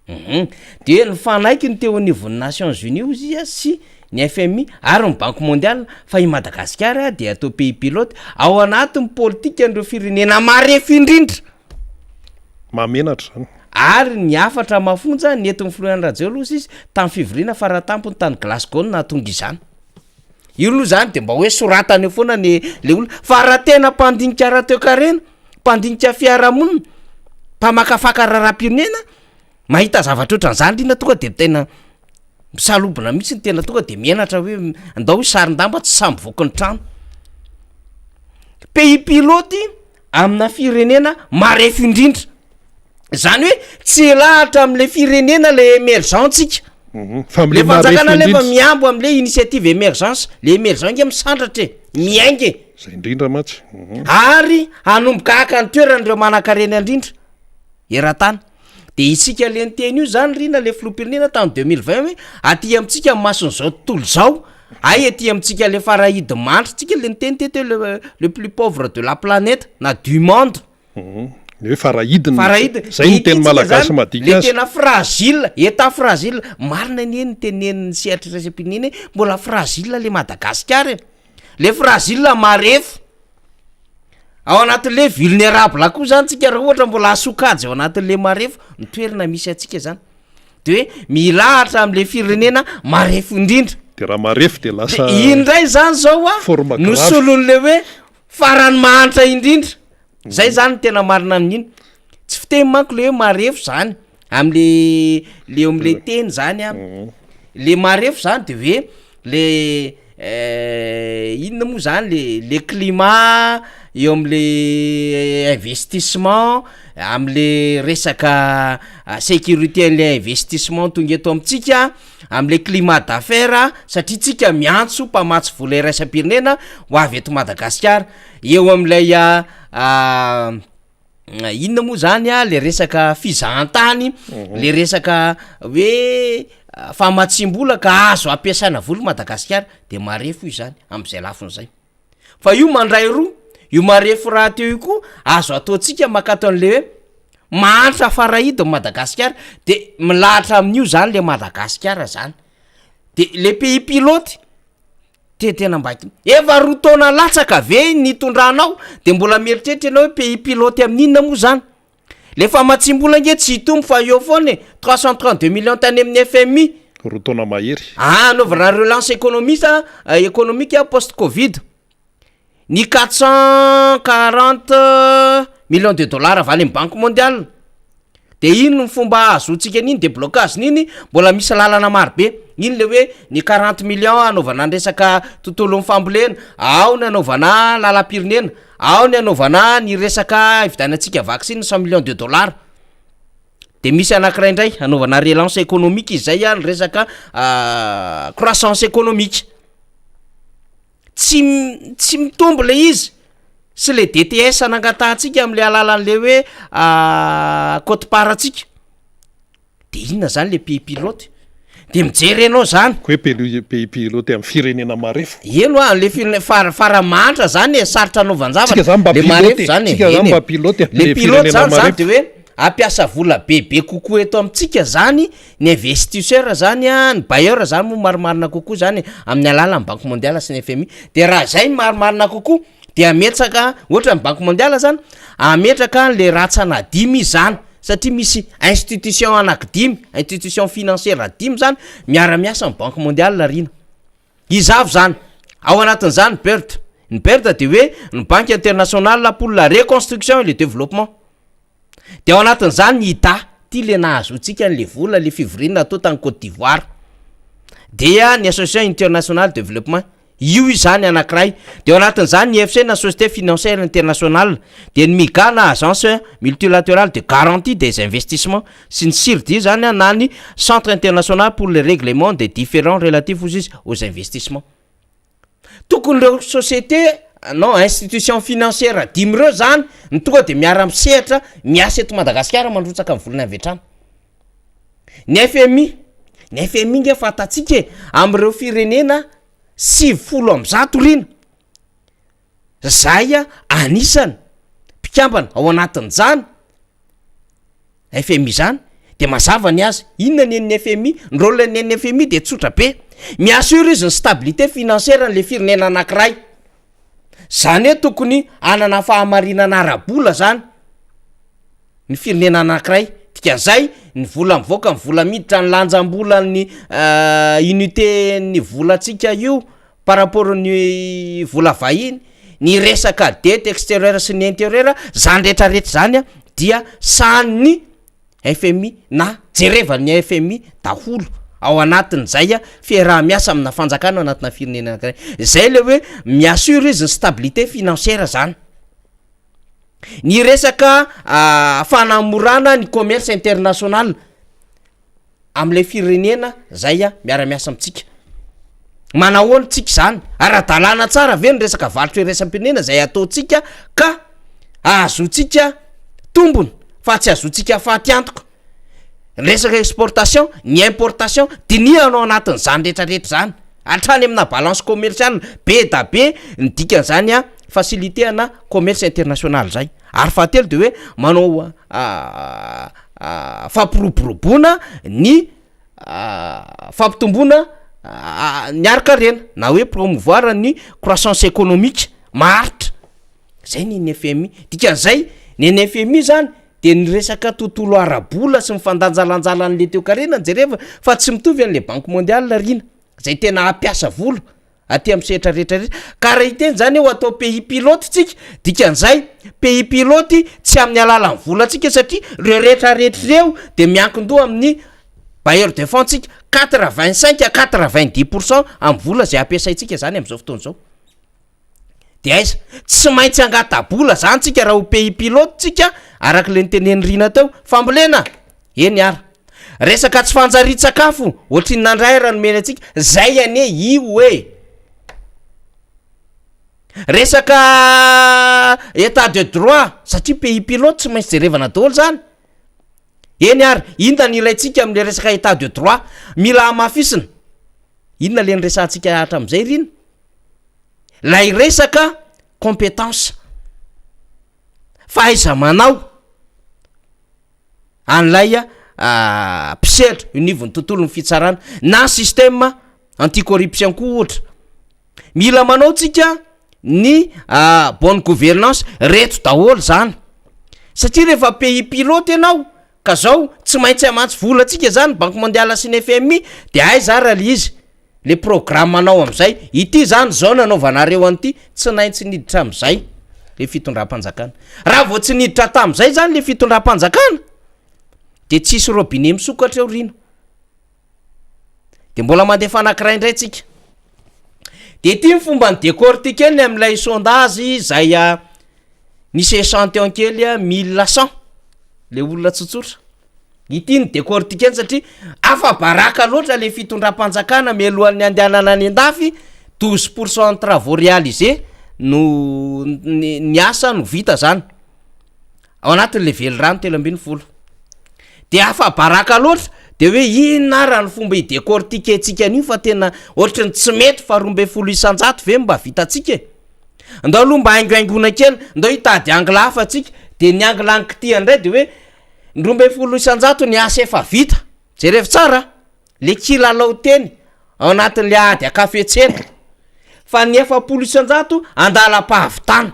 hum de nifanaiky ny teo anivon'ny Nations Unies ozy izy a sy ny FMI ary ny banque mondiale fa i Madagasikara de atao pays pilote ao anatin'ny politikan'ireo firenena marefo indrindra. Mahamenatra zany. Ary ny hafatra mafonja nentin'ny filoha Andry Rajoelina ozy izy tamin'ny fivoriana faratampony tany Glasgow no nahatonga izany. Io aloha zany de mba hoe soratana eo foana ny le olona fa raha tena mpandinika ara-toekarena, mpandinika fiarahamonina, mpamakafaka raharaham-pirenena, mahita zavatra ohatran'izany indrindra tonga de tena misalobona mihitsy ny tena tonga de menatra hoe ndao hisaron-damba tsy sahy mivoaka ny trano. Pays pilote amina firenena marefo indrindra. Zany hoe tsy elahatra am'le firenena le emergent tsika. Fa Le am'le marefo fanjakana nefa indrindra. mihambo am'le initiative emergence, le emergent nge misandratra e, miainga e. Zay indrindra mantsy. Ary hanomboka haka ny toeran'ireo manankarena indrindra eran-tany. De isika le niteny io zany ry na le filoham-pirenena tamin'ny 2020 hoe aty amintsika ny mason'izao tontolo izao, hay aty amintsika le farahidy mandry, tsika le niteny teto hoe le plus pauvre de la planète na du monde. Ny hoe farahidiny, Farahidiny. zay ny teny Ity tsika malagasy zany, madika le azy. tena fragile, état fragile, marina anie ny tenenin'ny sehatra iraisam-pirenena hoe mbola fragile le Madagasikara e, le fragile marefo, ao anatin'le vulnérable koa zany tsika raha ohatra mbola asokajy ao anatin'le marefo ny toerana misy antsika zany, de hoe milahatra am'le firenena marefo indrindra. De raha marefo de lasa De iny ndray zany zao a forme no grave. solon'le hoe farany mahantra indrindra. Zay zany no tena marina amin'iny. Tsy fiteny manko le hoe marefo zany am'le le eo am'le teny zany a, le marefo zany de hoe le inona moa zany le le climat eo am'le investissement, am'le resaka sécurité an'le investissement tonga eto amintsika, am'le climat d'affaires satria tsika miantso mpamatsy vola iraisam-pirenena ho avy eto Madagasikara, eo am'lay inona moa zany a le resaka fizahantany, le resaka hoe famatsiam-bola ka azo ampiasaina vola Madagasikara de marefo io zany am'zay lafiny zay, fa io mandray roa, io marefo rahateo io koa azo ataontsika mankato an'le hoe mahantra farahidiny Madagasikara de milahatra amin'io zany le Madagasikara zany, de le pays pilote te tena mba efa 2 taona latsaka ve ny nitondranao de mbola mieritreritra ianao hoe pays pilote amin'inona moa zany? Le famatsiam-bola ange tsy hitombo fa eo foana e, 332 millions tany amin'ny FMI. 2 taona mahery. Ah, anaovana relance économiste, économique post covid. Ny 440 millions de dollars avy any amin'ny banque mondiale. De iny ny fomba ahazoantsika an'iny déblocage n'iny mbola misy lalana marobe. Iny le hoe ny 40 millions anaovana ny resaka tontolon'ny fambolena, ao ny anaovana lalam-pirenena, ao ny anaovana ny resaka hividianantsika vaksiny 100 millions de dollars. De misy anankiray indray anaovana relance économique izay a, ny resaka croissance économique. Tsy tsy mitombo le izy sy le DTS nangatahantsika am'le alalan'le hoe quote part antsika. De inona zany le pays pilote? De mijery ianao zany. Ko hoe pays pilote amin'ny firenena marefo. Eny hoa, le firene- fara- fara mahantra zany e, sarotra anaovan-javatra. Tsika zany mba Le pilote marefo e, zany e, tsika zany eny e. mba pilote Le am'le pilote firenena zany zany marefo. de hoe hampiasa vola bebe kokoa eto amintsika zany ny investisseur zany a, ny bailleur zany moa marimarina kokoa zany e, amin'ny alalan'ny banque mondiale sy ny FMI. De raha zay ny marimarina kokoa de hametraka, ohatra ny banque mondiale zany, hametraka an'le rantsana dimy izy zany. satria misy institution anaky dimy, institution financière dimy zany miara-miasa amin'ny Banque mondiale rina. Iza avy zany? Ao anatin'izany BERD. Ny BERD de hoe ny Banque internationale pour la reconstruction et le développement. De ao anatin'izany ny IDA, ty le nahazoantsika an'le vola, le fivoriana natao tany Côte d'Ivoire. Dia ny Association internationale développement, io izy zany anankiray. De ao anatin'izany ny IFC na Société financière internationale, de ny MIGA na Agence multilatérale de garantie des investissements, sy ny CIRDI zany a, na ny Centre international pour le règlement des différends relatifs ozy izy aux investissements. Tokony reo société non institution financière dimy reo zany ny tonga de miara-misehatra miasa eto Madagasikara, mandrotsaka ny volana avy hatrany. Ny FMI, ny FMI nge fantatsika e, am'ireo firenena 190 rina zay a anisany mpikambana ao anatin'zany FMI zany, de mazava ny azy inona ny en'ny FMI. Ny rôle ny en'ny FMI de tsotra be: miassure izy ny stabilité financière n'le firenena anankiray zany, hoe tokony anana fahamarinana ara-bola zany ny firenena anankiray. Dikan'izay, ny vola mivoaka, ny vola miditra, ny lanjam-bolany, unité ny volatsika io par rapport ny vola vahiny, ny resaka dette extérieure sy ny intérieure zany rehetrarehetra zany a, dia sany FMI na jerevan'ny FMI daholo ao anatin'zay a fiaraha-miasa amina fanjakana ao anatina firenena anankiray zay. Le hoe miassure izy ny stabilité financière zany, ny resaka fanamorana ny commerce international am'le firenena zay a miara-miasa amitsika. Manahoana tsika zany? Ara-dalàna tsara ve ny resaka varotra iraisam-pirenena zay ataotsika ka ahazotsika tombony fa tsy azotsika faty antoka? Resaka exportation, ny importation, dinihanao anatin'zany rehetrarehetra zany hatrany amina balance commerciale be da be ny dikan'zany a facilité ana commerce international zay. Ary fahatelo de hoe manao fampiroboroboana ny fampitombona ny harin-karena, na hoe promouvoir ny croissance économique maharitra zay ny ny FMI. Dikan'izay, ny ny FMI zany de ny resaka tontolo ara-bola sy mifandanjalanjalan'le toekarena ny jereva, fa tsy mitovy an'le Banque mondiale rina zay tena ampiasa vola aty amy sehatra rehetrarehetra. Ka raha iteny zany eo atao pays pilote tsika, dikan'izay pays pilote tsy amin'ny alalan'ny volatsika, satria reo rehetrarehetra reo de miankin-doha amin'ny bailleur de fonds tsika 85 à 90% amy vola zay ampiasaitsika zany am'izao fotoana zao. De aiza tsy maintsy angata-bola zany tsika raha ho pays pilote tsika, arak' le niteneny rina teo. Fambolena eny ara, resaka tsy fanjari-tsakafo ohatry ny nandray raha nomeny atsika zay ane io e, resaka état de droit, satria pays pilote tsy maintsy jerevana daholo zany eny. Ary inona ny ilaitsika am'le resaka état de droit mila amafisina? Inona le nyresantsika hatram'izay rina? Lay resaka compétence, fahaiza manao an'lay a mpisehatra ionivony tontolo ny fitsarana na système anticorruption koa ohatra. Mila manao tsika ny bonne gouvernance reto daholo zany, satria rehefa pays pilote ianao ka zao tsy maintsy amantsy volatsika zany Banque mondiale sy ny FMI, de aiza raha le izy le programme anao am'izay ity zany zao nanaovanareo an'ity? Tsy naintsy niditra am'izay le fitondram-panjakana. Raha vao tsy niditra tam'izay zany le fitondram-panjakana, de tsisy robinet misokatra eo rino. De mbola mandefa anankiray indray tsika, de ty ny fomba ny décortiqueny am'ilay sondage zay a nisy échantillon kely a 1100 le olona tsotsotra ity ny décortiqueny, satria afa-baraka loatra le fitondram-panjakana mialohan'ny andehanana any an-dafy. 12% ny travaux réalisés no ny asa no vita zany ao anatin'le velirano 13, de afa-baraka loatra. De hoe inona raha ny fomba idécortiquentsika an'io fa tena ohatry ny tsy mety, fa 12% ve mba vitatsika e? Ndao aloha mba haingohaingona kely, ndao hitady angle hafa atsika. De ny angle ankitihany ndray de hoe ny 12% ny asa efa vita. Jerevo tsara le kilalao teny ao anatin'le ady akafetsena, fa ny 40% andalam-pahavitana.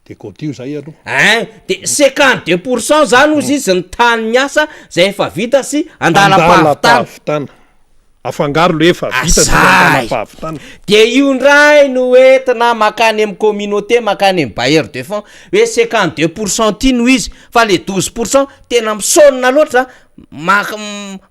De kodio zay aloha. Ein, de 52 pourcent zany ozy izy ny tahan'ny asa zay efa vita sy andalam-pahavitana. Andalam-pahavitana. Afangaro le efa vita sy Azay! andalam-pahavitana. De io ndray no entina makany amin'ny communauté, makany amin'ny bailleur de fonds hoe 52 pourcent ty no izy fa le 12 pourcent tena misaonina loatra, mak-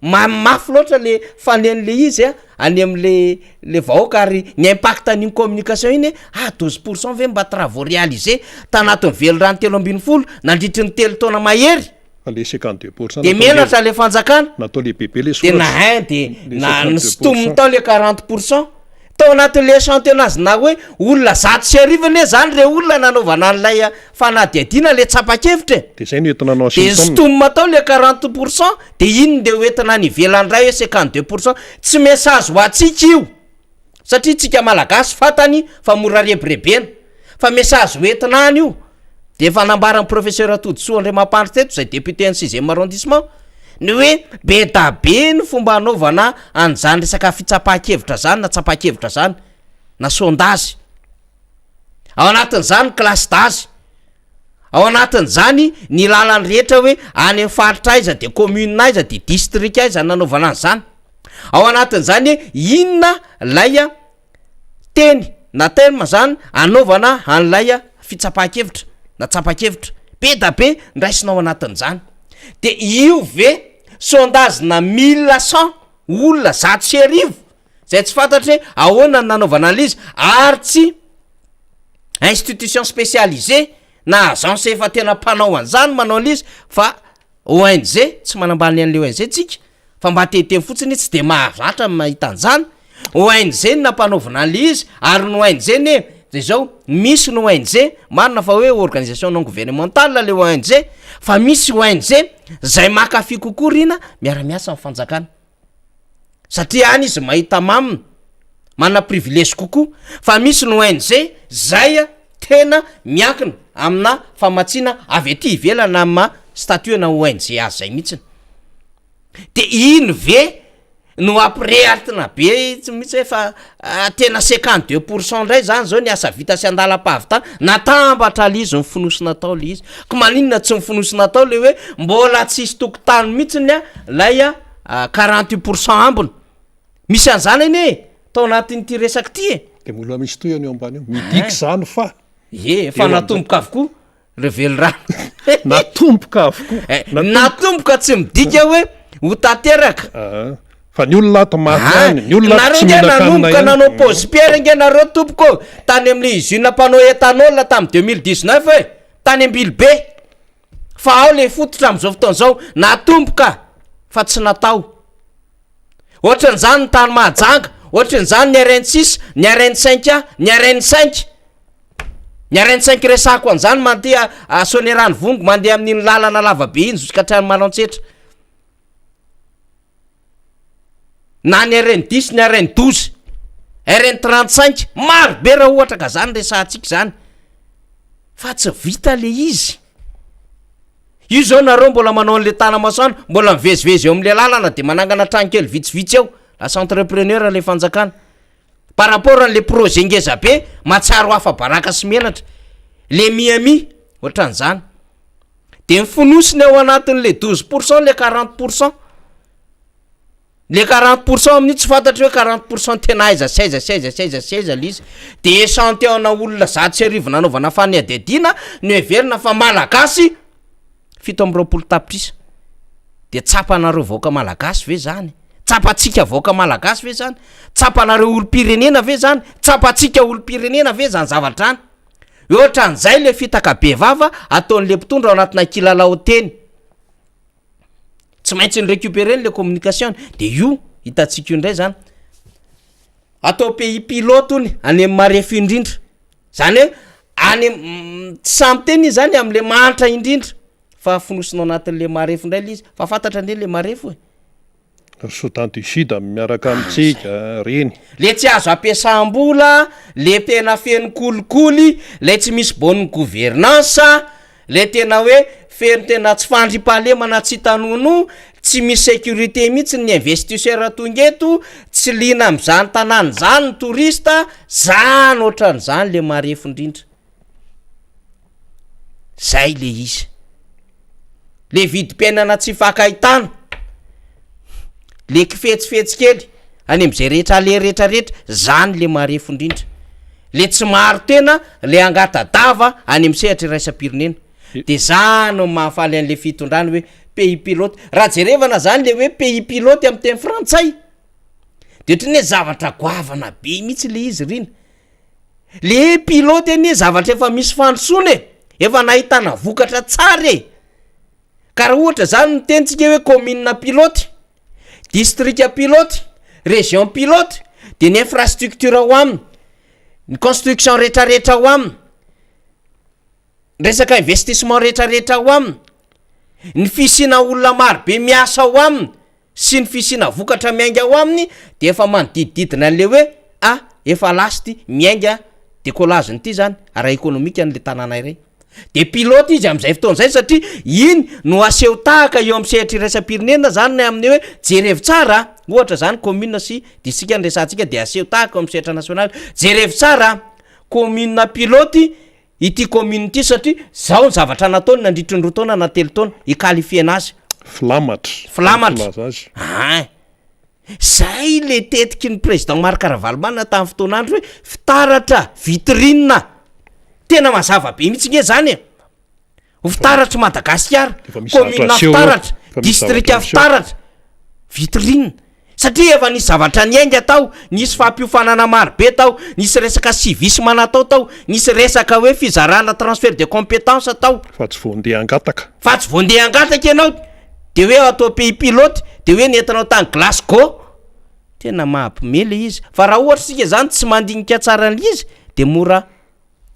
ma- mafy loatra le fanen'le izy a any am'le le vahoaka ary ny impact an'iny communication iny ah 12 pourcent ve mba travaux réalisés tanatin'ny velirano 13 nandritry ny 3 taona mahery. Fa le 52 pourcent de menatra le fanjakana. Natao lehibebe le de soratra. Na un de Le na 52 ny sitominy tao le 40 pourcent tao anatin'le échantillonnage na hoe olona 101 anie zany re olona nanaovana an'ilay fanadihadiana le tsapa-kevitra e. De zay no entina anao De Washington. sitomina tao le 40 pourcent de iny de hoentina any ivelany ray hoe 52 pourcent. Tsy message ho atsika io satria tsika malagasy fantany fa mora rebirebena, fa message hoentina any io. De efa nambaran'ny professeur Todisoa Andriamampandry teto zay, député ny sixième arrondissement, ny hoe be da be ny fomba anaovana an'zany resaka fitsapahan-kevitra zany na tsapa-kevitra zany na sondage. Ao anatin'zany classe d'âge, ao anatin'zany ny lalany rehetra hoe any amin'ny faritra aiza, de commune aiza, de district aiza nanaovana an'zany, ao anatin'zany hoe inona lay a teny na terme zany anaovana an'lay a fitsapahan-kevitra na tsapa-kevitra. Be da be ndraisina ao anatin'zany. De io ve sondage na 1100 olona, 1100 zay tsy fantatra hoe ahoana ny nanaovana an'le izy, ary tsy institution spécialisée na agence efa tena mpanao an'zany manao an'le izy fa ONG. Tsy manambany an'le ONG tsika fa mba teteny fotsiny, tsy de mahazatra ny mahita an'zany. ONG ny nampanaovana an'le izy ary ny ONG ne de zao misy ny ONG marina fa hoe organisation non gouvernementale le ONG, fa misy ONG zay makafy kokoa rina miara-miasa amin'ny fanjakana satria any izy mahita mamina, manana privilège kokoa, fa misy ny ONG zay a tena miankina amina famatsiana avy aty ivelany na ma statut na ONG azy zay mihitsiny. De ino ve no ampirehatina be tsy mihitsy hoe fa tena 52 pourcent ndray zany zao ny asa vita sy andalam-pahavitana natambatra le izy, ny fonosina tao le izy ko maninona tsy mifonosina tao le hoe mbola tsisy tokotany mihitsiny a lay a 48 pourcent ambiny misy an'zany anie tao anatin'ity resaky ty e. De mbola misy tohiny eo ambany io midiky zany fa E efa natomboka avokoa re velirano. Natomboka avokoa. Eh, natomboka tsy midika hoe ho tanteraka. Ah, fa ny olona ato maty Ah, any ny olona ato nareo tsy nge mihinan-kanina nanomboka ihany. nanao pose pierre nge nareo tompoko tany amin'le usine mpanao éthanol tamy 2019 e tany Ambilobe, fa ao le fototra am'izao fotoana zao natomboka fa tsy natao. Ohatran'izany ny tany Mahajanga, ohatran'izany ny RN 6, ny RN 5 a, ny RN 5, ny RN 5 resako an'izany mandeha Soanierana Ivongo, mandeha amin'iny lalana lavabe iny jusqu'à hatrany Maroantsetra, na ny RN 10, ny RN 12, RN 35, maro be raha ohatra ka zany resahantsika zany fa tsy vita le izy io. Zao nareo mbola manao an'le tana masoandro, mbola mivezivezy eo am'le lalana, de manangana trano kely vitsivitsy eo, lasa entrepreneur le fanjakana par rapport an'le projet ngeza be mahatsiaro afa-baraka sy menatra le Miami ohatran'izany. De ny fonosiny ao anatin'le 12 pourcent, le 40 pourcent, le 40 pourcent amin'io tsy fantatry hoe 40 pourcent tena aiza sy aiza sy aiza sy aiza sy aiza le izy. De échantillon olona 101 nanaovana fanadihadiana no heverina fa malagasy 27 tapitrisa. De tsapanareo vahoaka malagasy ve zany? Tsapatsika vahoaka malagasy ve zany? Tsapanareo olom-pirenena ve zany? Tsapatsika olom-pirenena ve zany zavatra any? Ohatran'izay le fitaka be vava ataon'le mpitondra ao anatina kilalao teny, tsy maintsy ny récupérer le communication. De io hitantsika io indray zany atao pays pilote ony any amy marefo indrindra zany hoe any tsy samy teny izy zany am'le mahantra indrindra, fa fonosinao anatin'le marefo indray le izy, fa fantatra ande le marefo e. Soudan du Sud miaraka amitsika reny. Le tsy azo ampiasam-bola, le tena feno kolikoly, le tsy misy bonne gouvernance, le tena hoe feno tena tsy fandriampahalemana, tsy hitanono, tsy misy sécurité mihitsy ny investisseur tonga eto, tsy liana am'zany tanàna zany ny touriste zany, ohatran'izany le marefo indrindra. Zay le izy. Le vidim-piainana tsy ifankahitana, le kifetsifetsy kely any am'zay rehetra aleha rehetrarehetra, zany le marefo indrindra. Le tsy maharo tena, le angata-dava any amy sehatra iraisam-pirenena. De zany no mahafaly an'le fitondrana hoe pays pilote. Raha jerevana zany le hoe pays pilote amy teny frantsay, de ohatran'ny hoe zavatra goavana be mihitsy le izy r'ina. Le pilote anie zavatra efa misy fandrosoana e, efa nahitana vokatra tsara e, ka raha ohatra zany miteny tsika hoe commune pilote, district pilote, région pilote de ny infrastructure ao aminy, ny construction retraretra ao aminy, resaka investissement retraretra ao aminy, ny fisiana olona marobe miasa ao aminy sy ny fisiana vokatra miainga ao aminy de efa manodidididina an'le hoe ah efa lasa ity, miainga décollage-ny ity zany ara-ekonomika an'le tanàna iray. De pilote izy am'zay fotoana zay satria iny no aseho tahaka eo am' sehatra iraisam-pirenena zany ny amin'ny hoe jerevo tsara a, ohatra zany commune sy distrika no resahantsika de aseho tahaka eo am' sehatra nasionaly, jerevo tsara a, commune pilote ity commune ity satria zao ny zavatra nataony nandritry ny 2 taona na 3 taona hi-qualifier-na azy. Filamatra. Filamatra. Filaza azy. Ein. Zay le tetiky ny président Marc Ravalomanana tamin'ny fotoan'andro hoe fitaratra, vitrine. Tena mazava be mihitsy nge zany e. Ho fitaratr'i Madagasikara, Efa misy zavatra commune aseho eo. fitaratra, Efa misy zavatra distrika miseho. fitaratra, vitrine. Satria efa nisy zavatra niainga tao, nisy fampiofanana maro be tao, nisy resaka civisme natao tao, nisy resaka hoe fizarana transfert de compétence tao. Fa tsy vao ndeha hangataka. Fa tsy vao ndeha hangataka ianao de hoe atao pays pilote, de hoe nentinao tany Glasgow. Tena mampime le izy. Fa raha ohatra isika zany tsy mandinika tsara an'le izy de mora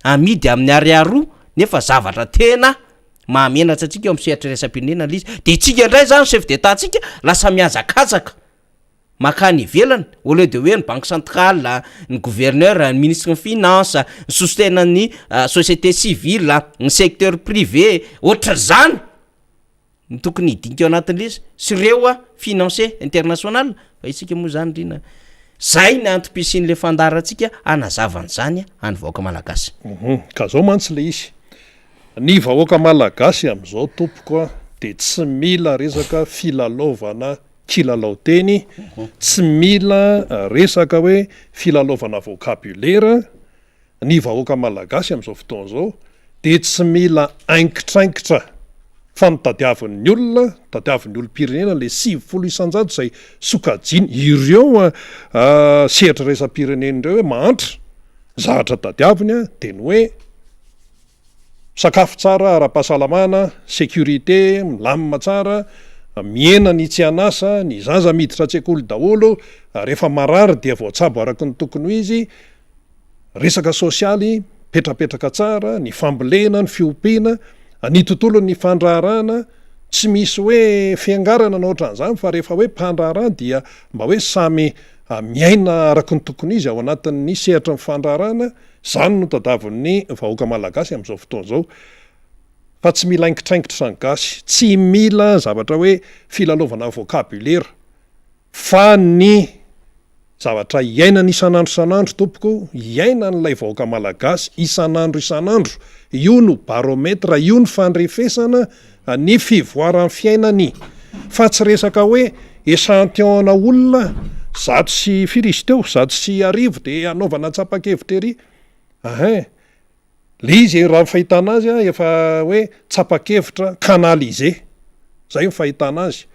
amidy amin'ny ariary roa nefa zavatra tena mahamenatra antsika eo amin'ny sehatra iraisam-pirenena ilay izy, de itsika indray zany chef d'état ntsika lasa mihazakazaka makany ivelany au lieu de hoe ny banque centrale, ny gouverneur, ny ministre ny finance, ny sous-tenan'ny société civile, ny secteur privé, ohatran'izany. no tokony hidinika ao anatin'le izy sy ireo a financier international fa isika moa zany rina zay ny antom-pisian'le fandaharantsika hanazava an'izany any vahoaka malagasy. Ka zao mantsy le izy, ny vahoaka malagasy am'zao tompoko a de tsy mila resaka filalaovana kilalao teny, tsy mila resaka hoe filalaovana vocabulaire, Ny vahoaka malagasy amin'izao fotoana izao dia tsy mila aingitraingitra fa ny tadiavin'ny olona, tadiavin'ny olom-pirenena ilay 90% izay sokajiana ireo sehatra iraisam-pirenena ireo hoe mahantra, ny zavatra tadiaviny dia ny hoe sakafo tsara ara-pahasalamana, sécurité, milamina tsara, mihena ny tsy an'asa, ny zaza miditra an-tsekoly daholo, rehefa marary dia voatsabo araka ny tokony ho izy, Resaka sosialy mipetrapetraka tsara, ny fambolena, ny fiompiana, ny tontolon'ny fandraharahana, tsy misy hoe fiangarana na ohatran'izany fa rehefa hoe mpandraharaha dia mba hoe samy miaina araka ny tokony izy ao anatin'ny sehatry ny fandraharahana, izany no tadavin'ny vahoaka malagasy amin'izao fotoana izao fa tsy mila aingitraingitra ny gasy, tsy mila zavatra hoe filalaovana vocabulaire. Fa ny zavatra iainana isan'andro isan'andro tompoko, iainan'ilay vahoaka malagasy isan'andro isan'andro, io no baromètre, io no fandrefesana ny fivoaran'ny fiainany, fa tsy resaka hoe echantillon-na olona zato sy firy izy teo, 1100 dia anaovana tsapan-kevitra ery, ahin. Le izy raha ny fahitana azy efa hoe tsapa-kevitra canalisé, zay ny fahitana azy,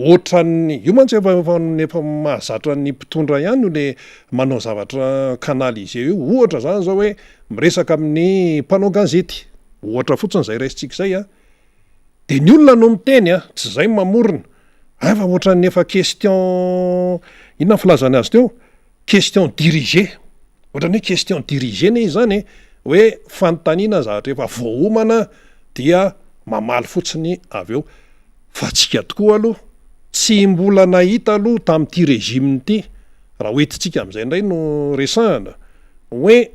ohatran'ny, io mantsy efa efa efa mahazatra ny mpitondra ihany io le manao zavatra canalisé io, ohatra zany zao hoe miresaka amin'ny mpanao gazety, ohatra fotsiny zay raisintsika zay an, de ny olona no miteny an, tsy zay no mamorona, hay fa ohatran'ny efa question, inona ny filazany azy teo? Question dirigée, ohatran'ny hoe question dirigée anie izany e, hoe fanontaniana zavatra efa voaomana dia mamaly fotsiny avy eo. Fa tsika tokoa aloha tsy mbola nahita aloha tamin'ity régime ity, raha ho entintsika amin'izay indray no resahana, hoe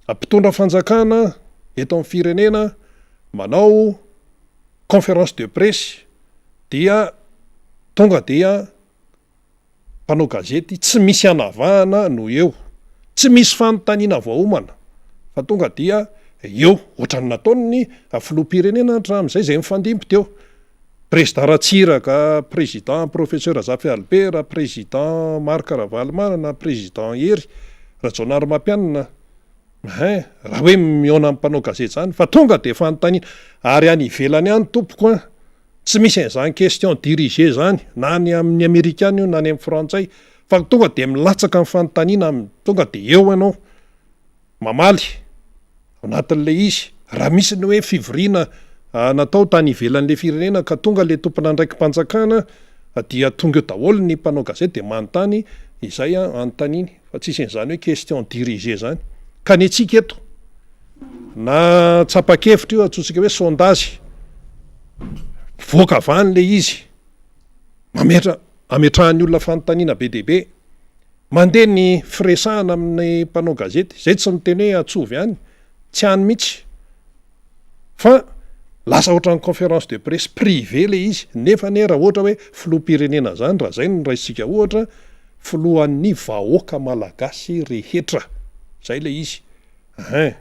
mpitondra fanjakana eto amin'ny firenena manao conférence de presse dia tonga dia mpanao gazety tsy misy anavahana no eo, tsy misy fanontaniana voaomana fa tonga dia eo, ohatran'ny nataon'ny filoham-pirenena hatramin'izay izay nifandimby teo. Président Ratsiraka, président Professeur Zafy Albert, président Marc Ravalomanana, président Hery Rajaonarimampianina. Hein, raha hoe mihaona amin'ny mpanao gazety izany fa tonga dia fanontaniana. Ary any ivelany any tompoko an, tsy misy an'izany question dirigée izany na any amin'ny amerikana io na any amin'ny frantsay fa tonga dia milatsaka ny fanontaniana, tonga dia eo ianao. Mamaly ao anatin'ilay izy. Raha misy ny hoe fivoriana natao tany ivelan'ilay firenena ka tonga ilay tompon'andraiki-panjakana dia tonga eo daholo ny mpanao gazety dia manontany izay anontaniany fa tsisy an'izany hoe question dirigée izany. Ka ny antsika eto na tsapa-kevitra io antsointsika hoe sondage, mivoaka avy any ilay izy, mametra- ametrahan'ny olona fanontaniana be dia be. Mandeha ny firesahana amin'ny mpanao gazety, izay tsy miteny hoe atsovy any, tsy any mihitsy fa lasa ohatran'ny conférence de presse privée ilay izy, nefa anie raha ohatra hoe filoham-pirenena izany, raha izay no raisintsika ohatra, filohan'ny vahoaka malagasy rehetra, izay ilay izy, hein.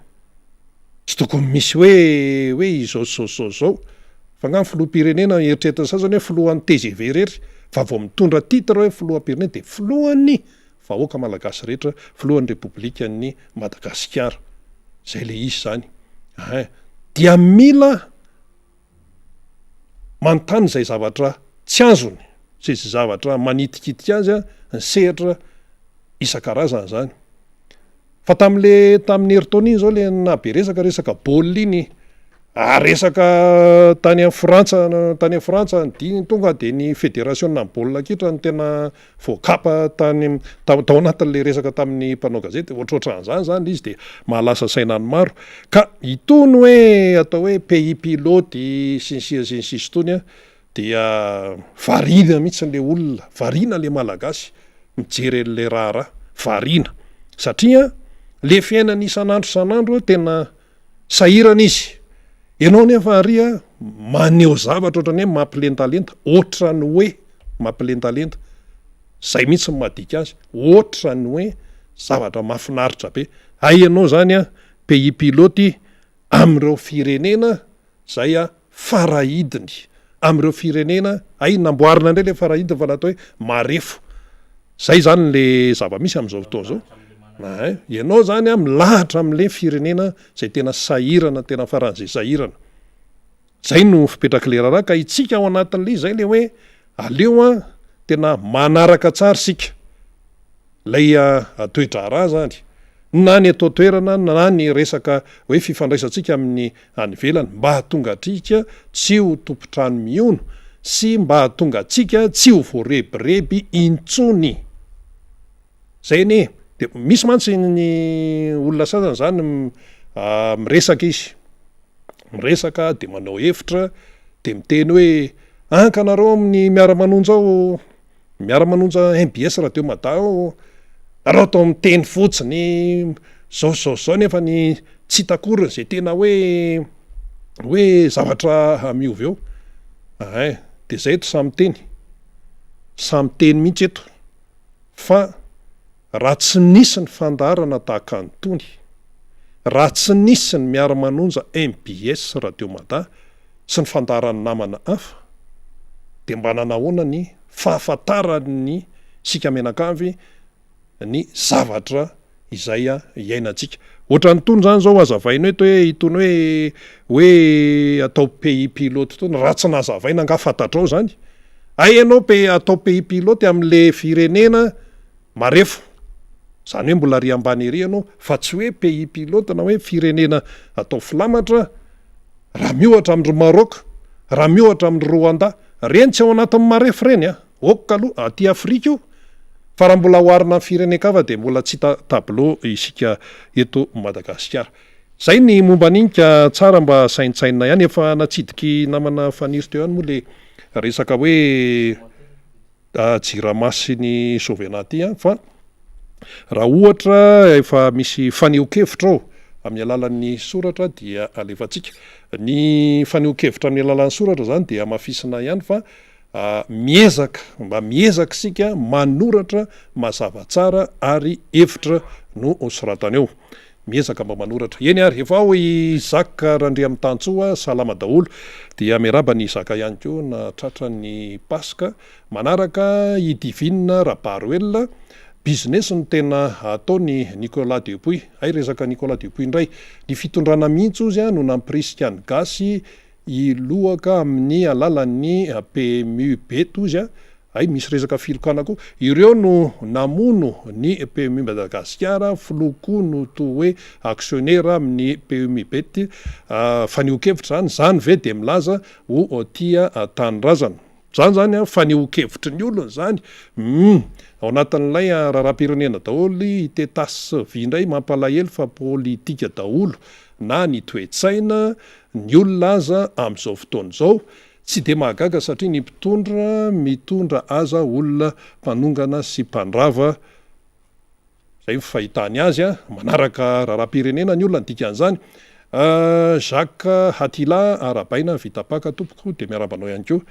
Tsy tokony misy hoe hoe izao sy izao sy izao izao. Fa angaha ny filoham-pirenena eritreretin'ny sasany hoe filohan'ny tgv irery fa vao mitondra titre hoe filoham-pirenena dia filohan'ny vahoaka malagasy rehetra, filohan'ny repoblikan'i Madagasikara. Izay ilay izy izany. Ein. Dia mila manontany izay zavatra tsy azony sy izay zavatra manitikitika azy ny sehatra isan-karazany izany. Fa tamin'le tamin'ny herintaona iny zao le nahabe resaka resaka baolina iny ah resaka tany any Frantsa tany any Frantsa ny diny tonga de ny federasiona ny baolina kitra no tena voakapa tany tao tao anatin'le resaka tamin'ny mpanao gazety ohatrohatran'izany zany le izy de mahalasa saina ny maro ka itony hoe atao hoe pays pilote sy ny sisa sy ny sisa itony an dia variana mihitsy le olona, variana le malagasy mijery an'le raharaha, variana satria le fiainany isan'andro isan'andro tena sahirana izy, ianao nefa ary maneho zavatra ohatran'ny hoe mampilendalenda, ohatran'ny hoe mampilendalenda, zay mihitsy no mahadika azy, ohatran'ny hoe zavatra mahafinaritra be, hay ianao zany an pays pilote amin'ireo firenena Zay a farahidiny amin'ireo firenena hay namboarina indray le farahidiny fa natao hoe marefo. Zay zany le zava-misy amin'izao fotoana izao. Ein, ianao zany a milahatra amin'le firenena zay tena sahirana, tena faran'izay sahirana. Zay no fipetrak'le raharaha ka itsika ao anatin'le izy zay le hoe aleo a tena manaraka tsara isika. Ilay toe-draharaha izany, na ny eto an-toerana na ny resaka hoe fifandraisantsika amin'ny any ivelany mba hahatonga antsika tsy ho tompon-trano mihono sy mba hahatonga antsika tsy ho voarebireby intsony. Izay anie, dia misy mantsy ny olona sasany izany miresaka izy, miresaka dia manao hevitra dia miteny hoe anka nareo amin'ny miara-manonja ao, Miara-manonja mbs radio mada ao, nareo atao miteny fotsiny zao sy zao sy zao nefa ny tsy hita akory zay tena hoe hoe zavatra miova eo, ein de zay eto samy miteny, samy miteny mihitsy eto fa raha tsy nisy ny fandaharana tahaka an'itony, raha tsy nisy ny miara-manonja mbs radio mada sy ny fandaharan'ny namana hafa dia mba nanahoana ny fahafantaran'ny isika mianakavy ny zavatra izay iainantsika. Ohatran'itony izany izao hazavaina eto hoe itony hoe hoe atao pays pilote itony, raha tsy nazavaina angaha fantatrao izany? Hay ianao pays atao pays pilote amin'le firenena marefo, izany hoe mbola ary ambany ery ianao fa tsy hoe pays pilote na hoe firenena atao filamatra, Raha miohatra amin-dry Maroc, raha miohatra amin-dry Rwanda, reny tsy ao anatin'ny marefo reny a! Ok aloha, aty Afrika io, fa raha mbola oharina amin'ny firenen-kafa dia mbola tsy hita tableau isika eto Madagasikara. Zay ny momba an'iny ka tsara mba saintsainina ihany, efa natsidiky namana Faniry teo ihany moa le resaka hoe Jirama sy ny Sovena aty an, fa raha ohatra efa misy fanehoan-kevitra ao amin'ny alalan'ny soratra dia alefantsika. Ny fanehoan-kevitra amin'ny alalan'ny soratra izany dia hamafisina ihany fa miezaka, mba miezaka isika manoratra mazava tsara ary hevitra no soratana eo. Miezaka mba manoratra. Eny ary, efa ao i Isaac Randriamitansoa, salama daholo. Dia miarahaba an'i Isaac ihany koa nahatratra ny Paska. Manaraka i Divine Rabaroelina, business no tena ataon'i Nicolas Dupuis. Hay resaka Nicolas Dupuis indray. Ny fitondrana mihitsy ozy no nampirisika ny gasy hilohaka amin'ny alalan'ny PMU bet ozy. Hay misy resaka filokana koa. Ireo no namono ny PMU Madagasikara, filoha koa no toa hoe actionnaire amin'ny PMU bet. Fanehoan-kevitra izany, izany ve dia milaza ho tia tanindrazana? Izany izany an, fanehoan-kevitry ny olona izany. Humm. Ao anatin'ilay raharaham-pirenena daholo ity tas vy indray mampalahelo fa politika daholo na ny toe-tsaina ny olona aza amin'izao fotoana izao. Tsy dia mahagaga satria ny mpitondra mitondra aza olona mpanongana sy mpandrava, zay ny fahitany azy an, manaraka raharaham-pirenena ny olona ny dikan'izany. Jacques Hatila, arahabaina vita Paka tompoko dia miarahaba anao ihany koa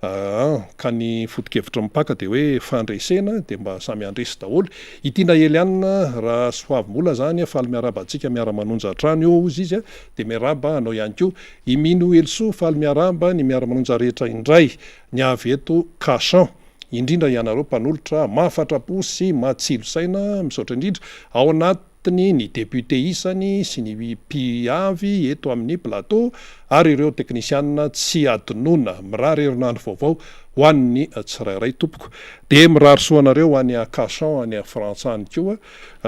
an, ka ny foto-kevitry ny Paka dia hoe fandresena dia mba samy handresy daholo. I Tiana Eliane Rasoavimbola zany faly miarahaba antsika miara-manonja hatrany hozy izy dia miarahaba anao ihany koa. I Mino Helisoa faly miarahaba ny miara-manonja rehetra indray ny avy eto Cachan, indrindra ianareo mpanolotra mahafatra-po sy matsilo saina, misaotra indrindra, ao anatiny ny député isany sy ny mpiavy eto amin'ny plateau ary ireo teknisianina tsy adinoina, mirary herinandro vaovao ho an'ny tsirairay tompoko. Dia mirary soa anareo any Cachan any Frantsa any koa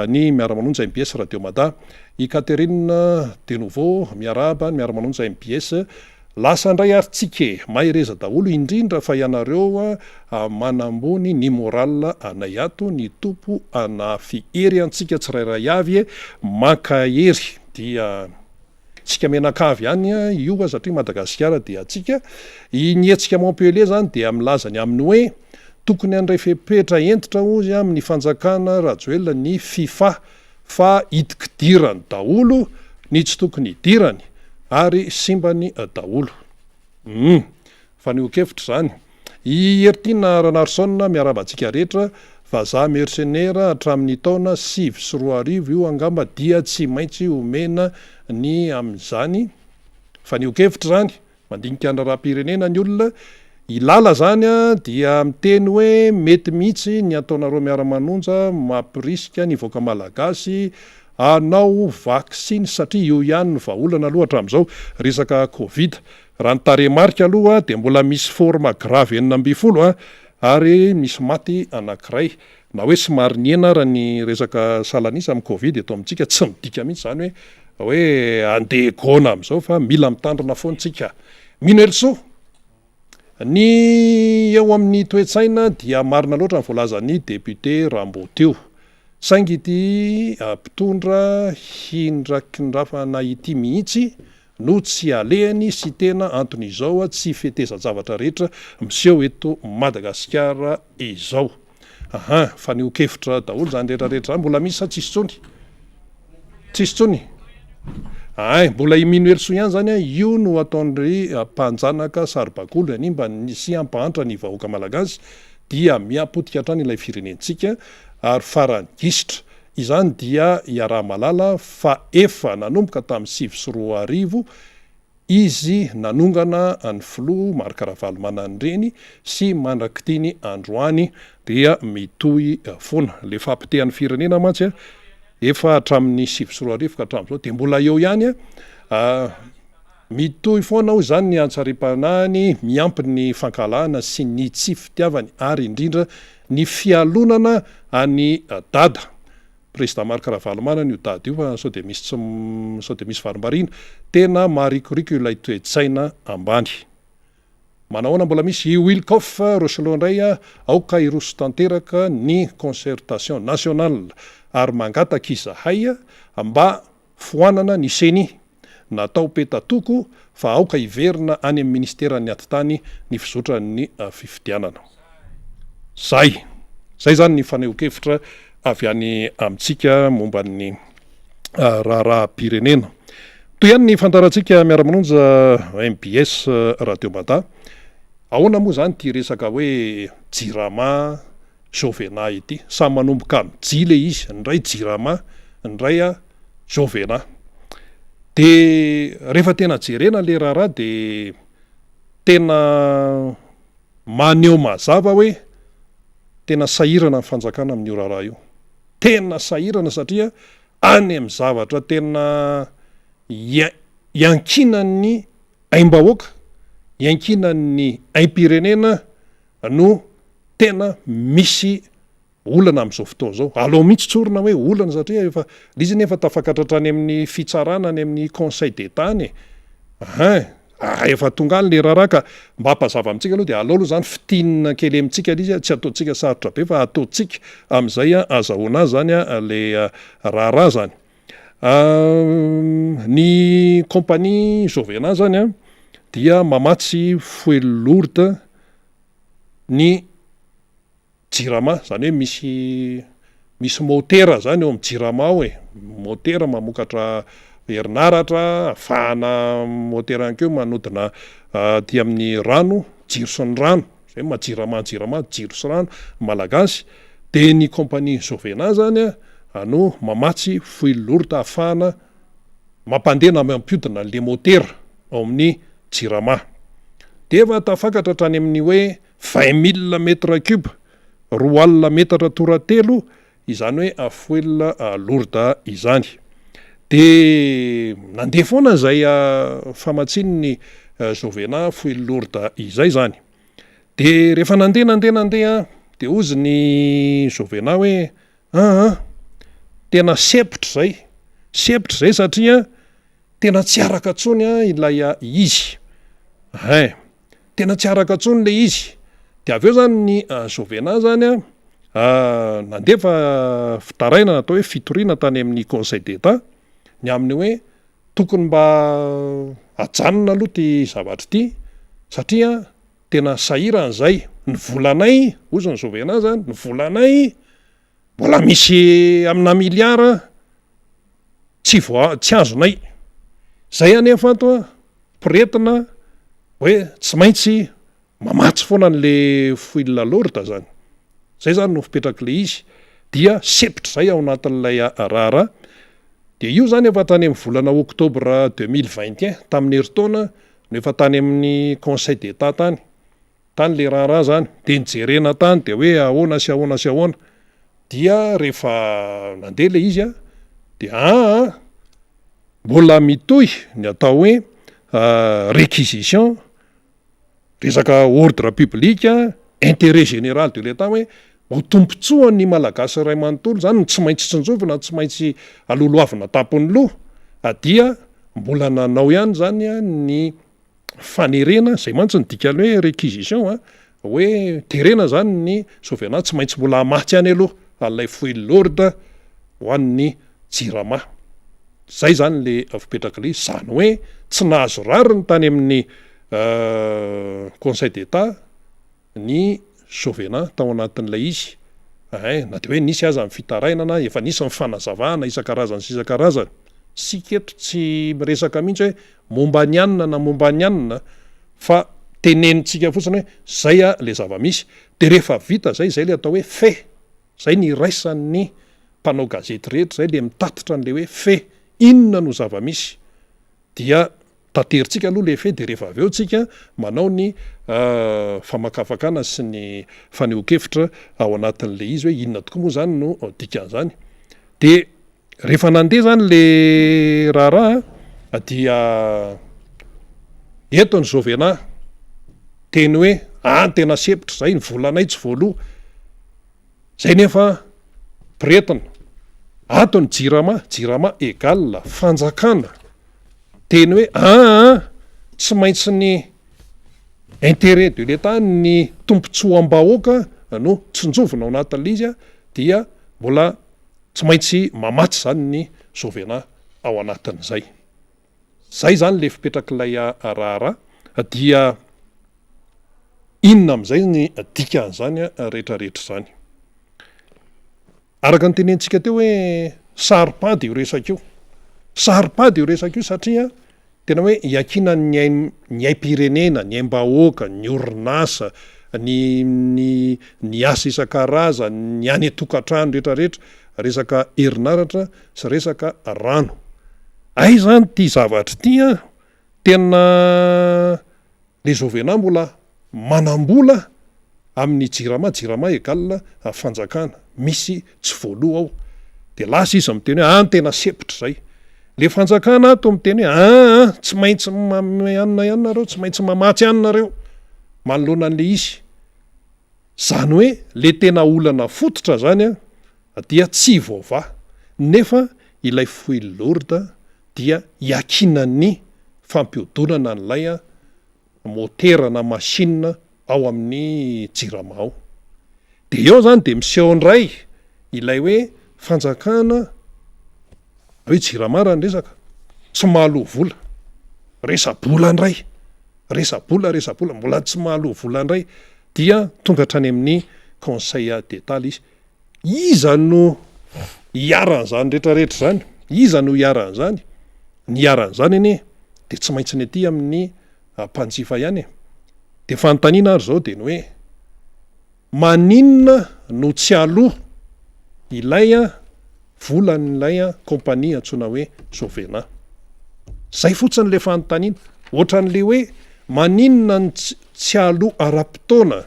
ny miara-manonja mbs Radio Mada. I Catherine de nouveau miarahaba ny miara-manonja mbs Lasa indray ary tsika e! Mahereza daholo indrindra fa ianareo manambony ny moral anay ato ny Tompo hanafy hery antsika tsirairay avy e! Mankahery dia tsika mianakavy ihany io satria Madagasikara dia antsika. Ny hetsika Montpellier zany dia milaza ny amin'ny hoe tokony handray fepetra hentitra hozy amin'ny fanjakana Rajoelina ny fifa fa hidikidirany daholo ny tsy tokony hidirany ary simbany daholo. Humm. Fanehoan-kevitra izany. I Heritiana Ranarison miarahaba antsika rehetra, vazaha mercenaire hatramin'ny taona 2009 io angamba dia tsy maintsy omena ny amin'izany. Fanehoan-kevitra izany. Mandinika ny raharaham-pirenena ny olona. I Lala zany dia miteny hoe mety mihitsy ny ataonareo miara-manonja mampirisika ny vahoaka malagasy hanao vaksiny satria io ihany no vahaolana aloha hatramin'izao resaka covid. Raha ny tarehimarika aloha dia mbola misy forme grave 16 ary misy maty anankiray. Na hoe somary nihena ara ny resaka salan'isa amin'ny covid eto amintsika, tsy midika mihitsy izany hoe hoe handeha gona amin'izao fa mila mitandrina foana tsika. Mino Helisoa, Ny eo amin'ny toe-tsaina dia marina loatra ny voalazan'ny député Rambo teo. Saingy ity mpitondra hindrakindrafana ity mihitsy no tsy alehany sy tena anton'izao tsy fetezan-javatra rehetra miseho eto Madagasikara izao. Aha, fanehoan-kevitra daholo izany rehetra rehetra izany, mbola misy sa tsisy intsony? Tsisy intsony? Ay, mbola i Mino Helisoa ihany izany an, io no ataon-dry mpanjanaka saribakoly hanimba ny sy hampahantra ny vahoaka malagasy dia miha-potika hatrany ilay firenentsika ary farany gisitra. Izany dia iaraha-mahalala fa efa nanomboka tamin'ny 2009 izy nanongana an'ny filoha Marc Ravalomanana ireny sy mandrak'itiny androany dia mitohy foana. Ilay fahapotehan'ny firenena mantsy efa hatramin'ny 2009 ka hatramin'izao dia mbola eo ihany. Mitohy foana hoy izany ny antsarim-panahiny miampy ny fankahalana sy ny tsy fitiavany ary indrindra ny fialonana an'i Dada. Président Marc Ravalomanana io Dada io fa sao dia misy tsy sao dia misy varimbariana. Tena maharikoriko ilay toe-tsaina ambany. Manahoana mbola misy i Wilkoff Rocheleau indray aoka hiroso tanteraka ny concertation nationale ary mangataka izahay mba foanana ny ceni. Natao peta-toko fa aoka hiverina any amin'ny ministeran'ny atitany ny fizotran'ny fifidianana. Zay. Zay zany ny fanehoan-kevitra avy any amintsika momba ny raharaham-pirenena. Toy ihany ny fandaharantsika miara-manonja mbs Radio Mada. Ahoana moa zany ity resaka hoe Jirama, Jovena ity? Samy manomboka amin'ny J le izy, ny iray Jirama, ny iray. Jovena. De rehefa tena jerena le raharaha de tena maneho mazava hoe tena sahirana ny fanjakana amin'io raharaha io. Tena sahirana satria any amin'ny zavatra tena iankinan'ny aim-bahoaka, iankinan'ny aim-pirenena no tena misy olana amin'izao fotoana izao. Alao mihitsy tsorina hoe olana satria efa, ilay izy anie efa tafakatra hatrany amin'ny fitsarana any amin'ny conseil d'Etat any e. Hein, efa tonga any ilay raharaha ka mba hampazava amintsika aloha dia alao aloha izany fintinina kely amintsika ilay izy, tsy ataontsika sarotra be fa ataontsika amin'izay azahoana azy izany ilay raharaha izany. Ny compagnie Jovena izany an dia mamatsy fuel lourde ny Jirama, izany hoe misy misy motera izany ao amin'ny Jirama ao e, motera mamokatra herinaratra, ahafahana motera ihany koa manodina aty amin'ny rano, jiro sy ny rano, izay no maha Jirama ny Jirama, jiro sy rano ny malagasy, dia ny compagnie Jovena izany an no mamatsy fuel lourde ahafahana mampandeha na mampiodina an'le motera ao amin'ny Jirama. Dia efa tafakatra hatrany amin'ny hoe 20 000 mètres cubes, 20 metatra toratelo, izany hoe fuel lourde izany. Dia nandeha foana izay famatsian'ny Jovena fuel lourde izay izany. Dia rehefa nandeha nandeha nandeha dia hozy ny Jovena hoe aa tena sempotra izay, sempotra izay satria tena tsy araka intsony ilay izy. Ein, tena tsy araka intsony ilay izy. Dia avy eo izany ny Jovena izany an, nandefa fitarainana atao hoe fitoriana tany amin'ny conseil d'Etat ny amin'ny hoe tokony mba ajanona aloha ity zavatra ity satria tena sahirana izay, ny volanay, hozy ny Jovena izany, ny volanay mbola misy amina milliard tsy voa- tsy azonay. Zay anefa ato an, poretina hoe tsy maintsy mamatsy foana an'le fuel lourde zany. Zay zany no fipetrak'le izy. Dia sempotra zay ao anatin'ilay raharaha. Dia io zany efa tany amin'ny volana octobre 2021, tamin'ny herintaona no efa tany amin'ny conseil d'Etat tany. Tany le raharaha zany, de nijerena tany de hoe ahoana sy ahoana sy ahoana, dia rehefa nandeha le izy an, de aa mbola mitohy ny atao hoe réquisition, resaka ordre public, interet général de l'Etat hoe ho tombotsoan'ny Malagasy iray manontolo zany no tsy maintsy tsinjovina, tsy maintsy alolohavina tampon'ny loha, dia mbola nanao ihany zany ny fanerena, zay mantsy ny dikan'ny hoe réquisition a, hoe terena zany ny Sovena tsy maintsy mbola hamatsy ihany aloha an'ilay fuel lourde ho an'ny Jirama. Zay zany le fipetrak'ilay izy, zany hoe tsy nahazo rariny tany amin'ny Conseil d'Etat ny Sovena tao anatin'ilay izy, ein, na dia hoe nisy aza ny fitarainana, efa nisy ny fanazavana isan-karazany sy isan-karazany. Isika eto tsy miresaka mihitsy hoe momba ny anona na momba ny anona fa tenenintsika fotsiny hoe zay a le zava-misy, de rehefa vita zay, zay le atao hoe fait, zay ny iraisan'ny mpanao gazety rehetra, zay le mitatitra an'le hoe fait, inona no zava-misy, dia taterintsika aloha le fait de rehefa avy eo tsika manao ny famakafakana sy ny fanehoan-kevitra ao anatin'le izy hoe inona tokoa moa zany no dikan'izany, de Rehefa nandeha zany le raharaha dia eto ny Jovena teny hoe any tena sempotra zay, ny volanay tsy voaloa, zay nefa mpiretina, ato ny jirama, jirama egal fanjakana, teny hoe aa tsy maintsy ny interet de l'Etat, ny tombotsoam-bahoaka no tsinjovina ao anatin'le izy dia mbola Tsy maintsy mamatsy izany ny Jovena ao anatin'izay. Izay izany ilay fipetrak'ilay raharaha. Dia inona amin'izay ny dikan'izany rehetrarehetra izany? Araka ny tenenintsika teo hoe saro-pady io resaka io. Saro-pady io resaka io satria Tena hoe iankinan'ny aim ny aim-pirenena, ny aim-bahoaka, ny orinasa, ny ny ny asa isan-karazany, ny any an-tokantrano rehetra rehetra. resaka herinaratra sy resaka rano. Aiza zany ity zavatra ity an? Tena le Jovena mbola manam-bola amin'ny jirama, jirama egal fanjakana, misy tsy voaloa ao, de lasa izy miteny hoe any tena sempotra zay, le fanjakana ato miteny hoe aa tsy maintsy manome anona ihany nareo, tsy maintsy mamatsy ihany nareo manoloana an'le izy, zany hoe le tena olana fototra zany an dia tsy voavaha, nefa ilay fouille lourde dia iankinan'ny fampiodonana an'ilay motera na machine ao amin'ny jirama ao. Dia eo zany dia miseho indray ilay hoe fanjakana hoe jirama raha ny resaka, tsy mahaloa vola, resa-bola indray, resa-bola, resa-bola, mbola tsy mahaloa vola indray, dia tonga hatrany amin'ny conseil d'Etat ilay izy. Iza no iharan'izany rehetra rehetra izany? Iza no iharan'izany? Ny iharan'izany anie dia tsy maintsy ny aty amin'ny mpanjifa ihany e. Dia fanontaniana ary izao dia ny hoe maninona no tsy aloa ilay volan'ilay compagnie antsoina hoe Sovena? Zay fotsiny le fanontaniana. Ohatran'le hoe maninona no tsy aloa ara-potoana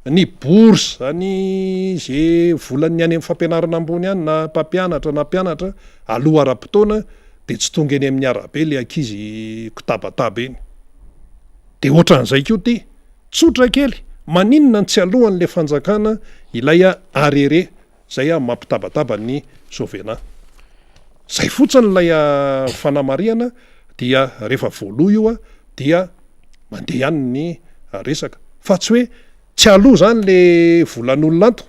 ny bourse any ze volan'ny any amin'ny fampianarana ambony any na mpampianatra na mpianatra aloa ara-potoana de tsy tonga eny amin'ny arabe le ankizy kitabataba eny. De ohatran'izay koa ty, tsotra kely, maninona no tsy aloan'le fanjakana ilay arere zay mampitabataba ny Sovena. Zay fotsiny ilay fanamarihana dia rehefa voaloa io dia mandeha ihany ny resaka fa tsy hoe tsy aloa zany le volan'olona ato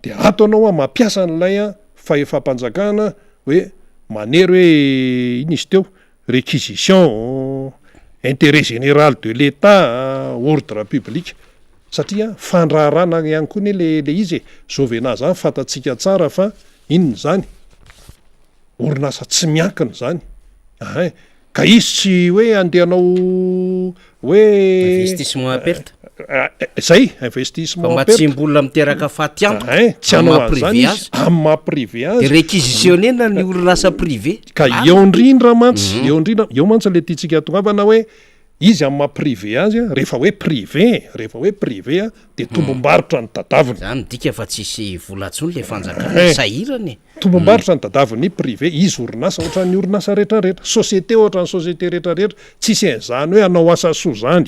de ato anao mampiasa an'ilay fahefam-panjakana hoe manery hoe inona izy teo réquisition, intérêt général de l'Etat, ordre public, satria fandraharahana ihany koa anie le le izy e, Jovena zany fantatsika tsara fa inona izany, orinasa tsy miankina izany, ahay, ka izy tsy hoe andeha hanao hoe Investissement à perte. Zay, investissement à perte. Famatsiam-bola miteraka fatiantoka. Ein, tsy Amin'ny hanao maha an'izany privé izy, azy. amin'ny maha privé azy. De réquisitionner-na ny orinasa privé. Ka eo indrindra mantsy, eo indrindra, eo mantsy le tiantsika hatongavana hoe izy amin'ny maha privé azy, rehefa hoe privé, rehefa hoe privé dia tombom-barotra no tadaviny. Zany midika fa tsisy vola intsony le fanjakana, Ein. sahirana e. Tombom-barotra no tadavin'ny privé, izy orinasa ohatran'ny orinasa rehetrarehetra, société ohatran'ny société rehetrarehetra, tsisy an'izany hoe hanao asa soa zany,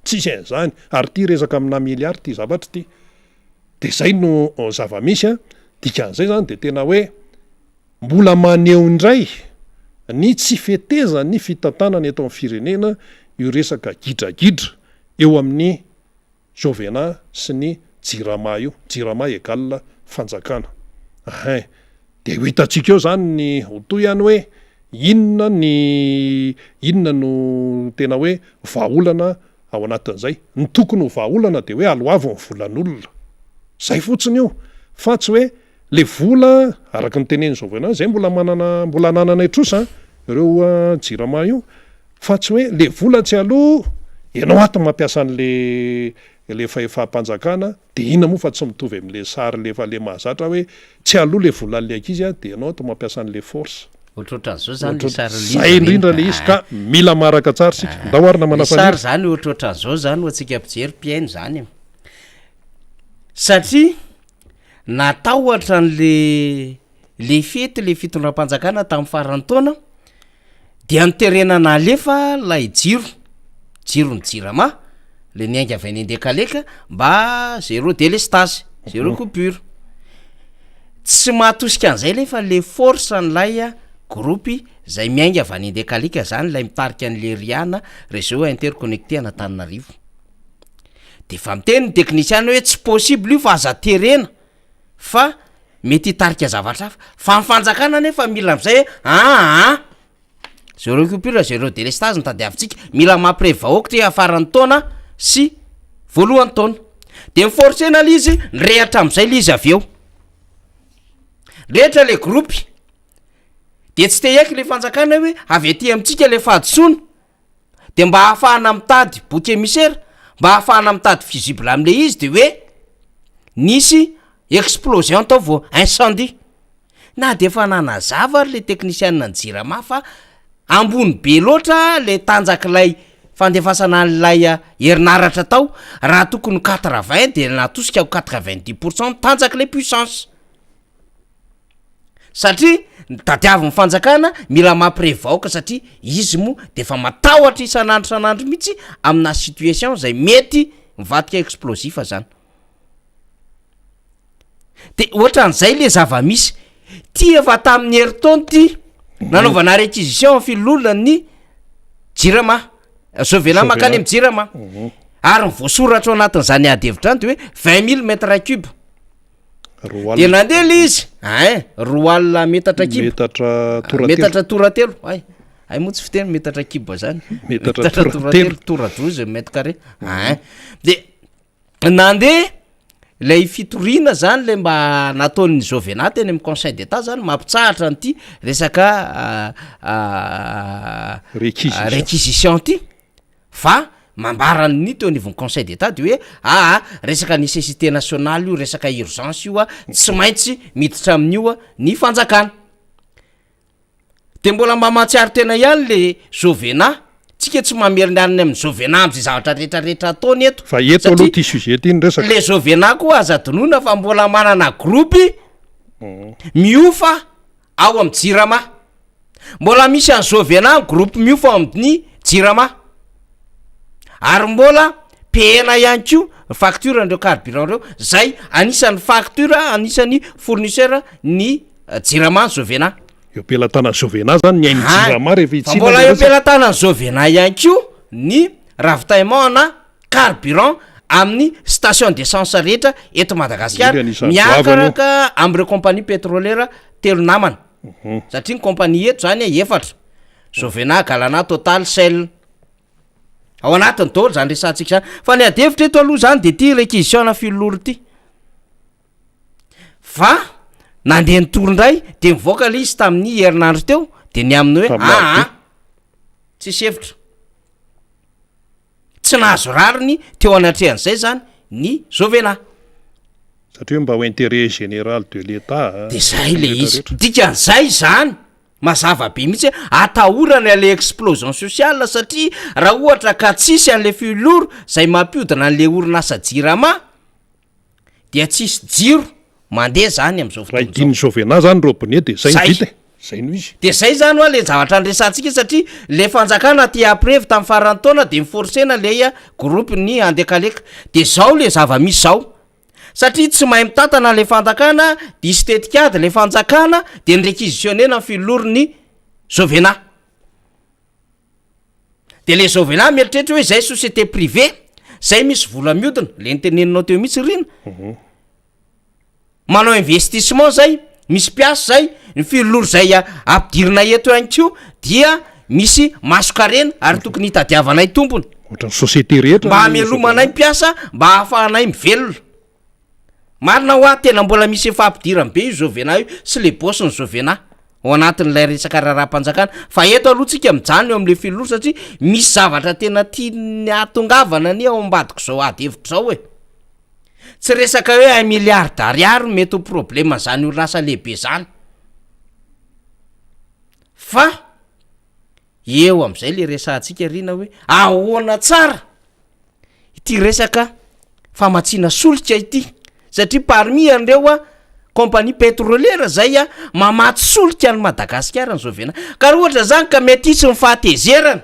tsisy an'izany, ary ity resaka amina milliard ity zavatra ity. De zay no zava-misy an, dikan'izay zany de tena hoe mbola maneho indray ny tsy fetezan'ny fitantanana eto amin'ny firenena io resaka gidragidra eo amin'ny Jovena sy ny Jirama io, Jirama egal fanjakana. Ahin. Dia ho hitantsika eo izany ny ho tohiny hoe inona ny inona no tena hoe vahaolana ao anatin'izay. Ny tokony ho vahaolana dia hoe aloavy ny volan'olona. Izay fotsiny io. Fa tsy hoe le vola araka ny tenenin'i Jovena izay mbola manana mbola anananay trosa ireo Jirama io. Fa tsy hoe le vola tsy aloa, ianao ato mampiasa an'le le fahefam-panjakana de inona moa fa tsy mitovy am'le sary le efa le mahazatra hoe tsy aloa le volan'le ankizy a de ianao ato mampiasa an'le force. Ohatrohatran'izao zany le sary Zay liza indrindra le izy ka mila maraka tsara isika. Ndao ary namana Le sary Faniry. zany ohatrohatran'izao zany ho antsika mpijery mpihaino zany e. Satria natahotra an'le le fety le fitondram-panjakana tamin'ny faran'ny taona Dia noterena nalefa lay jiro, jiron'ny jirama, le niainga avy any Andekaleka mba zéro délestage, zéro coupure. Tsy mahatosika an'izay nefa le force an'ilay groupe zay miainga avy any Andekaleka zany lay mitarika an'le Riana, réseau interconnecté an'Antananarivo. De efa miteny ny teknisiana hoe tsy possible io fa aza terena fa Mety hitarika zavatra hafa. Fa ny fanjakana anefa mila am'zay hoe aa zéro coupure, zéro délestage no tadiavintsika, mila mampirevy vahoaka ty faran'ny taona sy voalohan'ny taona. De mi-forcer-na le izy, nirehatra am'zay le izy avy eo. Nirehatra le groupe, de tsy te hiaiky le fanjakana hoe avy aty amintsika le fahadisoana. de mba ahafahana mitady bouc émissaire, mba ahafahana mitady fusible amle izy de hoe nisy explosion tao vao incendie. Na dia efa nanazava ary le teknisianina ny jirama fa ambony be loatra le tanjak'ilay fandefasana an'ilay herinaratra tao, raha tokony ho quatre-vingt dia natosika ho quatre-vingt-dix pour cent ny tanjak'ilay puissance. Satria ny tadiavin'ny fanjakana mila mampirevy vahoaka satria izy moa dia efa matahotra isan'andro isan'andro mihitsy amina situation zay mety mivadika explosif zany. De ohatran'izay le zava-misy. Ty efa tamin'ny herintaona ty nanaovana réquisition filolona ny jirama, Sovena mankany amin'ny jirama. Ary ny voasoratra ao anatin'izany ady hevitra zany de hoe 20 mille mètres cube. De nandeha le izy, ein, 20 metatra cube. Metatra toratelo. Metatra toratelo, hay. Hay moa tsy fiteny metatra cube zany. Metatra toratelo. Toradroa izy mètre carré, ein. De Nandeha ilay fitoriana zany le mba nataon'ny Jovena teny amin'ny conseil d'Etat zany mampitsahatra an'ity resaka Réquisition. réquisition ty fa mambaran'ny teo anivon'ny conseil d'Etat de hoe aa resaka nécessité nationale io resaka urgence io a tsy maintsy miditra amin'io a ny fanjakana. De mbola mba mahatsiaro tena ihany le Jovena, tsika tsy mamerina any amin'ny Jovena am'zay zavatra rehetra rehetra ataony eto. Fa eto aloha ty sujet ty ny resaka. Le Jovena koa aza adinoina fa mbola manana groupe miofa ao amin'ny Jirama. Mbola misy an'i Jovena groupe miofa ao amin'ny Jirama. Ary mbola payena ihany koa ny facture an'ireo carburant reo, zay anisan'ny facture anisan'ny fournisseur ny Jirama ny Jovena. Eo am-pelatanan'i Jovena zany ny ain'ny Jirama rehefa Fa hitsina mbola le eo resaka. am-pelatanan'i Jovena ihany koa ny ravitaillement ana carburant amin'ny station d'essence rehetra eto Madagasikara Io anisan'ny goavana io. miaraka amin'ireo compagnie pétrolière telo namana. Satria ny compagnie eto zany efatra, Jovena, Galana, Total, Shell. Ao anatiny daholo zany resahantsika zany. Fa ny adihevitra eto aloha zany de ity réquisition ana filoloha ity. Fa nandeha nitory indray de nivoaka le izy tamin'ny herinandro teo de ny amin'ny hoe Tamin'ny aa alarobia. tsisy hevitra. Tsy nahazo rariny teo anatrehan'izay zany ny Jovena. Satria mba ho intérêt général de l'Etat De zay le izy. Dikan'izay zany mazava be mihitsy hoe atahorana ilay explosion sociale satria raha ohatra ka tsisy an'le filoha zay mampiodina an'le orinasa Jirama dia tsisy jiro mandeha zany am'zao Raha fotoana zao. hidin'ny Jovena zany robinet de zay no Zay. vita e, zay no izy. De zay zany hoa le zavatra niresahantsika satria le fanjakana te hampirevy tamin'ny faran'ny taona de mi-forcer-na le groupe ny Andekaleka. De zao le zava-misy zao. Satria tsy mahay mitantana le fanjakana, diso tetikady le fanjakana de ni-requisitionner-na ny filoha-n'ny Jovena. De le Jovena mieritreritra hoe zay société privée, zay misy vola miodina, le niteneninao teo mihitsy Rina. Manao investissement zay, misy mpiasa zay, ny filoha zay ampidirina eto ihany koa dia misy mason-karena ary tokony hitadiavanay tompony. Ohatran'ny société rehetra Mba ny hamelomanay Jovena. mpiasa, mba hahafahanay mivelona. Marina hoa, tena mbola misy fampidirana be io Jovena io sy le boss ny Jovena ao anatin'ilay resaka raharaham-panjakana. Fa eto aloha tsika mijanona eo amin'le filoha satria misy zavatra tena tiany hahatongavana anie ao ambadik'izao ady hevitra izao e. Tsy resaka hoe un milliard d'ariary no mety ho problème zany orinasa lehibe zany fa eo am'zay le resahantsika rina hoe ahoana tsara ity resaka famatsiana solika ity satria parmi an'ireo a compagnie pétrolière zay a mamatsy solika any Madagasikara ny Jovena ka raha ohatra zany ka mety hisy ny fahatezerana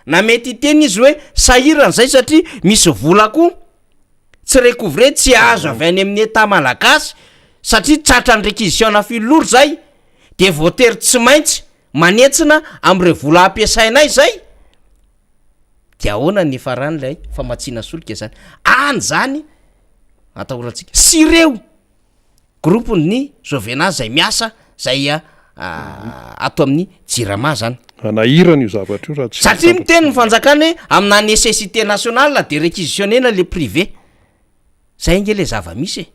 na mety hiteny izy hoe sahirana zay satria misy vola koa tsy recouvrer tsy azo avy any amin'ny Etat malagasy satria tratran'ny réquisition na filoha zay de voatery tsy maintsy manentsina am'ireo vola ampiasainay zay de ahoana ny farany lay famatsiana solika zany any zany atahorantsika sy ireo groupe ny Jovena zay miasa zay ato amin'ny Jirama zany. Hanahirana io zavatra io raha tsy Satria miteny ny fanjakana hoe amina nécessité nationale de réquisitionner-na le privé. Zay ange le zava-misy e.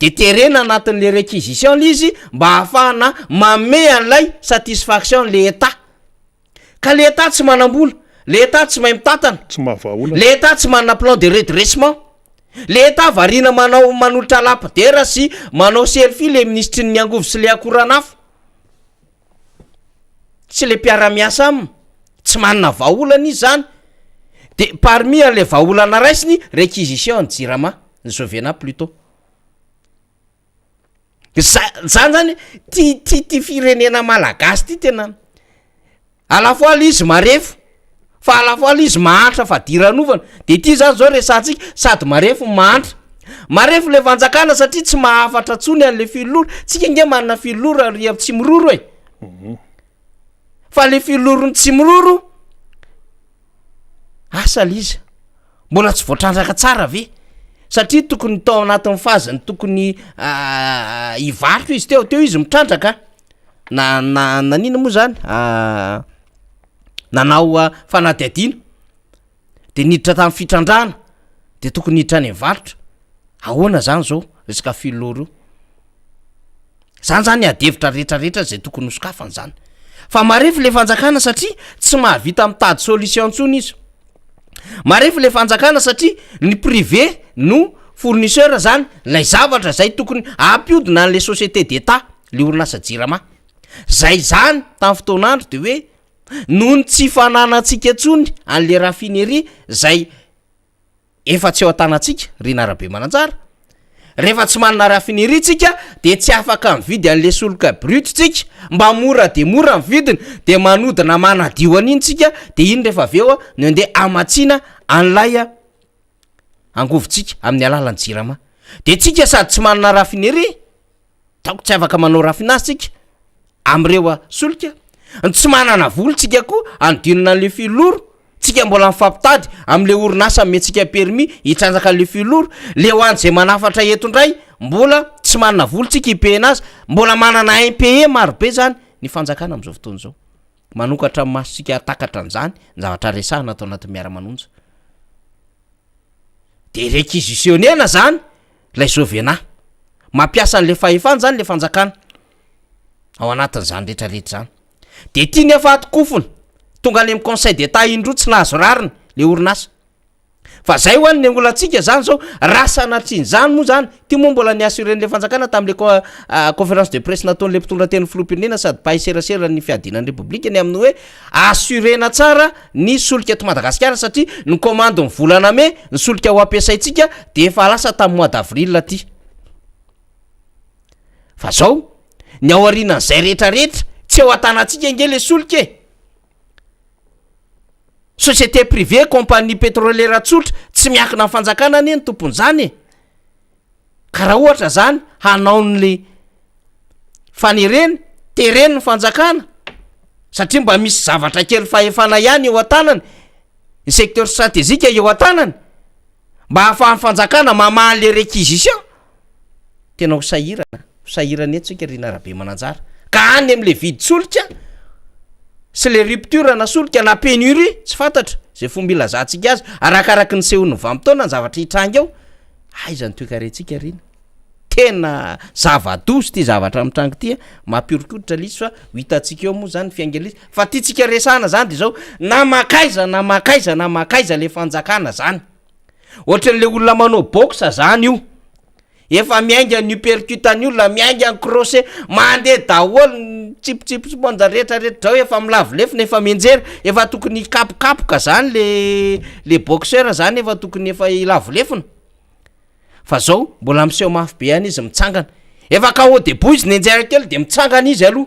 De terena anatin'le réquisition le izy mba ahafahana manome an'ilay satisfaction le Etat. Ka le Etat tsy manam-bola, le Etat tsy mahay mitantana, Tsy mahavaha olana. le Etat tsy manana plan de redressement. Le Etat variana manao manolotra lapidera sy manao selfie le minisitry ny angovo sy le akoranafo sy le mpiara-miasa aminy, tsy manana vahaolana izy zany, de parmi an'le vahaolana raisiny réquisition ny jirama, ny Sovena plutot. Za zany zany ty ty ty firenena malagasy ty tena à la fois le izy marefo fa à la fois le izy mahantra fadiranovana de ty zany zao resahantsika sady marefo no mahantra, marefo le fanjakana satria tsy mahafatra tsony an'le filoro, tsika nge manana filoro ary am Tsimiroro e, fa le filoron'ny Tsimiroro Asa le izy, mbola tsy voatrandraka tsara ve? Satria tokony tao anatin'ny phase-ny tokony hivarotra izy teo, teo izy mitrandraka na na nanina moa zany nanao fanadihadiana de niditra tamin'ny fitrandrahana de tokony hiditra any am-varotra, ahoana zany zao resaka filoro io? Zany zany ady hevitra rehetra rehetra zay tokony ho sokafana zany. Fa marefo le fanjakana satria tsy mahavita mitady solution ntsony izy. Marefo le fanjakana satria ny privé no fournisseur zany lay zavatra zay tokony hampiodina an'le société d'Etat le orinasa jirama. Zay zany tamin'ny fotoan'andro de hoe noho ny tsy fananantsika ntsony an'le raffinerie zay Efa tsy eo an-tanantsika ry Narabemananjara. Rehefa tsy manana raffinerie tsika dia tsy afaka mividy an'le solika brut tsika, mba mora dia mora ny vidiny, dia manodina manadio an'iny tsika, dia iny rehefa avy eo no andeha hamatsiana an'ilay angovontsika amin'ny alalan'ny jirama. Dia tsika sady tsy manana raffinerie, Donc tsy afaka manao raffinage tsika am'ireo solika, ny tsy manana vola tsika koa anodinana an'le filoro, tsika mbola mifampitady am'le orinasa amentsika permis hitrandraka an'le filoro, le ho an'zay manafatra eto ndray mbola tsy manana vola tsika hi-payer azy, mbola manana impayé maro be zany ny fanjakana am'zao fotoana zao, manokatra ny masontsika hahatakatra an'zany ny zavatra resahana ato anatin'ny miara-manonja. De requisitionner-na zany lay Jovena. Mampiasa an'le fahefany zany le fanjakana ao anatin'izany rehetra rehetra zany. De ty nefa ato kofona, tonga any amin'ny conseil d'Etat indroa tsy nahazo rariny le orinasa. Fa zay ho'a ny olantsika zany zao, raha sanatrian'izany moa zany, ty moa mbola ni-assurer-n'le fanjakana tam'le co- conférence de presse nataon'le mpitondra tenin'ny filoham-pirenena sady mpahay serasera ny fiadiana ny repoblika ny amin'ny hoe assurer-na tsara ny solika eto Madagasikara satria ny commande ny volana mey ny solika ho ampiasaintsika dia efa lasa tamin'ny mois d'avril aty. Fa zao, ny ao aorianan'izay rehetra rehetra, tsy eo an-tanantsika ange le solika e! Société privée, compagnie pétrolière tsotra, tsy miankina amin'ny fanjakana anie ny tompon'izany e! Ka raha ohatra zany hanao ny fanerena, tereny ny fanjakana satria mba misy zavatra kely fahefana ihany eo an-tanany, ny secteur stratégique eo an-tanany, mba ahafahan'ny fanjakana mamaha le réquisition, tena ho sahirana, ho sahirana eto tsika ry Narabemananjara, ka any am'le vidin-tsolika sy le rupture na solika na pénurie tsy fantatra zay fomba ilazantsika azy, arakaraky ny sehon'ny vanim-potoana ny zavatra hitranga eo. Aiza ny toekarentsika ry ina? Tena zava-doza ity zavatra mitranga ity a, mampiorikoditra le izy fa ho hitantsika eo moa zany ny fiaingan'le izy, fa tiantsika resahana zany de zao, na mankaiza na mankaiza na mankaiza le fanjakana zany, ohatran'le olona manao boxe zany io, efa miainga ny uppercut an'ny olona, miainga ny crochet, mandeha daholo ny tsipitsipitsipanja retraretra zao efa milavo lefona, efa mianjera, efa tokony hikapokapoka zany le le boxeur zany efa tokony efa hilavo lefona, fa zao mbola miseho mafy be ihany izy mitsangana, efa KO debout izy nianjera kely de mitsangana izy aloha,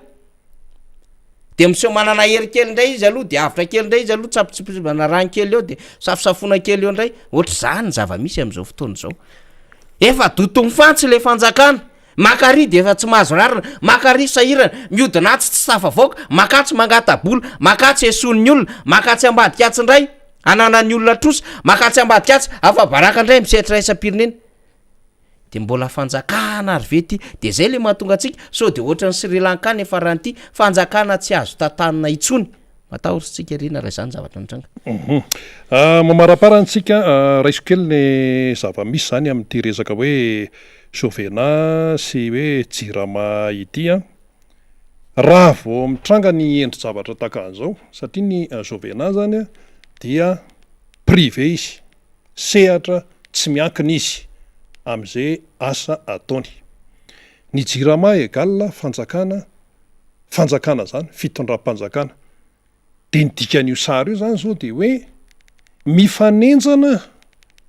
de miseho manana hery kely ndray izy aloha de avotra kely ndray izy aloha tsapitsipitsipana rano kely eo de safosafoana kely eo ndray, ohatr'izany ny zava-misy am'zao fotoana zao, efa doton'ny fantsy le fanjakana. Maka ary dia efa tsy mahazo rariny, maka ary sahirana, mihodina atsy tsy tafavoaka, maka atsy mangata-bola, maka atsy esoin'ny olona, maka atsy ambadika atsy indray ananan'ny olona trosa, maka atsy ambadika atsy afa-baraka indray amin'ny sehatra iraisam-pirenena. Dia mbola fanjakana ary ve ity? Dia izay ilay mahatonga antsika sao dia ohatran'i Sri Lanka ny faran'ity, fanjakana tsy azo tantanina intsony. Matahotra isika ry raha izany zavatra nitranga. Mamaraparana antsika, raiso kely ny zava-misy izany amin'ity resaka hoe Sovena sy hoe Jirama ity an! Raha vao mitranga ny endri-javatra tahaka an'izao, satria ny Sovena zany dia privé izy, sehatra. Tsy miankina izy amin'izay asa ataony. Ny jirama egal fanjakana, fanjakana zany, fitondram-panjakana. Dia ny dikan'io sary io zany zao dia hoe mifanenjana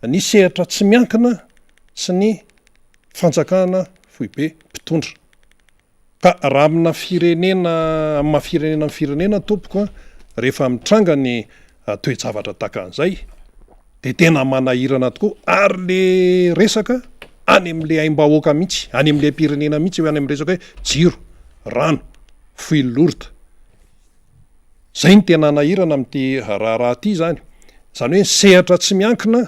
ny sehatra tsy miankina sy ny fanjakana foibe mpitondra. Ka raha amina firenena, amin'ny maha firenena ny firenena tompoko a, rehefa mitranga ny toe-javatra tahaka an'izay dia tena manahirana tokoa ary le resaka any amin'le aim-bahoaka mihitsy, any amin'le aim-pirenena mihitsy, any amin'ny resaka hoe jiro, rano, fuite lourde. Zay no tena anahirana amin'ity raharaha ity zany. Zany hoe ny sehatra tsy miankina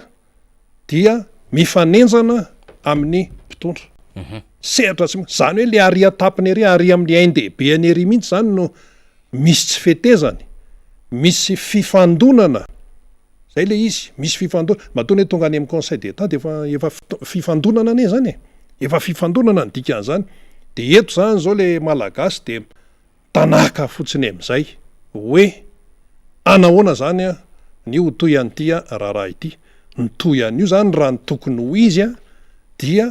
dia mifanenjana amin'ny mpitondra. Sehatra tsy, zany hoe le ary an-tampony ery, ary amin'ny ain-dehibeny ery mihitsy zany no misy tsy fetezany, misy fifandonana, zay le izy, misy fifandonana, matoa anie tonga any amin'ny conseil d'Etat de efa efa fifandonana anie zany e, efa fifandonana ny dikan'izany, de eto zany zao le Malagasy de Tanaka fotsiny amin'izay hoe anahoana izany ny ho tohy an'ity raharaha ity. Ny tohy an'io izany raha ny tokony ho izy dia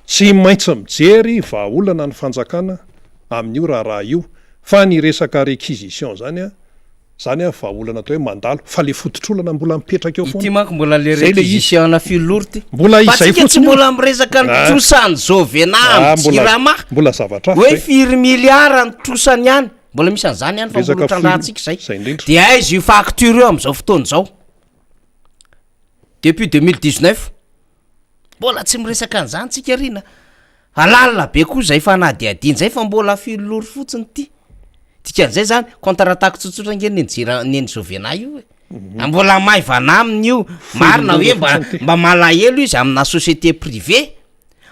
tsy maintsy mijery vahaolana ny fanjakana amin'io raharaha io fa ny resaka réquisition izany Zany an vahaolana atao hoe mandalo fa le fototr'olana mbola mipetraka eo foana. Ity manko mbola le Zay le izy. réquisition ana filoha ity. Mbola Fa izay tsika tsy fotsiny io. mbola miresaka ny Ah. trosan'ny Jovena Ah, amin'ny mbola Jirama. mbola zavatra hafa Hoe zay. firy milliards ny trosany any. Mbola misy an'izany any fa mbola Resaka ho trandrahantsika folo, izay. zay indrindra. Dia aiza io facture io amin'izao fotoana izao? Depuis 2019. Mbola tsy miresaka an'izany tsika ry na. Fa lalina be koa izay fanadihadiana izay fa mbola filolory fotsiny ity. Dikan'izay zany contre attaque tsotsotra ange ny jira ny an'i Jovena io e. Mhm. Mbola maivana aminy io. Marina hoe mba mba malahelo izy amina société privée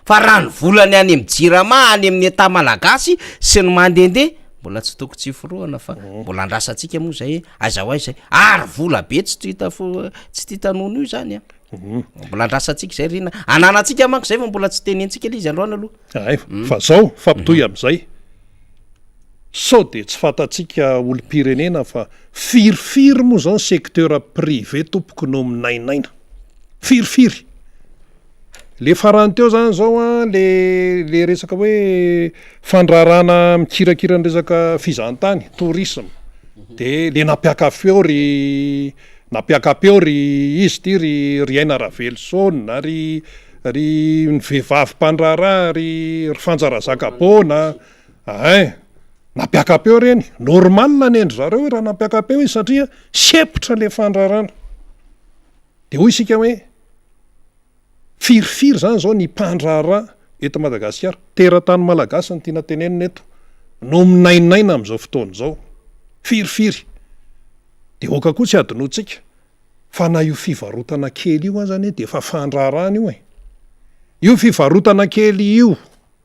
fa raha ny volany any amin'ny jirama any amin'ny Etat malagasy sy ny mandehandeha mbola tsy toko tsy forohana fa mhm. mbola andrasantsika moa zay aiza ho aiza zay ary vola be tsy hita fo tsy tia nono io zany a. Mbola andrasantsika izay Rina. Ananantsika manko izay fa mbola tsy tenentsika ilay izy androany aloha. Hay, fa zao fampitohy amin'izay. Sao dia tsy fantatsika olom-pirenena fa firifiry moa zao ny secteur privé tompoko no minainaina. Firifiry. Le farany teo zany zao an, le le resaka hoe fandraharahana mikirakira ny resaka fizahantany, tourisme, de le nampiaka-feo ry Nampiaka-peo ry izy ity ry ry Aina Raveloson na ry ry ny vehivavy mpandraharaha ry ry Fanja Razakaboana ein! Nampiaka-peo ireny, normal ny an-dry zareo raha nampiaka-peo izy satria sempotra le fandraharahana. De hoy isika hoe firifiry zany zao ny mpandraharaha eto Madagasikara, teratany malagasy no tiana tenenina eto, no minainaina amin'izao fotoana izao, firifiry. Dia aoka koa tsy hadinointsika fa na io fivarotana kely io aza anie dia efa fandraharahana io e! Io fivarotana kely io,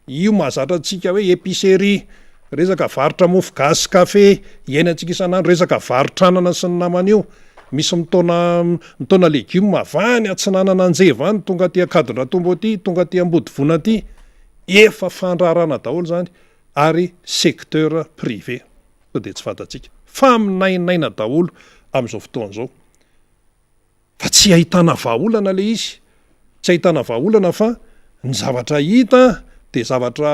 io mahazatra antsika hoe épicerie, resaka varotra mofo gasy sy kafe iainantsika isan'andro, resaka varotra anana sy ny namany io, misy mitaona mitaona legioma avy any atsinanana Anjeva any tonga aty Ankadindratombo aty, tonga aty Ambodivona aty, efa fandraharahana daholo izany ary secteur privé. Sao dia tsy fantatsika fa minainaina daholo amin'izao fotoana izao fa tsy ahitana vahaolana ilay izy, tsy ahitana vahaolana fa ny zavatra hita dia zavatra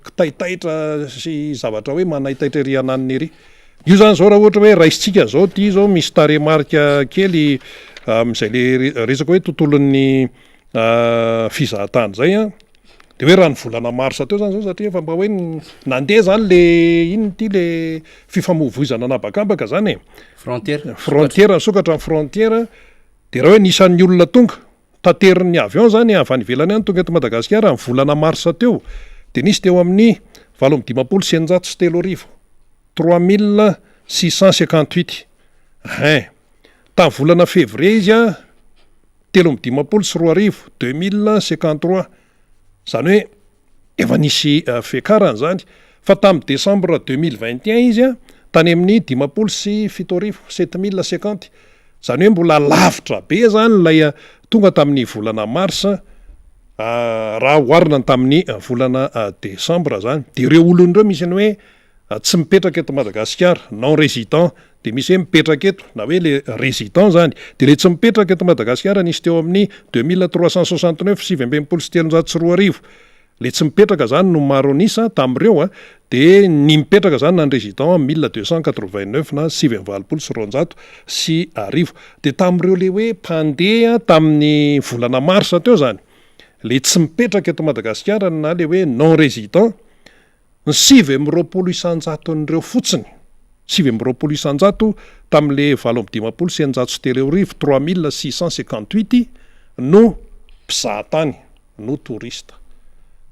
kitaitaitra sy zavatra hoe manaitaitra ery ananona ery. Io izany izao raha ohatra hoe raisintsika izao ity izao misy tarehimarika kely amin'izay le resaka hoe tontolon'ny fizahantany izay an. De hoe raha ny volana marsa teo zany zao satria efa mba hoe nandeha zany le inona ity le fifamoivoizana an'habakabaka zany e. Frontière. Frontière, nisokatra ny frontière, de raha hoe ny isan'ny olona tonga, taterin'ny avion zany avy any ivelany any tonga eto Madagasikara ny volana marsa teo de nisy teo amin'ny 3658, 3658, hein. Tamin'ny volana février izy an, 2053, 2053, izany hoe efa nisy fiakarana izany, fa tamin'ny décembre 2021 izy tany amin'ny 70 50, 7050, izany hoe mbola lavitra be izany ilay tonga tamin'ny volana mars raha oharina ny tamin'ny volana décembre izany, dia ireo olona ireo misy ny hoe. tsy mipetraka eto Madagasikara, non résident, dia misy hoe mipetraka eto, na hoe le résident zany, dia le tsy mipetraka eto Madagasikara nisy teo amin'ny 2369, 2369, le tsy mipetraka zany no maro an'isa tamin'ireo a, dia ny mipetraka zany na ny résident 1289 na 1289. Dia tamin'ireo le hoe mpandeha tamin'ny volana marsa teo zany, le tsy mipetraka eto Madagasikara na le hoe non résident, Ny 29 isan-jaton'ireo fotsiny, 29 isan-jato tamin'ilay 3658, 3658, no mpizahatany, no touriste.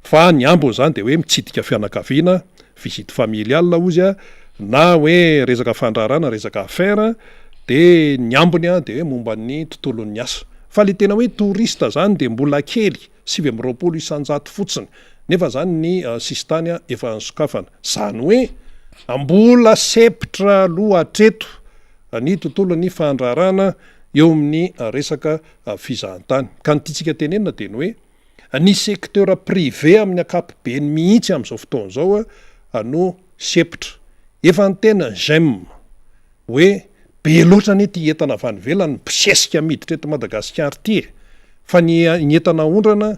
Fa ny ambiny izany dia hoe mitsidika fianakaviana, visite familiale hozy a, na hoe resaka fandraharahana, resaka affaire, dia ny ambiny dia hoe momba ny tontolon'ny asa. Fa ilay tena hoe touriste izany dia mbola kely. 29% fotsiny nefa zany ny sisintany efa nosokafana. Zany hoe mbola sempotra aloha hatreto ny tontolon'ny fandraharahana eo amin'ny resaka fizahantany. Ka ny tiantsika tenenina dia ny hoe ny secteur privé amin'ny ankapobeny mihitsy amin'izao fotoana izao no sempotra. Efa niteny ny GEM hoe be loatra anie ity entana avy any ivelany mibosesika miditra eto Madagasikara ity e! Fa ny ny entana aondrana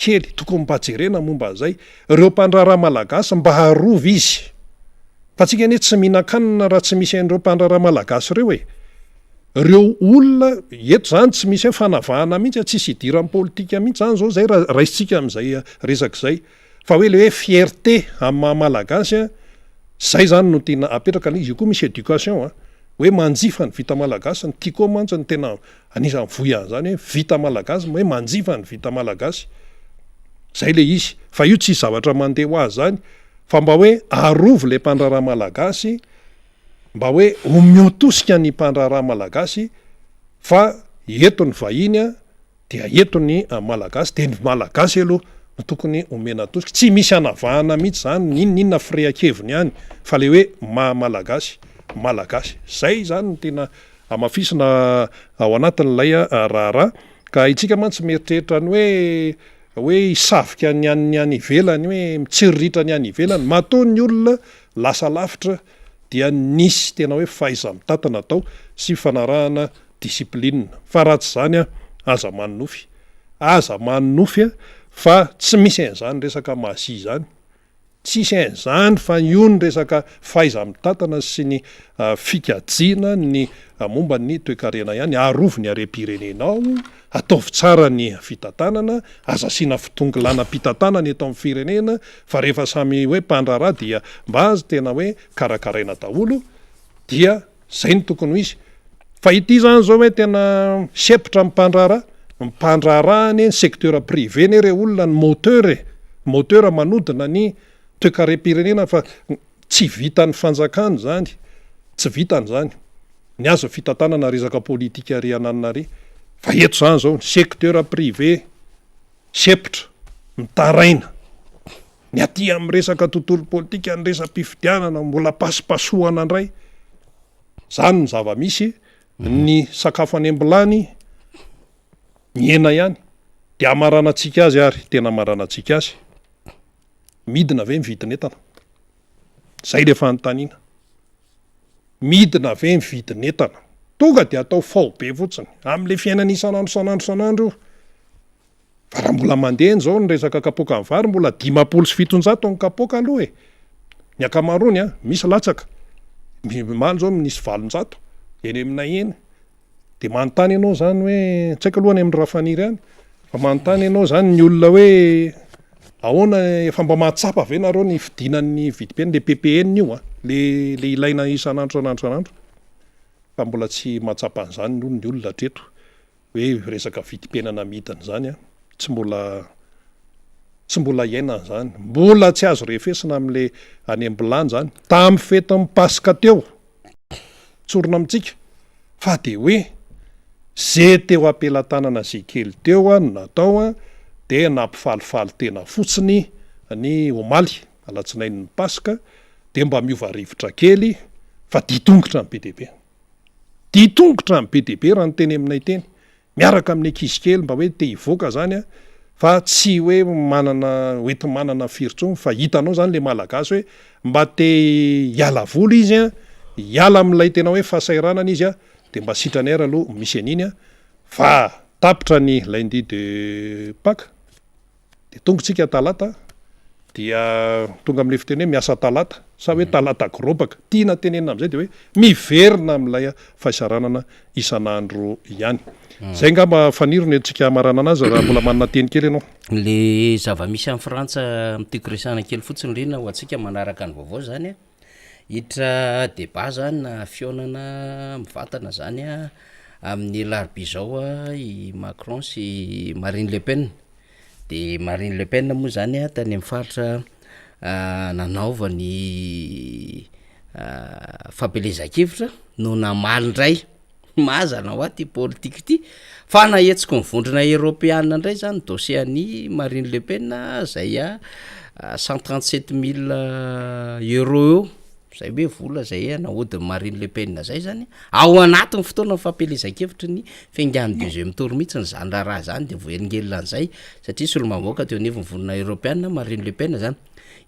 kely, tokony mba jerena momba an'izay. Ireo mpandraharaha malagasy mba arovy izy. Fa tsika anie tsy mihinan-kanina raha tsy misy an'ireo mpandraharaha malagasy ireo e! Ireo olona, eto izany tsy misy hoe fanavahana mihitsy, tsisy idiran'ny politika mihitsy izany izao izay raha raisintsika amin'izay resaka izay. Fa hoe le hoe fierté amin'ny maha malagasy an, zay zany no tiana apetraka, izy io koa misy éducation an, hoe manjifa ny vita malagasy, ny Tiko mantsy no tena anisan'ny voy an'izany hoe vita malagasy, hoe manjifa ny vita malagasy, zay le izy, fa io tsisy zavatra mandeha ho azy zany, fa mba hoe arovy le mpandraharaha malagasy, mba hoe omeo tosika ny mpandraharaha malagasy fa eto ny vahiny an, Dia eto ny Malagasy, dia ny Malagasy aloha no tokony omena tosika, tsy misy anavahana mihitsy izany n'inon'inona firehan-keviny any fa le hoe maha Malagasy, Malagasy. Zay izany no tena hamafisina ao anatin'ilay raharaha. Ka itsika mantsy mieritreritra ny hoe hoe hisavika ny an'ny any ivelany, hoe mitsiriritra ny any ivelany, matoa ny olona lasa lavitra dia nisy tena hoe fahaiza-mitantana tao sy fanarahana discipline fa raha tsy izany an aza manonofy aza manonofy an fa tsy misy an'izany resaka magie izany tsisy an'izany fa io ny resaka fahaiza-mitantana sy ny fikajiana ny momba ny toekarena ihany arovy ny harem-pirenenao ataovy tsara ny fitantanana aza asiana fitongilanam-pitantanana eto amin'ny firenena fa rehefa samy hoe mpandraharaha dia mba azy tena hoe karakaraina daholo dia Zay no tokony ho izy. Fa ity zany zao hoe tena sempotra ny mpandraharaha. Ny mpandraharaha anie ny secteur privé anie re olona ny moteur e. Moteur manodina ny toekarem-pirenena fa tsy vitan'ny fanjakana izany. Tsy vitany izany. Ny azy ny fitantanana resaka politika ry ananona ry. Fa eto zany zao ny secteur privé sempotra, mitaraina. Ny aty amin'ny resaka tontolo politika, ny resa-pifidianana mbola pasopasohana indray. Zany ny zava-misy, ny sakafo any am-bilany mihena ihany. Dia hamaranantsika azy ary, tena hamaranantsika azy, midina ve ny vidin'entana? Zay le fanontaniana. Midina ve ny vidin'entana? Tonga dia atao faobe fotsiny, amin'le fiainana isan'andro isan'andro isan'andro io. Fa raha mbola mandeha eny zao ny resaka kapoakan'ny vary mbola 750 ny kapoaka aloha e! Ny ankamaroany an, misy latsaka, omaly zao nisy 800 eny aminay eny, de manontany ianao zany hoe, tsy haiko aloha any amin'ny Rafaniry any, fa manontany ianao zany ny olona hoe ahoana efa mba mahatsapa ve nareo ny fidinan'ny vidim-piainana, le PPN io an, le le ilaina isan'andro isan'andro isan'andro, fa mbola tsy mahatsapa an'izany aloha ny olona hatreto. Hoe resaka vidim-piainana midina izany an, tsy mbola tsy mbola iainana izany. Mbola tsy azo refesina amin'ilay any am-bilany izany. Tamin'ny fetin'ny Paska teo, tsorina amintsika, fa dia hoe ze teo am-pelatanana ze kely teo no natao an, dia nampifalifaly tena fotsiny ny omaly, alatsinain'ny Paska, dia mba miova rivotra kely fa dian-tongotra ny be dia be. Dia tongotra ny be dia be raha ny teny aminay teny. Miaraka amin'ny ankizy kely mba hoe te hivoaka zany an, Fa tsy hoe manana hoenti-manana firy intsony fa hitanao zany le Malagasy hoe mba te hiala voly izy an, hiala amin'ilay tena hoe fahasahiranana izy an, de mba sitrany air aloha misy an'iny an, fa tapitra ny lundi de Pâques de tonga tsika talata dia tonga amin'ilay fiteny hoe miasa talata sa hoe talata gorobaka, tiana tenenina amin'izay de hoe miverina amin'ilay fahasahiranana isan'andro ihany. Zay angamba Faniry no entintsika hamaranana azy raha mbola manana teny kely ianao. Le zava-misy any Frantsa tiako resahana kely fotsiny ry na ho antsika manaraka ny vaovao zany a, hiditra débat zany na fihaonana mivantana zany a amin'ny alarobia zao a i Macron sy Marine Le Pen, de Marine Le Pen moa zany a tany amin'ny faritra nanaovany fampielezan-kevitra no namaly indray, mazana hoa ty politika ity, fa nahetsiky ny vondrona eropeana indray zany dossier an'i Marine Le Pen zay a cent trente sept mille euros eo, zay hoe vola zay nahodin'i Marine Le Pen zay zany, ao anatin'ny fotoana fampielezan-kevitry ny fiaingan'ny deuxième tour mihitsy zany raharaha zany de voahelingelina an'izay satria solombavambahoaka teo anivon'ny vondrona eropeana Marine Le Pen zany.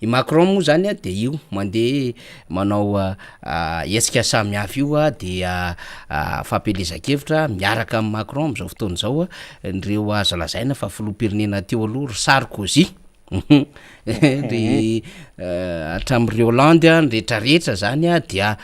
I Macron moa zany a de io mandeha manao hetsika samihafa io a dia fampielezan-kevitra miaraka amin'i Macron am'zao fotoana izao a reo azo lazaina fa filoham-pirenena teo aloha ry Sarkozy ry hatramin'ny ry Hollande a, ny rehetrarehetra zany a dia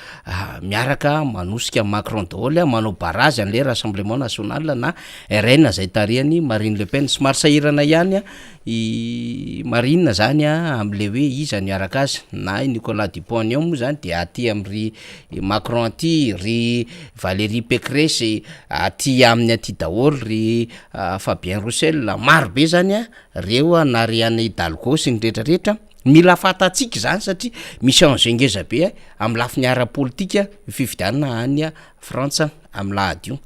miaraka manosika an'i Macron daholo a, manao barrage an'le Rassemblement national na RN zay tarihan'i Marine Le Pen, somary sahirana ihany a i Marine zany a am'le hoe iza no hiaraka azy na i Nicolas Dupont-Aignan moa zany de aty am'ry Macron aty, ry Valérie Pécresse aty aminy aty daholo, ry Fabien Roussel, maro be zany a reo a na ry Anne Hidalgo sy ny rehetrarehetra, mila fantatsika zany satria misy enjeu ngeza be amy lafiny ara-politika io fifidianana any Frantsa amy lahady io,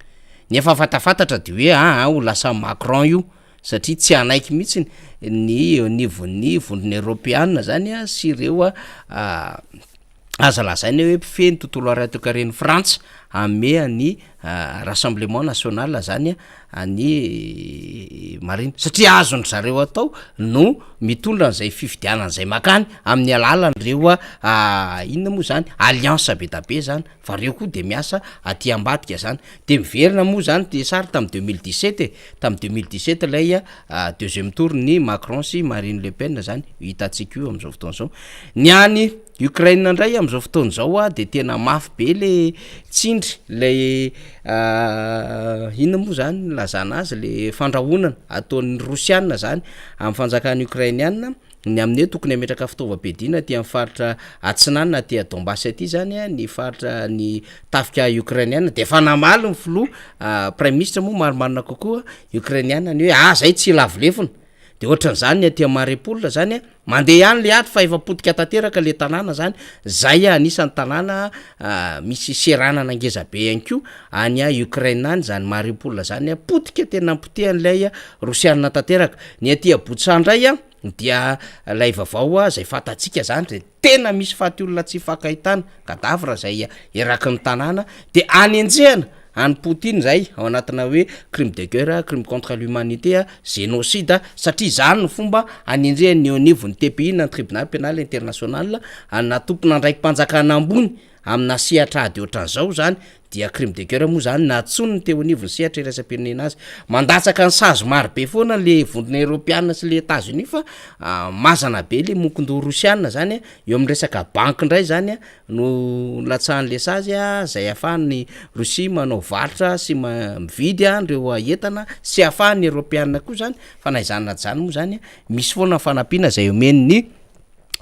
ny efa fantafantatra de hoe aa ho lasa Macron io satria tsy hanaiky mihitsy ny eo anivon'ny vondrona eoropeana zany a sy ireo a aza lazaina hoe mpifehy ny tontolo ara-toekaren'i Frantsa hanome an'ny Rassemblement national zany an'i Marine satria azon-dry zareo atao no mitondra an'izay fifidianana zay makany amin'ny alalan'ireo inona moa zany alliance be da be zany fa reo koa de miasa aty ambadika zany de miverina moa zany ty sary tamy 2017 e, tamy 2017 lay deuxième tour ny Macron sy Marine Le Pen zany hitantsika io am'zao fotoana zao. Ny any Ukraine ndray am'zao fotoana zao a de tena mafy be le tsindry lay inona moa zany nilazana azy le fandrahonana ataon'ny Rosiana zany amy fanjakana ukrainiana ny amin'ny hoe tokony hametraka fitaovam-piadiana aty amin'ny faritra atsinanana aty a Donbass aty zany a ny faritra ny tafika ukrainiana de efa namaly ny filoha prime ministre moa marimarina kokoa ukrainiana ny hoe ah zay tsy lavo lefona de ohatran'izany ny aty Mariupol zany a mandeha ihany le ady fa efa potika tanteraka le tanàna zany zay a anisan'ny tanàna misy seranana ngeza be ihany koa any a Ukraine any zany Mariupol zany a potika tena potehan'ilay Rosiana tanteraka. Ny aty a Boutsa ndray a dia lay vaovao a zay fantatsika zany de tena misy faty olona tsy ifankahitana cadavre zay eraky ny tanàna de anenjehana any Poutine zay ao anatina hoe crime de guerre, crime contre l'humanité a, génocide satria zany no fomba anenjehany eo anivon'ny TPI na tribunal pénal international ana tompon'andraiki-panjakana ambony amina sehatra ady ohatran'izao zany dia crime de guerre moa zany natsoniny teo anivon'ny sehatra iraisam-pirenena azy. Mandatsaka ny sazy marobe foana le vondrona eoropeana sy le États-Unis fa mazana be le mokondoha rosiana zany eo amin'ny resaka banky ndray zany a no latsahan'le sazy a zay ahafahan'ny Rosia manao varotra sy mividy a reo entana sy ahafahan'ny eoropeana koa zany fa na izany na zany moa zany misy foana fanampiana zay omen'ny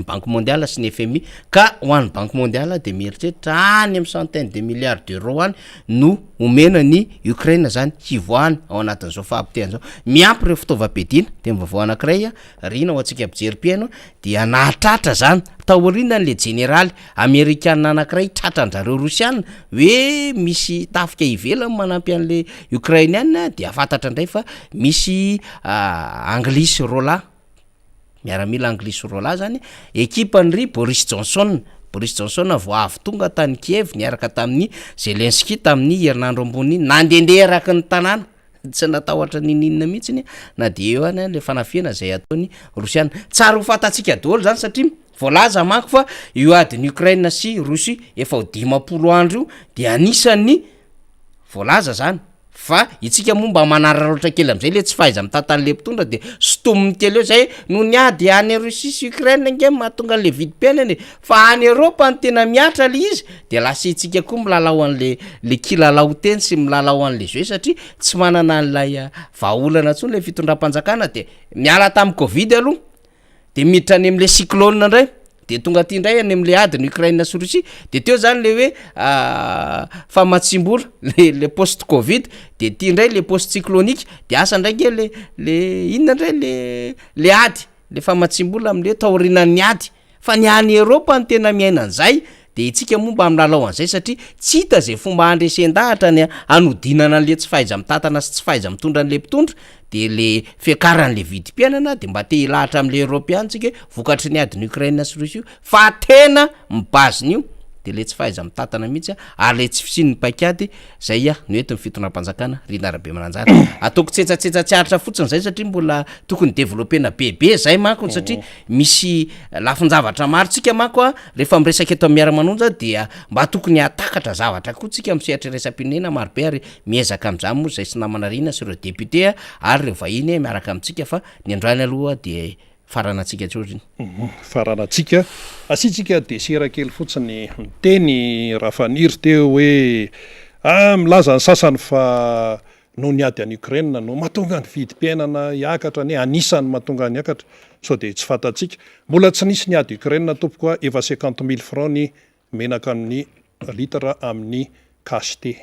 Banque mondiale sy ny FMI ka ho an'ny Banque mondiale de mieritreritra any amy centaine de milliards d'euros any no omena ny Ukraine zany hivoahany ao anatin'izao fahapotehana zao miampy reo fitaovam-piadiana. De ny vaovao anankiray a rina ho antsika mpijery mpihaino dia nahatratra zany taorianan'le jeneraly amerikana anankiray tratran-drareo rosiana hoe misy tafika ivelany manampy an'le ukrainiana dia fantatra indray fa misy anglisy roalahy miaramila anglisy roalahy zany ekipan'ry Boris Johnson. Boris Johnson vao avy tonga tany Kiev niaraka tamin'ny Zelensky tamin'ny herinandro ambony iny nandehandeha eraky ny tanàna. Tsy natahotra ninoninona mihitsiny na dia eo ihany le fanafihana izay ataon'ny Rosiana. Tsara ho fantatsika daholo zany satria voalaza manko fa io adin'i Ukraine sy Russie efa ho 50 andro io dia anisan'ny voalaza zany fa itsika moa mba manararaotra kely am'zay le tsy fahaiza-mitantan'le mpitondra de sintominy kely eo zay noho ny ady any Russie sy Ukraine nge mahatonga an'le vidim-piainana e, fa any Europe no tena mihatra le izy de lasa itsika koa milalao an'le le kilalao teny sy milalao an'le jeu satria tsy manana an'ilay vahaolana intsony le fitondram-panjakana de miala tamin'ny covid aloha de miditra any am'le cyclone ndray de tonga aty ndray any am'le adiny Ukraine sy Russie, de teo zany le hoe famatsim-bola le post covid, de ty ndray le post cyclonique, de asa ndray nge le inona ndray le ady le famatsim-bola am'le taorinan'ny ady, fa ny any Eropa no tena miaina an'izay, de itsika moa mba milalao an'izay satria tsy hita zay fomba handresen-dahatra ny hanodinana an'le tsy fahaiza-mitantana sy tsy fahaiza-mitondra an'le mpitondra, de le fiakaran'le vidim-piainana de mba te hilahatra am'le eropeana tsika hoe vokatry ny adin'i Ukraine sy Russie io, fa tena ny base-n'io de le tsy fahaiza-mitantana mihitsy ary le tsy fisian'ny paikady zay no entin'ny fitondram-panjakana Rina Rabemananjara. Ataoko tsetsatsetsa tsy aritra fotsiny zay satria mbola tokony developpena bebe zay manko satria misy lafin-javatra maro tsika manko a, rehefa miresaka eto amin'ny miara-manonja dia mba tokony hahatakatra zavatra koa tsika amin'ny sehatra iraisam-pirenena marobe ary miezaka amin'izany moa zay sy namana Rina sy ireo député ary ireo vahiny miaraka amintsika fa ny androany aloha dia faranantsika hatreo ry. Faranantsika. Asiantsika desera kely fotsiny. Niteny Rafaniry teo hoe ah milaza ny sasany fa noho ny ady any Ukraine no mahatonga ny vidim-piainana hiakatra anie, anisan'ny mahatonga ny hiakatra, sao dia tsy fantatsika. Mbola tsy nisy ny ady Ukraine tompoko a, efa cinquante mille francs ny menaka amin'ny litre amin'ny cacheté.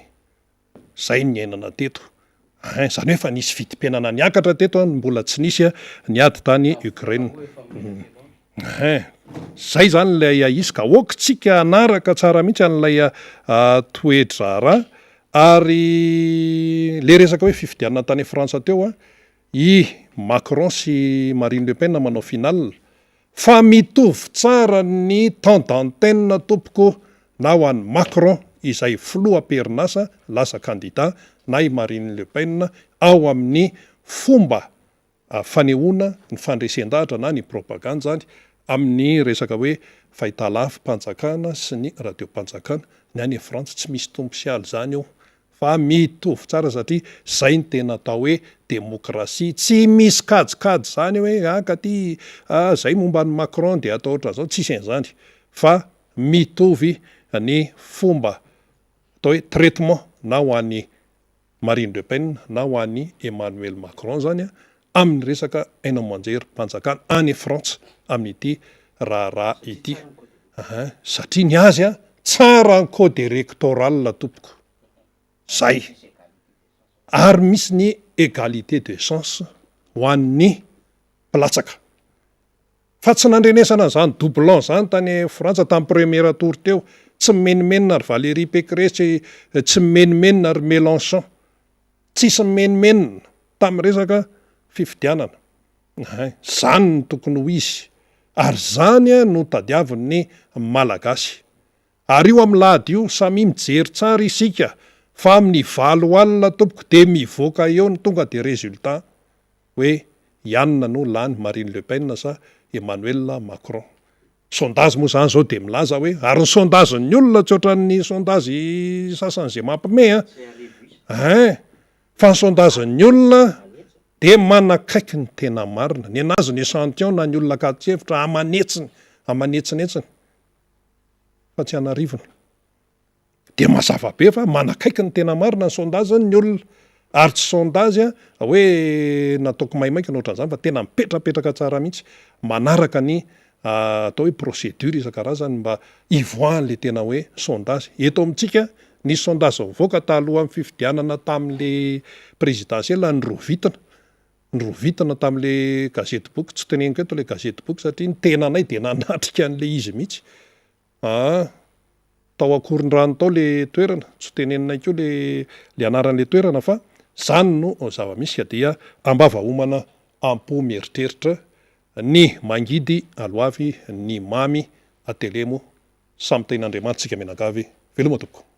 Zay ny niainana teto. Ein, zany hoe efa nisy vidim-piainana niakatra teto an, mbola tsy nisy ny ady tany Ukraine. Ein, zay zany ilay izy ka ok tsika hanaraka tsara mihitsy an'ilay toe-draharaha ary le resaka hoe fifidianana tany Frantsa teo an, i Macron sy Marine Le Pen manao finale, Fa mitovy tsara ny temps d'antenne tompoko na ho an'i Macron izay filoha am-perinasa lasa kandida na i Marine Le Pen ao amin'ny fomba fanehoana ny fandresen-dahatra na ny propagandy izany amin'ny resaka hoe fahitalavi-panjakana sy ny radiom-panjakana. Ny any Frantsa tsy misy tompo sy ala izany eo Fa mitovy tsara satria zay no tena atao hoe demokrasia, tsy misy kajikajy zany hoe ah ka ty ah zay momba an'i Macron de atao ohatran'izao, tsisy an'izany fa mitovy ny fomba atao hoe traitement na ho an'i Marine Le Pen na ho an'i Emmanuel Macron zany amin'ny resaka haino aman-jerim-panjakana any Frantsa amin'ity raharaha ity satria ny azy an tsara ny code electoral tompoko, zay, ary misy ny égalité de chance ho an'ny mpilatsaka, fa tsy nandrenesana an'izany doublon zany tany Frantsa tamin'ny premier tour teo, tsy mimenomenona ry Valérie Pécresse, tsy mimenomenona ry Mélenchon, tsisy mimenomenona tamin'ny resaka fifidianana. Hay, zany no tokony ho izy ary zany no tadiavin'ny Malagasy. Ary io amin'ny lahady io samia mijery tsara isika fa amin'ny valo alina tompoko dia mivoaka eo ny tonga dia résultat hoe i anona no lany Marine Le Pen sa Emmanuel Macron. Sondage moa zany zao dia milaza hoe ary ny sondage ny olona tsy ohatran'ny sondage sasany izay mampime an! Ein! Fa ny sondage ny olona dia manakaiky ny tena marina. Nenazy ny echantillon na ny olona akatin-kevitra aman'hetsiny, aman'hetsinetsiny fa tsy an'arivony. Dia mazava be fa manakaiky ny tena marina ny sondage ny olona. Ary tsy sondage hoe nataoko maimaika na ohatran'izany fa tena mipetrapetraka tsara mihitsy manaraka ny atao hoe procédure isan-karazany mba hivoahan'ilay tena hoe sondage. Eto amintsika, nisy sondage nivoaka talohan'ny fifidianana tamin'ilay présidentielle norovitina, norovitina tamin'ilay gazety boky, tsy teneniko eto ilay gazety boky satria ny tenanay dia nanatrika an'ilay izy mihitsy. Aa tao Ankorondrano tao le toerana, tsy hoteneninay koa le le anaran'le toerana fa zany no zava-misy ka dia ambava homana am-po mieritreritra ny mangidy aloavy ny mamy atelemo samy tahin'Andriamanitra tsika mianakavy veloma tompoko.